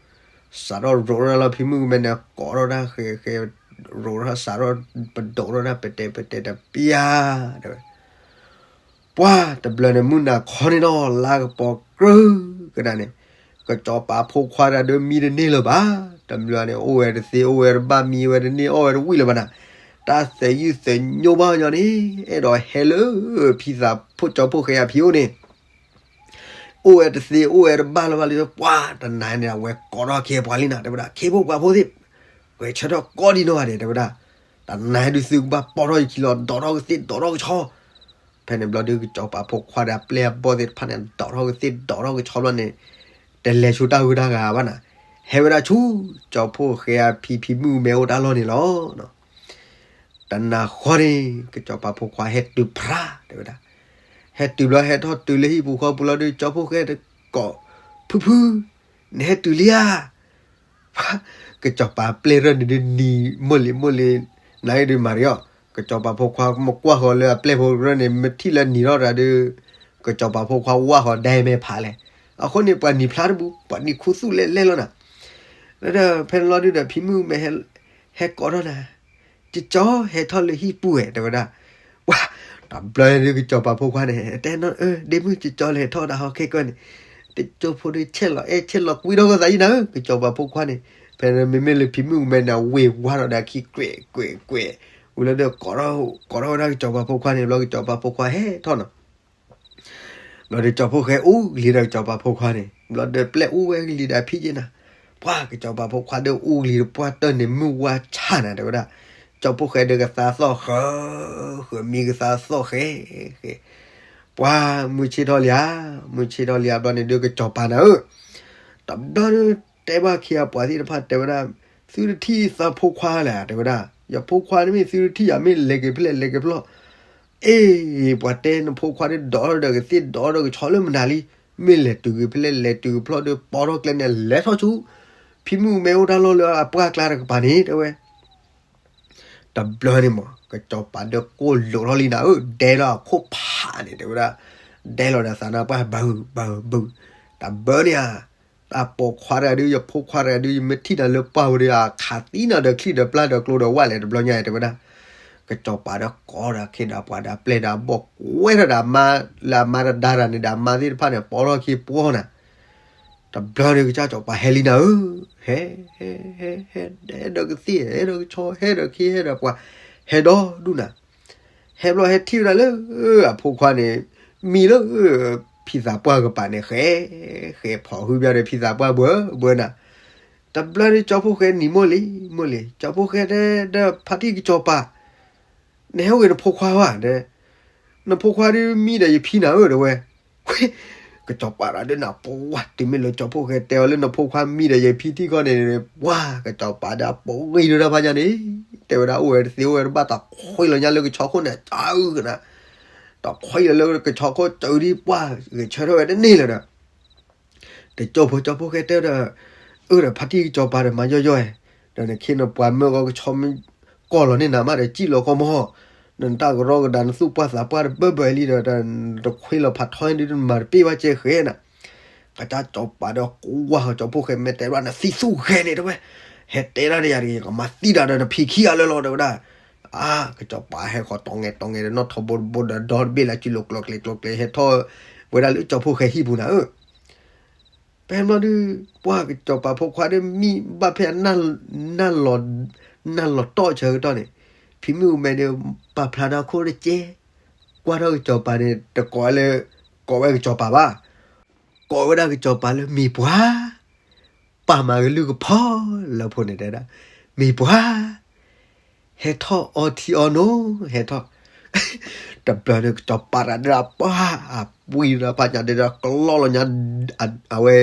စးထီၣ်ရိးထီၣ်လီၤဖံမုၣ်ကမဲန့ၣ် ကိးထီၣ်တၢ်ဃဲဃဲ, ရိးထီၣ် စးထီၣ်ပဒိးထီၣ်တၢ်ပတဲပတဲတပျၢ်, တဲဝဲ ပှၢ်တဘျီန့ၣ် မုၢ်နၤခီန့ၣ်ဒီး လါကပီၤကြၢးကဒါန့ၣ်, ကစီၤပၤဖိခွါတဂၤဒီးမံတန့ၢ်လၢၤဘၣ်, တဘျီန့ၣ် အိၣ်ဝဲတသ့ အိၣ်ဝဲတဘၣ် မံဝဲတန့ၢ် အီၣ်ဝဲတဝံၣ်လၢၤဘၣ်နၤ, တၢ်သယုၢ်သညိဘၣ်ညီန့ၣ် အဲၣ်ဒိးဟဲလၢဖံသးဖိကၠီဖှိၣ်ဃဲအဖံအိၣ်န့ၣ် အိၣ်ဝဲတသ့ အိၣ်ဝဲတဘၣ်လၢၤဘၣ်လံ, ပှၢ်တနၤန့ၣ် အဝဲကိးထီၣ်ခ့ပှၤလံနၤ တဲဝဲဒၣ်, ခ့ဖိပှၤဖိသ့ၣ်, ပှဲၤဆၢထၢၣ်ကိးဒံနီၢ်ဂၤဒဲး တဲဝဲဒၣ်, တနၤဒုးသုကဘၣ်ပိာ်ထီၣ်ယခံလီၤ ဒိးထီၣ်ကသ့ၣ်ဒိးထီၣ်ကဆီ, ဖဲန့ၣ်ဘျီဒုး ကစီၤပၤဖိခွါဒီးအပျဲၢ်အဘီၣ်သ့ၣ်တဖၣ်န့ၣ် ဒိးထီၣ်ကသ့ၣ်ဒိးထီၣ်ကဆီဘျီန့ၣ်, တလဲၤဆူတၢ်ဂုၤတၢ်ဂၤဘၣ်နၤ, ဟဲဝဲဒၣ်ဆူ ကၠီဖှိၣ်ဃဲအဖံဖံမုၣ်ကမဲအိၣ်တၢ်လီၢ်န့ၣ်လီၤ. တနၤဃီန့ၣ် ကစီၤပၤဖိခွါဟဲတုၤဖျါ တဲဝဲဒၣ်, ဟဲတုၤဘျီဟဲထီၣ်တုၤလၢဟံၣ်ပူၤဃီပူၤလီၤဒီး ကၠီဖှိၣ်ဃဲတကိး, ဖုဖု, နဟဲတုၤလံဧါ ကစီၤပၤပျဲၢ်ရၢၢ်န့ၣ်ဒုးနံၤမိၢ်လံၤမိၢ်လံၤ, နဒုးမၤရံအီၤ, ကစီၤပၤဖိခွါမ့ၢ်ကွၢ်ဃီၤလၢအပျဲၢ်ဖိရၢၢ်န့ၣ် မ့ၢ်ထံၣ်လၢနံၤထီၣ်တၢ်ဒီး, ကစီၤပၤဖိခွါဝၢ်ဃီၤဒဲမဲာ်ဖးလဲၣ်, အဃိန့ၣ် ပှၤနံၤဖျါတပူၤ ပှၤနံၤခူသူၣ်လဲၣ်လဲၣ်လီၤနၤ, ဒီးဖဲန့ၣ်လီၤဒုးဒီး ဖံမုၣ်မဲဟဲကိးထီၣ်နၤ, ကၠီကၠီဟဲထီၣ်လၢဟံၣ်ပူၤဝဲ တဲဝဲဒၣ်, ပှၤ, တဘျီဒုးကစီၤပၤဖိခွါန့ၣ် တဲနီၤ, ဒ့မုၣ်ကၠီကၠီလဲၤထီၣ်ဒၣ်ဟီခဲကီၢ်န့ၣ်, တကၠိဖိဒုးဆဲးလီၤအဲၣ်ဆဲးလီၤကွံထီၣ်ကသးယံၤနၤဧၢ ကစီၤပၤဖိခွါန့ၣ်, ဖဲန့ၣ်မ့မ့ၢ်လၢဖံမုၣ်ကမဲန့ၣ် ဝ့ၤဝါထီၣ်ဒီးခံကွဲးကွဲးကွဲး, ဝံၤလီၤဒီး ကိးထီၣ်ဝဲဒၣ်ကစီၤပၤဖိခွါန့ၣ် ဘျီကစီၤပၤဖိခွါဟဲထီၣ်နီၤ ဘျီဒီးကၠီဖှိၣ်ဃဲအူကလံၤဒီးကစီၤပၤဖိခွါန့ၣ် ဘျီဒီးပျဲၢ်အူဝဲကလံၤဒီးဖံက့ၤနၤ, ပှၤကစီၤပၤဖိခွါဒီးအူကလံၤဒီးပှၢ်တၢၢ်န့ၣ် မုၢ်ဝါဆၣ်နၤ တဲဝဲဒၣ်, ကၠီဖှိၣ်ဃဲဒီးကသါသီၣ်ဃၢ, ဃၢမံကသါသီၣ်ဃဲ, ဃဲ, ပှၤမုၢ်ဆ့ၣ်ထီၣ်လံဧါ, မုၢ်ဆ့ၣ်ထီၣ်လံဧါ ဘျီန့ၣ်ဒီးကစီၤပၤနၤဧၢ, တဘျီဒီး တဲဘၣ်ခံဂၤပှၤသ့ၣ်တဖၣ်တဲဝဲဒၣ်, သုတထံၣ်သးဖိခွါလဲၣ် တဲဝဲဒၣ်, ယဖိခွါန့ၣ်မ့ၢ်သုတထံၣ်ယၤ မ့ၢ်လဲၤက့ၤဖဲလဲၣ်လဲၤက့ၤဖဲလဲၣ်, အ့ၣ်, ပှၤတဲနဖိခွါဒီးဒိးထီၣ်ဒီးကသ့ၣ်ဒိးထီၣ်ဒီးကဆီလၢမနုၤလံ, မ့ၢ်လဲၤတုၤက့ၤဖဲလဲၣ်လဲၤတုၤကဖျီဒီး ပိာ်ထီၣ်ကျဲန့ၣ် လဲၤထီၣ်ဆူ ဖံမုၣ်မဲအိၣ်တၢ်လီၢ်လၢအပှၢ်ကျါတကပၤန့ၣ် တဲဝဲ တဘျီန့ၣ်မး ကစီၤပၤဒီးကိၢ်လိာ်ထီၣ်လံနၤဧၢ, ဒဲလီၤအခိၣ်ဖးန့ၣ် တဲဝဲဒၣ်, ဒဲလီၤဒီးသးနါပှၢ်ဘုးဘုးဘုး, တဘျီန့ၣ်ဧါ, တၢ်ပိာ်ခွါတဂၤဒုး ယဖိခွါတဂၤဒုး ယမ့ၢ်ထံၣ်နၤလၢပှၢ်ဝဲဒီး အခးသံနၤဒီးချံၣ်ဒီးပျၢ်ဒီးကျိဒီးဝၣ်လဲၣ် တဘျီညါအံၤ တဲဝဲဒၣ်, ကစီၤပၤဒီးကိးဒီးခ့ဒီးပှၤဒီးပျဲၢ်ဒီးအဘီၣ်ကွဲထီၣ်ဒီးအမါ, လၢအမါတဒါတၢ်န့ၣ်ဒီးအမါသ့ၣ်တဖၣ်န့ၣ် ပိာ်ထီၣ်ခံပှီၢ်နၤ တဘျီန့ၣ်ကစၢ်စီၤပၤဟဲလံနၤဧၢ, ဟဲ, ဟဲ, ဟဲ, ဟဲဒီးကသ့ၣ် ဟဲဒီးကဆီ ဟဲဒီးခ့ ဟဲဒီးပှၤ, ဟဲဒီဒူၣ်နၤ, ဟဲဘျီဟဲထံၣ်ဝဲဒၣ်လၢ အဖိခွါန့ၣ်, မံလၢ ဖံသးပှၢ်ကပၤန့ၣ် ဃဲ, ဃဲဖီၣ်ဟုဘၣ်ဒီး ဖံသးပှၢ်ဘှၢဘှၢနၤ. တဘျီဒီး ကၠီဖီၣ်ဃဲနံၤမိၢ်လံၤမိၢ်လံၤ, ကၠီဖီၣ်ဃဲတဲဒီး ဖါတံၢ်ကစီၤပၤ, နဟဲအိၣ်ဂ့ၤနဖိခွါဧါ, နဖိခွါဒုးမံဒီးယဖံနၤဧၢ တဲဝဲ. ကစီၤပၤတၢ်ဒုးနၤ ပှၤ တုၤမ့ၢ်လၢကၠီဖီၣ်ဃဲတဲအီၤလၢနဖိခွါမံဒီးယဖံထံၣ်ခီန့ၣ်, ပှၤ ကစီၤပၤဒုးအပှ့ၤဒိၣ်တၢ်ဖးညါန့ၣ်, တဲဝဲဒၣ်အိၣ်ဝဲတသ့အိၣ်ဝဲတဘၣ် တခွဲလီၤညါလၢကဆီခိၣ်န့ၣ် အကနၤ, တခွဲလီၤလၢကဆီခိၣ်စၢၤဒ်ပှၤ ဂဲၤဆၢထၢၣ်ဝဲတန့ၢ်လၢၤဒီး တကၠိဖိကၠီဖီၣ်ဃဲတဲဒီး, အၢဒီးဖါတံၢ်ကစီၤပၤဒီးမၤယီၢ်ယီၢ်ဧဲ, ဒီးနခ့နပှၤမၢကီကဆီမ့ၢ် ကီၢ်လီၤန့ၢ်နၤမးဒီး စံၣ်လီၤကီမီၢ်, နတၢ်ကရီကဒါနသူၣ်ပှၢ်သးပှၢ်တဘၢဘၢလံဒီး တခွဲလီၤဖးထီန့ၣ်ဒုး နမၤတပ့ၢ်ဘၣ်ကဲဃဲနၤ. ကစၢ်ကစီၤပၤဒီးကွၢ်ကၠီဖီၣ်ဃဲမဲာ်တဲဘၣ် နသံသူၣ်ဂဲၤန့ၣ် တဲဝဲ, ဟဲတဲဒၣ်ဒီးယၤတဂ့ၤ ယကမၤသံတၢ်ဒီးနဖံခံဂၤလၢာ်လီၤ တဲဝဲဒၣ်. အါ ကစီၤပၤဟဲဃီၤတီၤငဲၤတီၤငဲၤဒီး နီၣ်ထီဘိတဘိဒီး ဒီတဘ့ၣ်လၢစုလိၤ ကျီၤကျဲၤကျီၤကျဲၤ ဟဲထီၣ်ဝဲဒၣ်လၢကၠီဖီၣ်ဃဲဟံၣ်ပူၤနၤဧၢ. ဖဲဘျီဒုး ပှၤကစီၤပၤဖိခွါဒီးမံဘၣ်ဖဲအ နၢ်လီၤတီၢ်ဆၢကတီၢ်န့ၣ်, ဖံမုၣ်မဲာ်န့ၣ် ပာ်ဖျါထီၣ်ခိၣ်တကဲ, ကွၢ်ထီၣ်ကစီၤပၤန့ၣ် တကိးဝဲလၢ ကိးဝဲကစီၤပၤဘၣ်, ကိးဝဲဒၣ်ကစီၤပၤလၢမ့ၢ်ပှၤ, ပာ်မၤကလုၢ်ကဖီလၢဖိန့ၣ်တဲဒၣ်, မ့ၢ်ပှၤ ဟဲထီၣ်အီထံအီနိ ဟဲထီၣ်, တဘျီန့ၣ် ကစီၤပၤတၢ်ဒၣ်ပှၤ အပှ့ၤဒီးဖးညါဒီး ကလီလီၤညါ အဝဲ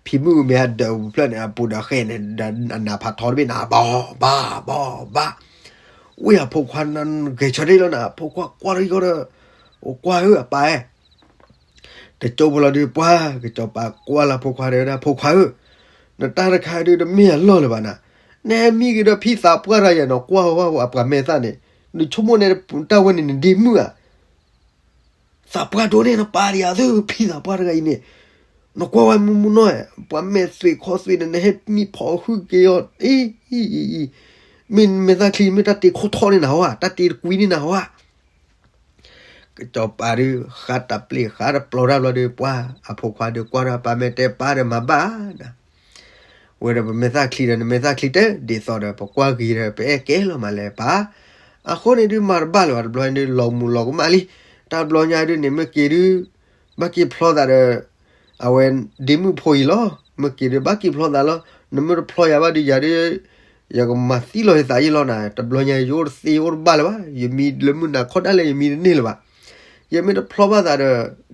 ဖံမုၣ်မဲာ်အဒၢးဖျၢၣ်န့ၣ် အပူၤဒီးဃဲန့ၣ် ဒီးအနးဖးထီတဘ့ၣ်နၤ ဘီဘီဘီ, ဝံအဖိခွါနဂဲၤဆၢထၢၣ်လီၤနၤ ဖိခွါကွၢ်ထီၣ်အံၤဃီဒီး, အိၣ်ကွၢ်ဧၢအပၢ်ဧၢ တကၠိဖိလီၤဒုး ပှၤကစီၤပၤကွၢ်လၢဖိခွါတဲဝဲဒၣ် ဖိခွါဧၢ, နတၢ်တခါဒုးတမ့ၢ်အလီၢ်လၢၤဘၣ်နၤ, နဟဲမံက့ၤဒီးဖံသးပှၢ်တဂၤယဲၢ် နကွၢ်ဝဲအပှၤမဲာ်သၣ်န့ၣ်, နဆိကမိၣ်န့ၣ်တၢ်ဝဲန့ၣ်နဒ့မုၣ်ဧါ, သးပှၢ်ဒိၣ်န့ၢ်နပၢ်ဒံးဧါ သုဖံသးပှၢ်တဂၤအံၤန့ၣ်, နကွၢ်ဝဲမုၢ်မုၢ်နီၢ်, ပှၤမဲာ်သွံးခီသွံးန့ၣ် နဟဲမံဖီၣ်ဟုက့ၤအီၤ, အံၤ, အံၤ, အံၤ, အံၤ, မ့ၢ်မဲာ်သၣ်ချံ မ့ၢ်တၢ်တ့ခိၣ်ထီၣ်န့ၢ်နၤဧါ, တၢ်တ့တကွံန့ၢ်နၤဧါ ကစီၤပၤဒုး ဃါတပျ့ၤဃါတပျီၤတၢ်ဘျီဒုး ပှၤအဖိခွါဒုးကွၢ်ထီၣ်ပၢ်မဲာ်တဲပၢ်ဒီးမၤဘၣ်နၤ, ဝဲဒီးပမဲာ်သၣ်ချံဒီး နမဲာ်သၣ်ချံတဲ ဒ်သိးဒီး ပကွၢ်ဂ့ၤဒီး ပအဲၣ်ကဲလီၤမးလဲၣ်ပၢ်, အဃိန့ၣ်ဒုးမၤတဘၣ်လၢၤဘၣ် တဘျီန့ၣ်ဒုး လီၤမူၤလီၤကမၣ်လံ, တၢ်ဘျီညါဒုးန့ၣ် မ့ၢ်က့ၤဒုး ဘၣ်က့ၤဖျီသးဒီး အဝဲ ဒ့မုၣ်ဖိအံၤလီၤ, မ့ၢ်က့ၤဒုး ဘၣ်က့ၤဖျီသးလီၤ, နမ့ၢ်တဖျီယၤဘၣ်ဒုး ယၤဒုး ယကမၤသံလီၤယသးယ့ၢ်လီၤနၤ, တဘျီညါယအိၣ်တသ့အိၣ်တဘၣ်လၢၤဘၣ်, ယမံလၢမုၢ်နၤခီဒၣ်လဲာ် ယမံတန့ၢ်လၢၤဘၣ်, ယမ့ၢ်တဖျီဘၣ်သး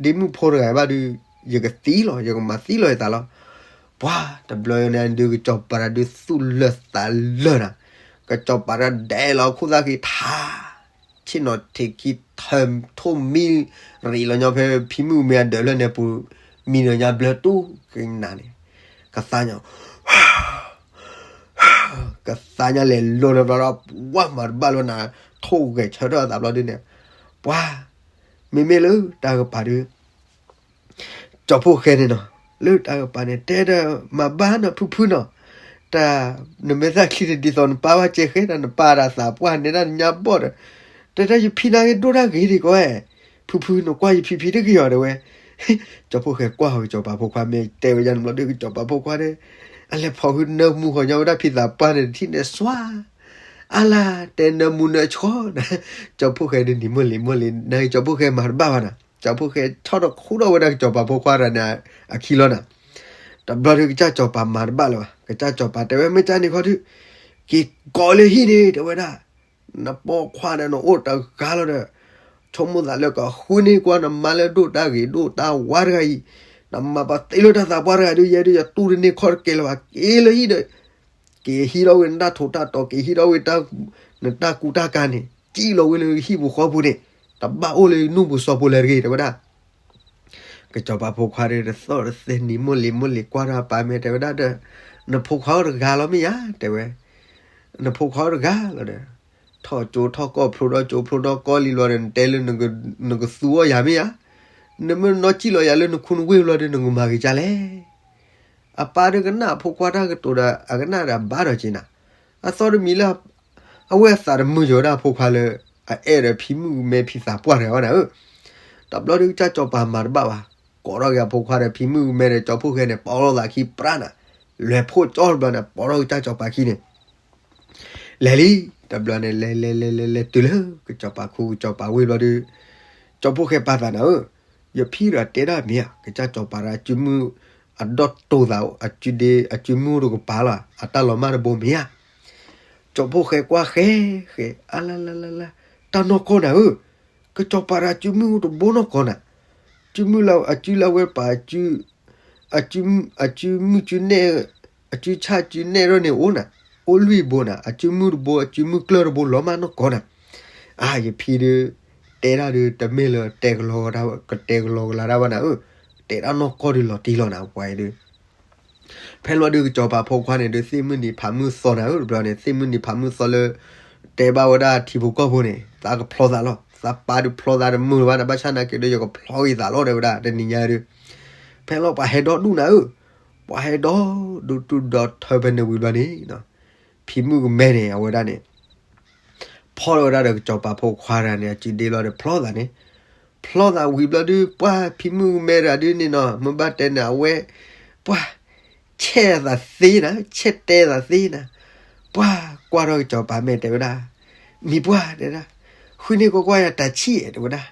ဒီး ဒ့မုၣ်ဖိတဂၤဘၣ်ဒုး ယကသံလီၤ, ယကမၤသံလီၤယသးလီၤ, ပှၤတဘျီန့ၣ်ဒုး ကစီၤပၤဒုးသူၣ်လၢာ်သးလၢာ်နၤ, ကစီၤပၤဒုးဒဲးလီၤခိၣ်သၣ်ဃံထါ ဆ့ၣ်နီၤထံးခံ ထၢထိၣ်မံရံးလီၤညီဖဲဖံမုၣ်မဲာ်အဒၢးဖျၢၣ်န့ၣ်ပူၤ, မံဒီးညါဘျၢတူၢ်ကနၤန့ၣ်, ကသါညါ ကသါညါလဲၤလိၤန့ၣ်ဘျီဒီး ပှၤမၤတဘၣ်လၢၤနၤ, ထိၣ်ဂဲၤဆၢထၢၣ်အသးဘျီဒုးန့ၣ်, ပှၤ မ့မ့ၢ်လၢတၢ်ကပၤဒုး ကၠီဖီၣ်ဃဲန့ၣ်နီၤ, လၢတၢ်ကပၤန့ၣ် တဲဒီးမၤဘၣ်နီၤ ဖုဖုနီၤ, တၢ် နမဲာ်သၣ်ချံန့ၣ် ဒ်သိးနပၢ်ဘၣ်ကဲဃဲဒီး နပၢ်ဒီးသးပှၢ်န့ၣ်ဒၣ်နညါဘီၣ်ဒီး, တဲတၢ်ယဖံနာ်က့ၤဒိၣ်တၢ်ဂ့ၤဒံးကီးဝဲ, ဖုဖု နကွၢ်ယဖံဖံတဂ့ၤအီၤတဲဝဲ, ကၠီဖီၣ်ဃဲကွၢ်ဃီၤကစီၤပၤဖိခွါ မ့ၢ်တဲဝဲဒ်န့ၣ်ဘျီဒုး ကစီၤပၤဖိခွါန့ၣ် အလဲၤဖီၣ်ဃုနၢမူဃီၤညီဝဲဒၣ်ဖံသးပှၢ်န့ၣ် တထံၣ်န့ၣ်စွါ, အါလါ တဲနၢမူနၢဆှီ, ကၠီဖီၣ်ဃဲဒုးနံၤမိၢ်လံၤမိၢ်လံၤ နကၠီဖီၣ်ဃဲမၤတဘၣ်ဘၣ်နၤ, ကၠီဖီၣ်ဃဲဆီၣ်ထီၣ်ခူၣ်ထီၣ်ဝဲဒၣ်ကစီၤပၤဖိခွါတဂၤန့ၣ်အခံလီၤနၤ, တဘျီဒုးကစၢ်ကစီၤပၤမၤတဘၣ်လၢၤဘၣ်, ကစၢ်ကစီၤပၤတဲဝဲ မ့ၢ်ကၢ်န့ၣ်ခီဒုး က့ၤကိးလၢဟံၣ်န့ၣ် တဲဝဲဒၣ်, နပိာ်ခွါဒီးနအိၣ်တဂၤလီၤဒီး, ဆိကမိၣ်သးလၢကဃုန့ၢ်ကွၢ်နမါလၢဒိၣ်တၢ်ဂ့ၤဒိၣ်တၢ်ဝါတဂၤအံၤ, နမၤပသ့လၢတၢ်သးပှၢ်တဂၤဒုး ယဲဒုးယတူၢ်တန့ၢ်ခီၣ်တကဲလၢၤဘၣ်, က့ၤလၢဟံၣ်ဒီး က့ၤဟံးထီၣ်ဝဲနတၢ်ထိးတၢ်တီၤ က့ၤဟံးထီၣ်ဝဲ နတၢ်ကူတၢ်ကၤန့ၣ် ကံၣ်လီၤဝဲလၢဟံၣ်ပူၤဃီပူၤန့ၣ်, တဘၣ်အိၣ်လၢနူၢ်ပူၤစီၤပူၤလၢၤတဂ့ၤ တဲဝဲဒၣ်. ကစီၤပၤဖိခွါဒီးတသီၣ်တသဲနံၤမိၢ်လံၤမိၢ်လံၤ ကွၢ်ထီၣ်ပၢ်မဲာ်တဲဝဲဒၣ်ဒီး, နဖိခွါအိၣ်တဂၤလီၤမ့ၢ်ယါ တဲဝဲ, နဖိခွါအိၣ်တဂၤလီၤဒီး, ထီၣ်ကၠိထီၣ်ကီၢ်ဖျိဒီးကၠိဖျိဒီးကီၢ်လံလီၤဒီး နတဲလၢ နကသူအီၣ်ယၤမ့ၢ်ယါ, နမ့ၢ်နီၢ်ကံၣ်လီၤယၤလၢနခူနဝ့ၢ်ဘျီဒီး နကမၤဂ့ၤကၢ်လဲၣ်. အပၢ်ဒုးကနၣ်အဖိခွါတၢ်ကတိၤဒီး အကနၣ်ဒီးအဘၣ်ဒီးက့ၤနၤ, အသီတမံၤလၢ အဝဲအသးတမုာ်ယီၤဝဲဒၣ်အဖိခွါလၢ အအဲၣ်ဒီးဖံမုၣ်မဲာ်ဖံသးပှၢ်တဂၤဘၣ်နၤဧၢ, တဘျီဒုးကစၢ်ကစီၤပၤမၤတဘၣ်ဘၣ်, ကိးထီၣ်က့ၤအဖိခွါဒီးဖံမုၣ်မဲာ်ဒီးကၠီဖီၣ်ဃဲန့ၣ် ပီလီၤသးခံပြၢနၤ, လဲၤဖှိၣ်ကၠီတဘျီန့ၣ် ပီထီၣ်ကစၢ်ကစီၤပၤခံန့ၣ် လဲၤလံ, တဘျီန့ၣ် လဲၤလဲၤလဲၤလဲၤလဲၤတုၤလၢ ကစီၤပၤခူကစီၤပၤဝ့ၢ်ဘျီဒုး, ကၠီဖီၣ်ဃဲပာ်သးနၤဧၢ, ယဖံဒီးတဲဒၣ်မ့ၢ်ဧါ, ကစၢ်စီၤပၤဒီးအစုမုၢ်အဒီၣ်တိၢ်သး အစုဒ့ အစုမုၢ်တကပၤလီၤ, အတၢ်လီၤမၢ်တဘိမ့ၢ်ဧါ. ကၠီၤဖိၣ်ဃဲကွၢ်ဃဲ ဃဲ အါလါလါလါလါ, တၢ်နီၢ်ကီၢ်နၤဧၢ, ကစၢ်စီၤပၤဒီးအစုမုၢ်တဘိနီၢ်ကီၢ်နၤ, စုမုၢ်လၢအစုလၢအဝဲပာ် အစု အစုမုၢ်စုနဲၣ် အစုဆၣ်စုနဲၣ်ထီၣ်န့ၣ်အိၣ်နၤ, အိၣ်လွံၢ်ဘိနၤ, အစုမုၢ်တဘိ အစုမုၢ်ကျၢၢ်တဘိလီၤမၢ်နီၢ်ကီၢ်နၤ. အါ ယဖံဒုး တဲဒၣ်ဒုး တမ့ၢ်လၢတဲကလီ ကတဲကလီကလါဒၣ်ဘၣ်နၤဧၢ, တဲဒၣ်နီၢ်ကီၢ်ဒုးလီၤတံၢ်လီၤနၤ ပှၤအံၤဒုး ဖဲလီၤဒုးကစၢ်စီၤပၤဖိခွါန့ၣ်ဒုး သ့ၣ်မုၢ်နံၤဖးမုၢ်သီနၤဧၢ, တဘျီန့ၣ် သ့ၣ်မုၢ်နံၤဖးမုၢ်သီလၢ တဲဘၣ်ဝဲဒၣ်ထံဖိကီၢ်ဖိန့ၣ် သးကဖျီသးလီၤ, သးပၢ်ဒုးဖျီသးတမုာ်လၢၤဘၣ်နၤ, ဘၣ်ဆၣ်နာ်က့ၤဒုး ယကဖျီက့ၤသးလီၤ တဲဝဲဒၣ်တနံၤညါဒုး. ဖဲလီၤပှၤဟဲဒီဒူၣ်နၤဧၢ, ပှၤဟဲဒီဒူၣ်ဒူၣ်ဒီထၢဖဲန့ၣ်ဝံၤဘျီန့ၣ် ဖံမုၣ်ကမဲန့ၣ် အဝဲဒၣ်န့ၣ် ဖီၣ်လီၤဝဲဒၣ်ဒီးကစၢ်စီၤပၤဖိခွါတဂၤန့ၣ် အစုဒ့လီၤဒီးဖျီသးန့ၣ်, ဖျီသးဝံၤဘျီဒုး ပှၤဖံမုၣ်ကမဲတဂၤဒုးန့ၣ်နီၤ မ့ၢ်ဘၣ်တဲန့ၣ် အဝဲ ပှၤ ဆဲးသးသ့နၤ, ဆဲးတဲသးသ့နၤ, ပှၤကွၢ်ထီၣ်ကစၢ်စီၤပၤမဲာ်တဲဝဲဒၣ်, မံၤပှၢ်တဲဒၣ်, ဃုန့ၢ်ကွၢ်ကွၢ်ယၤတၢ်ဆံၣ်တဲဝဲဒၣ်,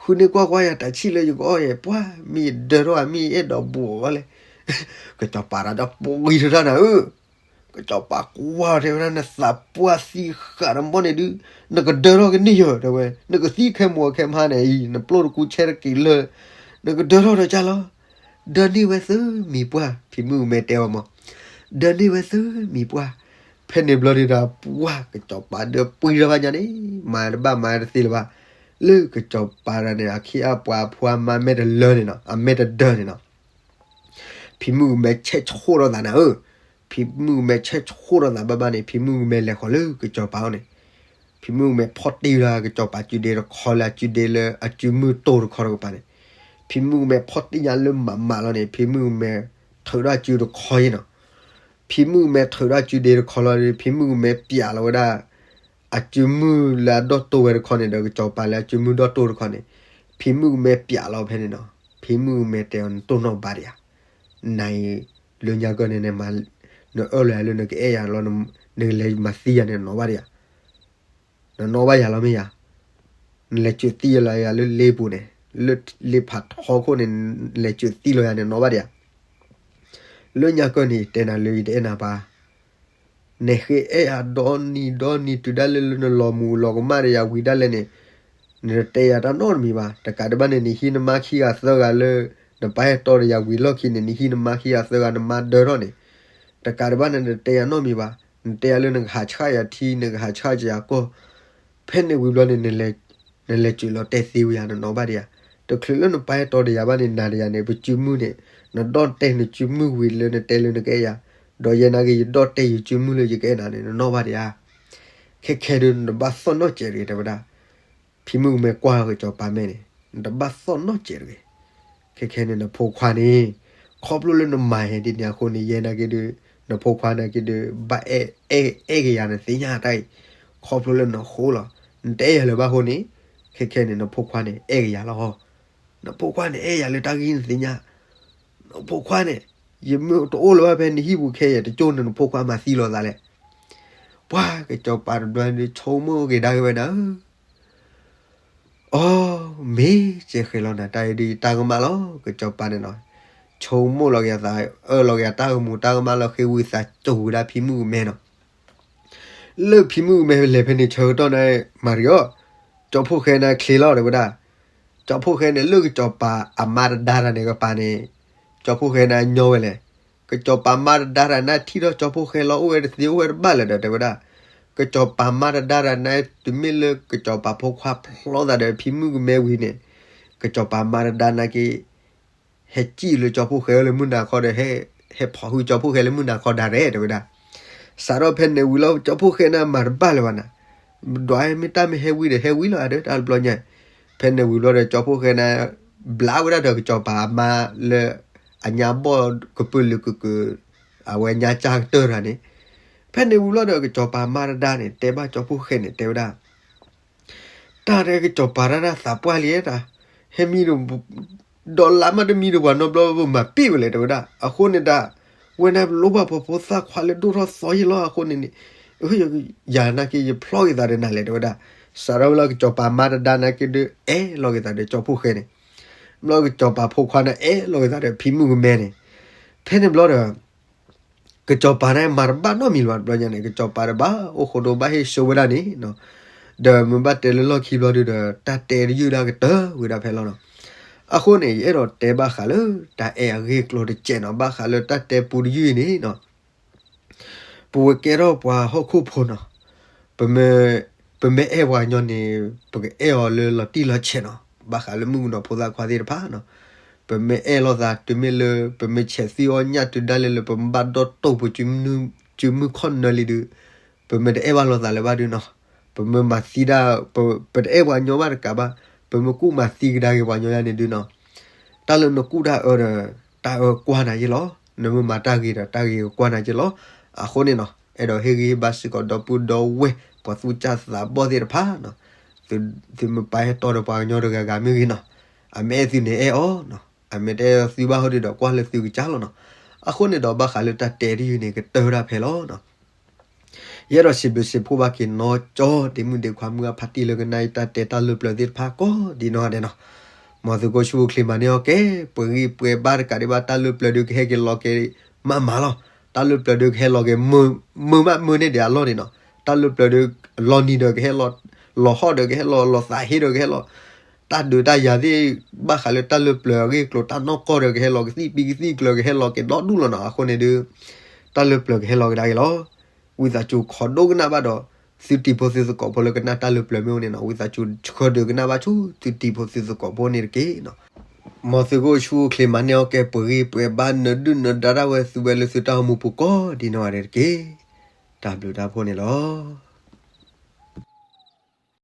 ဃုန့ၢ်ကွၢ်ကွၢ်ယၤတၢ်ဆံၣ်လၢယကအီၣ်ယဲ ပှၤ မ့ၢ်ယဒၢထီၣ်ဧါ မ့ၢ်ယအဲၣ်ဒိးဘူးအီၤလဲၣ်. ကစၢ်စီၤပၤဒီးပှံၤထီၣ်တၢ်နၤဧၢ, ကစၢ်စီၤပၤကွၢ်တဲဝဲဒၣ် နသးပှၢ်သံဃာ်တဘီန့ၣ်ဒုး, နကဒၢထီၣ်ကန့ၢ်ယၤတဲဝဲ, နကသံခဲမုၢ်ခဲမါန့ၣ်အံၤ နပျိၢ်တကူဆဲးတက့ၤလၢာ်, နကဒၢထီၣ်ဒီးကၢ်လီၤ. ဒၢန့ၢ်ဝဲသုမံၤပှၢ်, ဖံမုၣ်မဲတဲဝဲမး, ဒၢန့ၢ်ဝဲသုမံၤပှၢ်. ဖဲန့ၣ်ဘျီဒုးဒီး ပှၤကစၢ်စီၤပၤဒီးပှံၤထီၣ်ဘၣ်ညါန့ၣ် မၤတဘၣ်မၤတသ့လၢၤဘၣ်. လၢကစၢ်စီၤပၤတဂၤန့ၣ် အခ့အပှၤအဖိအမါမဲာ်တလၢန့ၣ်နီၤ, အမဲာ်တဒၢန့ၣ်နီၤ ဖံမုၣ်ကမဲဆဲးဆှိၣ်ထီၣ်သးနၤဧၢ, ဖံမုၣ်ကမဲဆဲးဆှိၣ်ထီၣ်သးဘၣ်ဘၣ်န့ၣ် ဖံမုၣ်ကမဲလဲၤဃီၤလၢကစၢ်စီၤပၤအအိၣ်န့ၣ်, ဖံမုၣ်ကမဲဖီၣ်တံၢ်လၢကစၢ်စီၤပၤစုဒ့တခီလၢအစုဒ့လၢအစုမုၢ်တိၢ်တခီတကပၤန့ၣ်, ဖံမုၣ်ကမဲဖီၣ်တံၢ်ညါလၢမးမးလီၤန့ၣ် ဖံမုၣ်ကမဲထုးထီၣ်အစုတခီယဲနီၤ, ဖံမုၣ်ကမဲထုးထီၣ်အစုဒ့တခီလီၤဒီး ဖံမုၣ်ကမဲပျးလီၤဝဲဒၣ် အစုမုၢ်လၢအဒီၣ်တိၢ်ဝဲတခီန့ၣ်ဒီး ကစၢ်စီၤပၤလၢအစုမုၢ်ဒီၣ်တိၢ်တခီန့ၣ်, ဖံမုၣ်ကမဲပျးလီၤဖဲန့ၣ်နီၤ, ဖံမုၣ်ကမဲတဲအီၤ နတိၢ်နီၣ်ဘၣ်ဒံးဧါ, နၤအံၤ လၢညါကီၢ်န့ၣ် နအၢၣ်လီၤယၤလၢနကအဲၣ်ယၤလီၤ, နကလဲၤမၤသံယၤန့ၣ် နနီၣ်ဘၣ်ဒံးဧါ, နနီၣ်ဘၣ်ယၤလီၤမ့ၢ်ယၤ, နလဲၤစၢၤသံယၤလၢလ့ပူၤန့ၣ်, လၢလ့ဖးထီခိၣ်န့ၣ် နလဲၤစၢၤသံလီၤယၤန့ၣ် နနီၣ်ဘၣ်ဒံးဧါ, လၢညါကီၢ်န့ၣ် ယတဲနၤလၢယတအဲၣ်နၤဘၣ် နဃ့အဲၣ်ယၤဒီနံၤဒီနံၤ တုၤဒၣ်လဲာ်လၢနလီၤမုၢ်လီၤကမၣ်ဒီးယၤဝံၤဒၣ်လဲာ်န့ၣ်, နတတဲယၤတၢ်နီတမံၤဘၣ်. တကးဒံးဘၣ်န့ၣ် နဟံးနမါခံဂၤသၢဂၤလၢ နပၢ်အဲၣ်တီဒီးယၤဝံၤလီၢ်ခံန့ၣ် နဟံးနမါခံဂၤသၢဂၤနမါဒၢထီၣ်န့ၣ်, တကးဒံးဘၣ်န့ၣ် နတတဲယၤနီတမံၤဘၣ်. နတဲယၤလၢနကဟးဆှၣ်ယၤထံ နကဟးဆှၣ်ယၤကီၢ်, ဖဲန့ၣ်ဝံၤဘျီန့ၣ် နလဲၤစၢၤလီၤတဲာ်သံဝဲယၤ နနီၣ်ဘၣ်ဒံးဧါ. တချုးလၢနပၢ်အဲၣ်တီဒီးယၤဘၣ်န့ၣ် နၤဒီးယၤန့ၣ် ပစုမုၢ်န့ၣ်, နဒီၣ်တဲာ်နစုမုၢ်ဝံၤလၢနတဲလၢနကအဲၣ်ယၤ, ဒီးယဲနာ်က့ၤ ယဒီၣ်တဲာ်ယစုမုၢ်လၢယကအဲၣ်နၤန့ၣ် နနီၣ်ဘၣ်ဒံးဧါ. ခဲခဲဒုး နတဘၣ်သီၣ်နီၣ်စဲးတဂ့ၤ တဲဝဲဒၣ်. ဖံမုၣ်ကမဲကွၢ်ကစၢ်စီၤပၤမဲာ်န့ၣ် နတဘၣ်သီၣ်နီၣ်စဲးတဂ့ၤ. ခဲခဲန့ၣ် နဖိခွါန့ၣ် ခီဖျိလၢနမၤဟဲဒ်န့ၣ်အဃိန့ၣ် ယဲနာ်က့ၤဒုး နဖိခွါနာ်က့ၤဒုး ဘၣ်အဲၣ် အဲၣ်က့ၤယၤ နသ့ၣ်ညါတၢ်အံၤ, ခီဖျိလၢနဃိလီၤ. နတအဲၣ်ယၤလၢၤဘၣ်အဃိန့ၣ်, ခဲခဲန့ၣ် နဖိခွါန့ၣ် အဲၣ်က့ၤယၤလီၤ. နဖိခွါန့ၣ် အဲၣ်ယၤလၢတၢ်ဂ့ၢ် နသ့ၣ်ညါ. နဖိခွါန့ၣ် ယမ့ၢ်တအိၣ်လၢၤဘၣ်ဖဲနဟံၣ်ပူၤခဲအံၤ တကၠိန့ၣ် နဖိခွါမၤသံလီၤသးလဲၣ်. ပှၤကစၢ်စီၤပၤတဘျီဒုး ဆိကမိၣ်က့ၤဒၣ်က့ၤဝဲဒၣ် အီ, မ့ၢ်စဲဃဲၤလီၤနၤ တၢ်အံၤဒုးယတၢ်ကမၣ်လီၤ. ကစၢ်စီၤပၤန့ၣ်နီၤ, ဆိကမိၣ်လီၤက့ၤအသး အၢၣ်လီၤက့ၤအတၢ်ဂီၤမူတၢ်ကမၣ်လီၤ ဃ့ဝံသးစူၤဝဲဒၣ်ဖံမုၣ်ကမဲနီၤ. လၢဖံမုၣ်ကမဲလဲၤဖဲန့ၣ်ဆၢကတီၢ်န့ၣ် မၤရံၤအီၤ, ကၠီဖိၣ်ဃဲန့ၣ်ချ့လီၤ တဲဝဲဒၣ်. ကၠီဖိၣ်ဃဲန့ၣ် လၢကစၢ်စီၤပၤအမါတဒါတၢ်န့ၣ်ကပၤန့ၣ်, ကၠီဖိၣ်ဃဲန့ၣ်ညီဝဲလဲၣ်. ကစၢ်စီၤပၤမါတဒါတၢ်န့ၣ်ထံၣ်ထီၣ်ကၠီဖိၣ်ဃဲလီၤ အိၣ်ဝဲတသ့အိၣ်ဝဲတဘၣ်လၢၤဒီး တဲဝဲဒၣ်. ကစၢ်စီၤပၤမါတဒါတၢ်န့ၣ် တုၤမ့ၢ်လၢကစၢ်စီၤပၤဖိခွါဖျီသးဒီးဖံမုၣ်ကမဲဝံၤန့ၣ်, ကစၢ်စီၤပၤမါတဒါန့ၣ်က့ၤ ဟဲစံၣ်လၢကၠီဖိၣ်ဃဲလၢမုၢ်နၤခီဒီး ဟဲဖီၣ်ဟုကၠီဖိၣ်ဃဲလၢမုၢ်နၤခီဒၣ်ရဲၣ် တဲဝဲဒၣ်. စးထီၣ်ဖဲန့ၣ်ဝံၤလီၤ ကၠီဖိၣ်ဃဲန့ၣ်မၤတဘၣ်လၢၤဘၣ်နၤ, ဒွးမ့ၢ်တၢ်မ့ၢ်ဟဲဝံၤဒီးဟဲဝံၤလီၤ အဒၢတၢ်တဘျီညါ. ဖဲန့ၣ်ဝံၤဘျီဒီး ကၠီဖိၣ်ဃဲန့ၣ် ဘျါဝဲဒၣ်ဒီးကစၢ်စီၤပၤအမါလၢ အညါဘီၣ်ကပၢၢ်လၢကကၢၤ အဝဲညါစၢ်ကတၢၢ်တဂၤန့ၣ်. ဖဲန့ၣ်ဝံၤဘျီဒီး ကစၢ်စီၤပၤမါတဒါန့ၣ် တဲဘၣ်ကၠီဖိၣ်ဃဲန့ၣ် တဲဝဲဒၣ် တၢ်တဲကစၢ်စီၤပၤတၢ်သးပှၢ်လံတၢ်, ဟဲမံဒီး ဒီးလါမးတမံဒီးပှၤနီတဘျီ ပမၤပ့ၢ်ဝဲလဲၣ် တဲဝဲဒၣ်. အဃိန့ၣ်တၢ် ဝဲန့ၣ်လိၣ်ဘၣ်ပှၤဖိသၣ်ခွါလၢဒိၣ်ထီၣ်သီယံာ်လီၤ အဃိန့ၣ်န့ၣ်, ယၤနာ်က့ၤယဖျီက့ၤသးဒီးနၤလဲၣ် တဲဝဲဒၣ်. စးထီၣ်ဝဲလၢကစၢ်စီၤပၤမါတဒါနာ်က့ၤဒီး အဲၣ်လီၤက့ၤသးဒီးကၠီဖိၣ်ဃဲန့ၣ်, ဘျီကစီၤပၤဖိခွါန့ၣ်အဲၣ်လီၤက့ၤသးဒီးဖံမုၣ်ကမဲန့ၣ်, ဖဲန့ၣ်ဘျီဒီး ကစီၤပၤန့ၣ်မၤတဘၣ်နီတမံၤလၢၤဘၣ်. တဘျီညါန့ၣ် ကစီၤပၤဒီးဘၣ်အိၣ်ဃိဒီးဘၣ်ဟ့ၣ်ဆၢဝဲဒၣ်န့ၣ်နီၤ, ဒီးမ့ၢ်ဘၣ်တဲလၢလီၢ်ခံဘျီဒုဒီး တၢ်တဲတယုၢ်ဒၣ်ကတၢၢ်ဝဲဒၣ်ဖဲလီၤနီၤ. အဃိန့ၣ် ယအဲၣ်ဒိးတဲဘၣ်ဃးလၢတၢ်အဲၣ်အဂ့ၢ်အကျိၤတစဲးနီၤ, ဘၣ်ဃးလၢတၢ်တဲပူတယုၢ်အံၤန့ၣ်နီၤ ပဝဲကဲထီၣ်ပှၤဟီၣ်ခိၣ်ဖိနီၤ, ပမ့ၢ်, ပမ့ၢ်အဲၣ်ပှၤကညီန့ၣ် ပကအဲၣ်အီၤလၢလီၤတံၢ်လီၤဆဲးနီၤ, ဘၣ်ဃးလၢမုၣ်ကနီၤဖိသၣ်ခွါသ့ၣ်တဖၣ်နီၤ. ပမ့ၢ်အဲၣ်လိာ်သးတုၤမ့ၢ်လၢ ပမ့ၢ်ဆဲးသွံၣ်အီၣ်ညၣ်တုၤဒၣ်လဲာ်လၢပမ့ၢ်ဘၣ်ဒီတိၢ်ပူၤ စုမုၢ်ခီၣ်နၢလံဒုး, ပမ့ၢ်တအဲၣ်ဘၣ်လိာ်သးလၢၤဘၣ်ဒုနီၤ, ပမ့ၢ်မၤသံဒၣ်, ပတအဲၣ်ပှၤညီဘၣ်တကးဘၣ်, ပမ့ၢ်ကူၣ်မၤသံကဒါက့ၤပှၤညီယါန့ၣ်ဒုနီၤ, တၢ်လၢနကူၣ်တၢ်အၢဒီး တၢ်အၢကွၢ်နၤယ့ၢ်လီၤ, နမ့ၢ်မၤတၢ်ဂ့ၤဒီးတၢ်ဂ့ၤကကွၢ်နၤယ့ၢ်လီၤ. အဃိန့ၣ်နီၤ အဲၣ်ဒိးဟ့ၣ်ဂံၢ်ဟ့ၣ်ဘါစ့ၢ်ကီးဒီပုၢ်ဒီဝဲၢ် ပှၤသူၣ်စၢ်သးဘီၣ်သ့ၣ်တဖၣ်နီၤ, သုမ့ၢ်ပာ်ဟဲတီဒီးပှၤကညီတဂၤဂၤမ့ၢ်ဂ့ၤနီၤ, အမ့ၢ်အဲၣ်သုန့ၣ်အဲၣ်အီၤနီၤ, အမ့ၢ်တအဲၣ်သုဘၣ်ဟီဒုဒီးကွၢ်လၢသုကစၢ်လီၤနီၤ. အဃိန့ၣ်ဒီးဘၣ်ဃးလၢတၢ်တဲတယုၢ်န့ၣ် ကတၢၢ်ဒၣ်ဖဲလီၤနီၤ. ယအဲၣ်ဒိးစံးဘျုးစံးဖှိၣ်ဘၣ်က့ၤနီၢ်ကၠီ ဒ့မုၣ်ဒ့ခွါမုၢ်အဖါတံၢ်လၢကနၣ်အံၤတၢ်တဲတၢ်လၢပျၢၤသ့ၣ်တဖၣ်ကိးဒ်နီၢ်ဂၤဒဲးနီၤ. မ်သုးခိၣ်ဆူၣ်အိၣ်ချ့မၤန့ၢ်အီၣ်ကဲ ပှဲၤဂံၢ်ပှဲၤဘါတကးဒံးဘၣ် တၢ်လၢပျၢၤဒုးကဟဲက့ၤလီၤက့ၤမးမးလီၤ. တၢ်လၢပျၢၤဒုးကဟဲလီၤက့ၤမုာ်မုာ်မးမုာ်န့ၢ်ဒံးအလီၢ်န့ၣ်နီၤ. တၢ်လၢပျၢၤဒုး လီၤနံၤဒီးကဟဲလီၤ, လီၤဟီၣ်ဒီးကဟဲလီၤ, လီၤသးဟ့ဒီးကဟဲလီၤ, တၢ်ဒုးတၢ်ယၤသ့ၣ် ဘၣ်ဃးလၢတၢ်လၢပျၢၤအဂ့ၢ်အကျိၤ တၢ်နီၢ်ကီၢ်ဒီးကဟဲလီၤ, ကသံၣ်ပံကသံၣ်ကျၢၤကဟဲလီၤက့ၤဒီဒူၣ်လီၤနီၤ. အဃိန့ၣ်ဒုး တၢ်လၢပျၢၤကဟဲလီၤကဒါက့ၤလီၤ. ဝံသးစူၤခိးဒိကနၣ်ဘၣ်ဒီး သုတံၤဖိသုသကိးဖိလၢကနၣ်တၢ်လၢပျၢၤမ့ၢ်အိၣ်န့ၣ်နီၤ, ဝံသးစူၤဆှၢဒုးကနၣ်ဘၣ်ဆူသုတံၤဖိသုသကိးဖိန့ၣ်တက့ၢ်နီၤ. မ်သုးခိၣ်ဆူၣ်အိၣ်ချ့မၤန့ၢ်အီၣ်ကဲ ပှဲၤဂံၢ်ပှဲၤဘါ နဒုၣ်နဒါဒၣ်ဝဲသုဝဲလၢသုတၢ်အိၣ်မူပူၤကိးဒ်နီၢ်ဂၤဒဲးတက့ၢ်. တၢ်ဘျုးတၢ်ဖှိၣ်န့ၣ်လီၤ.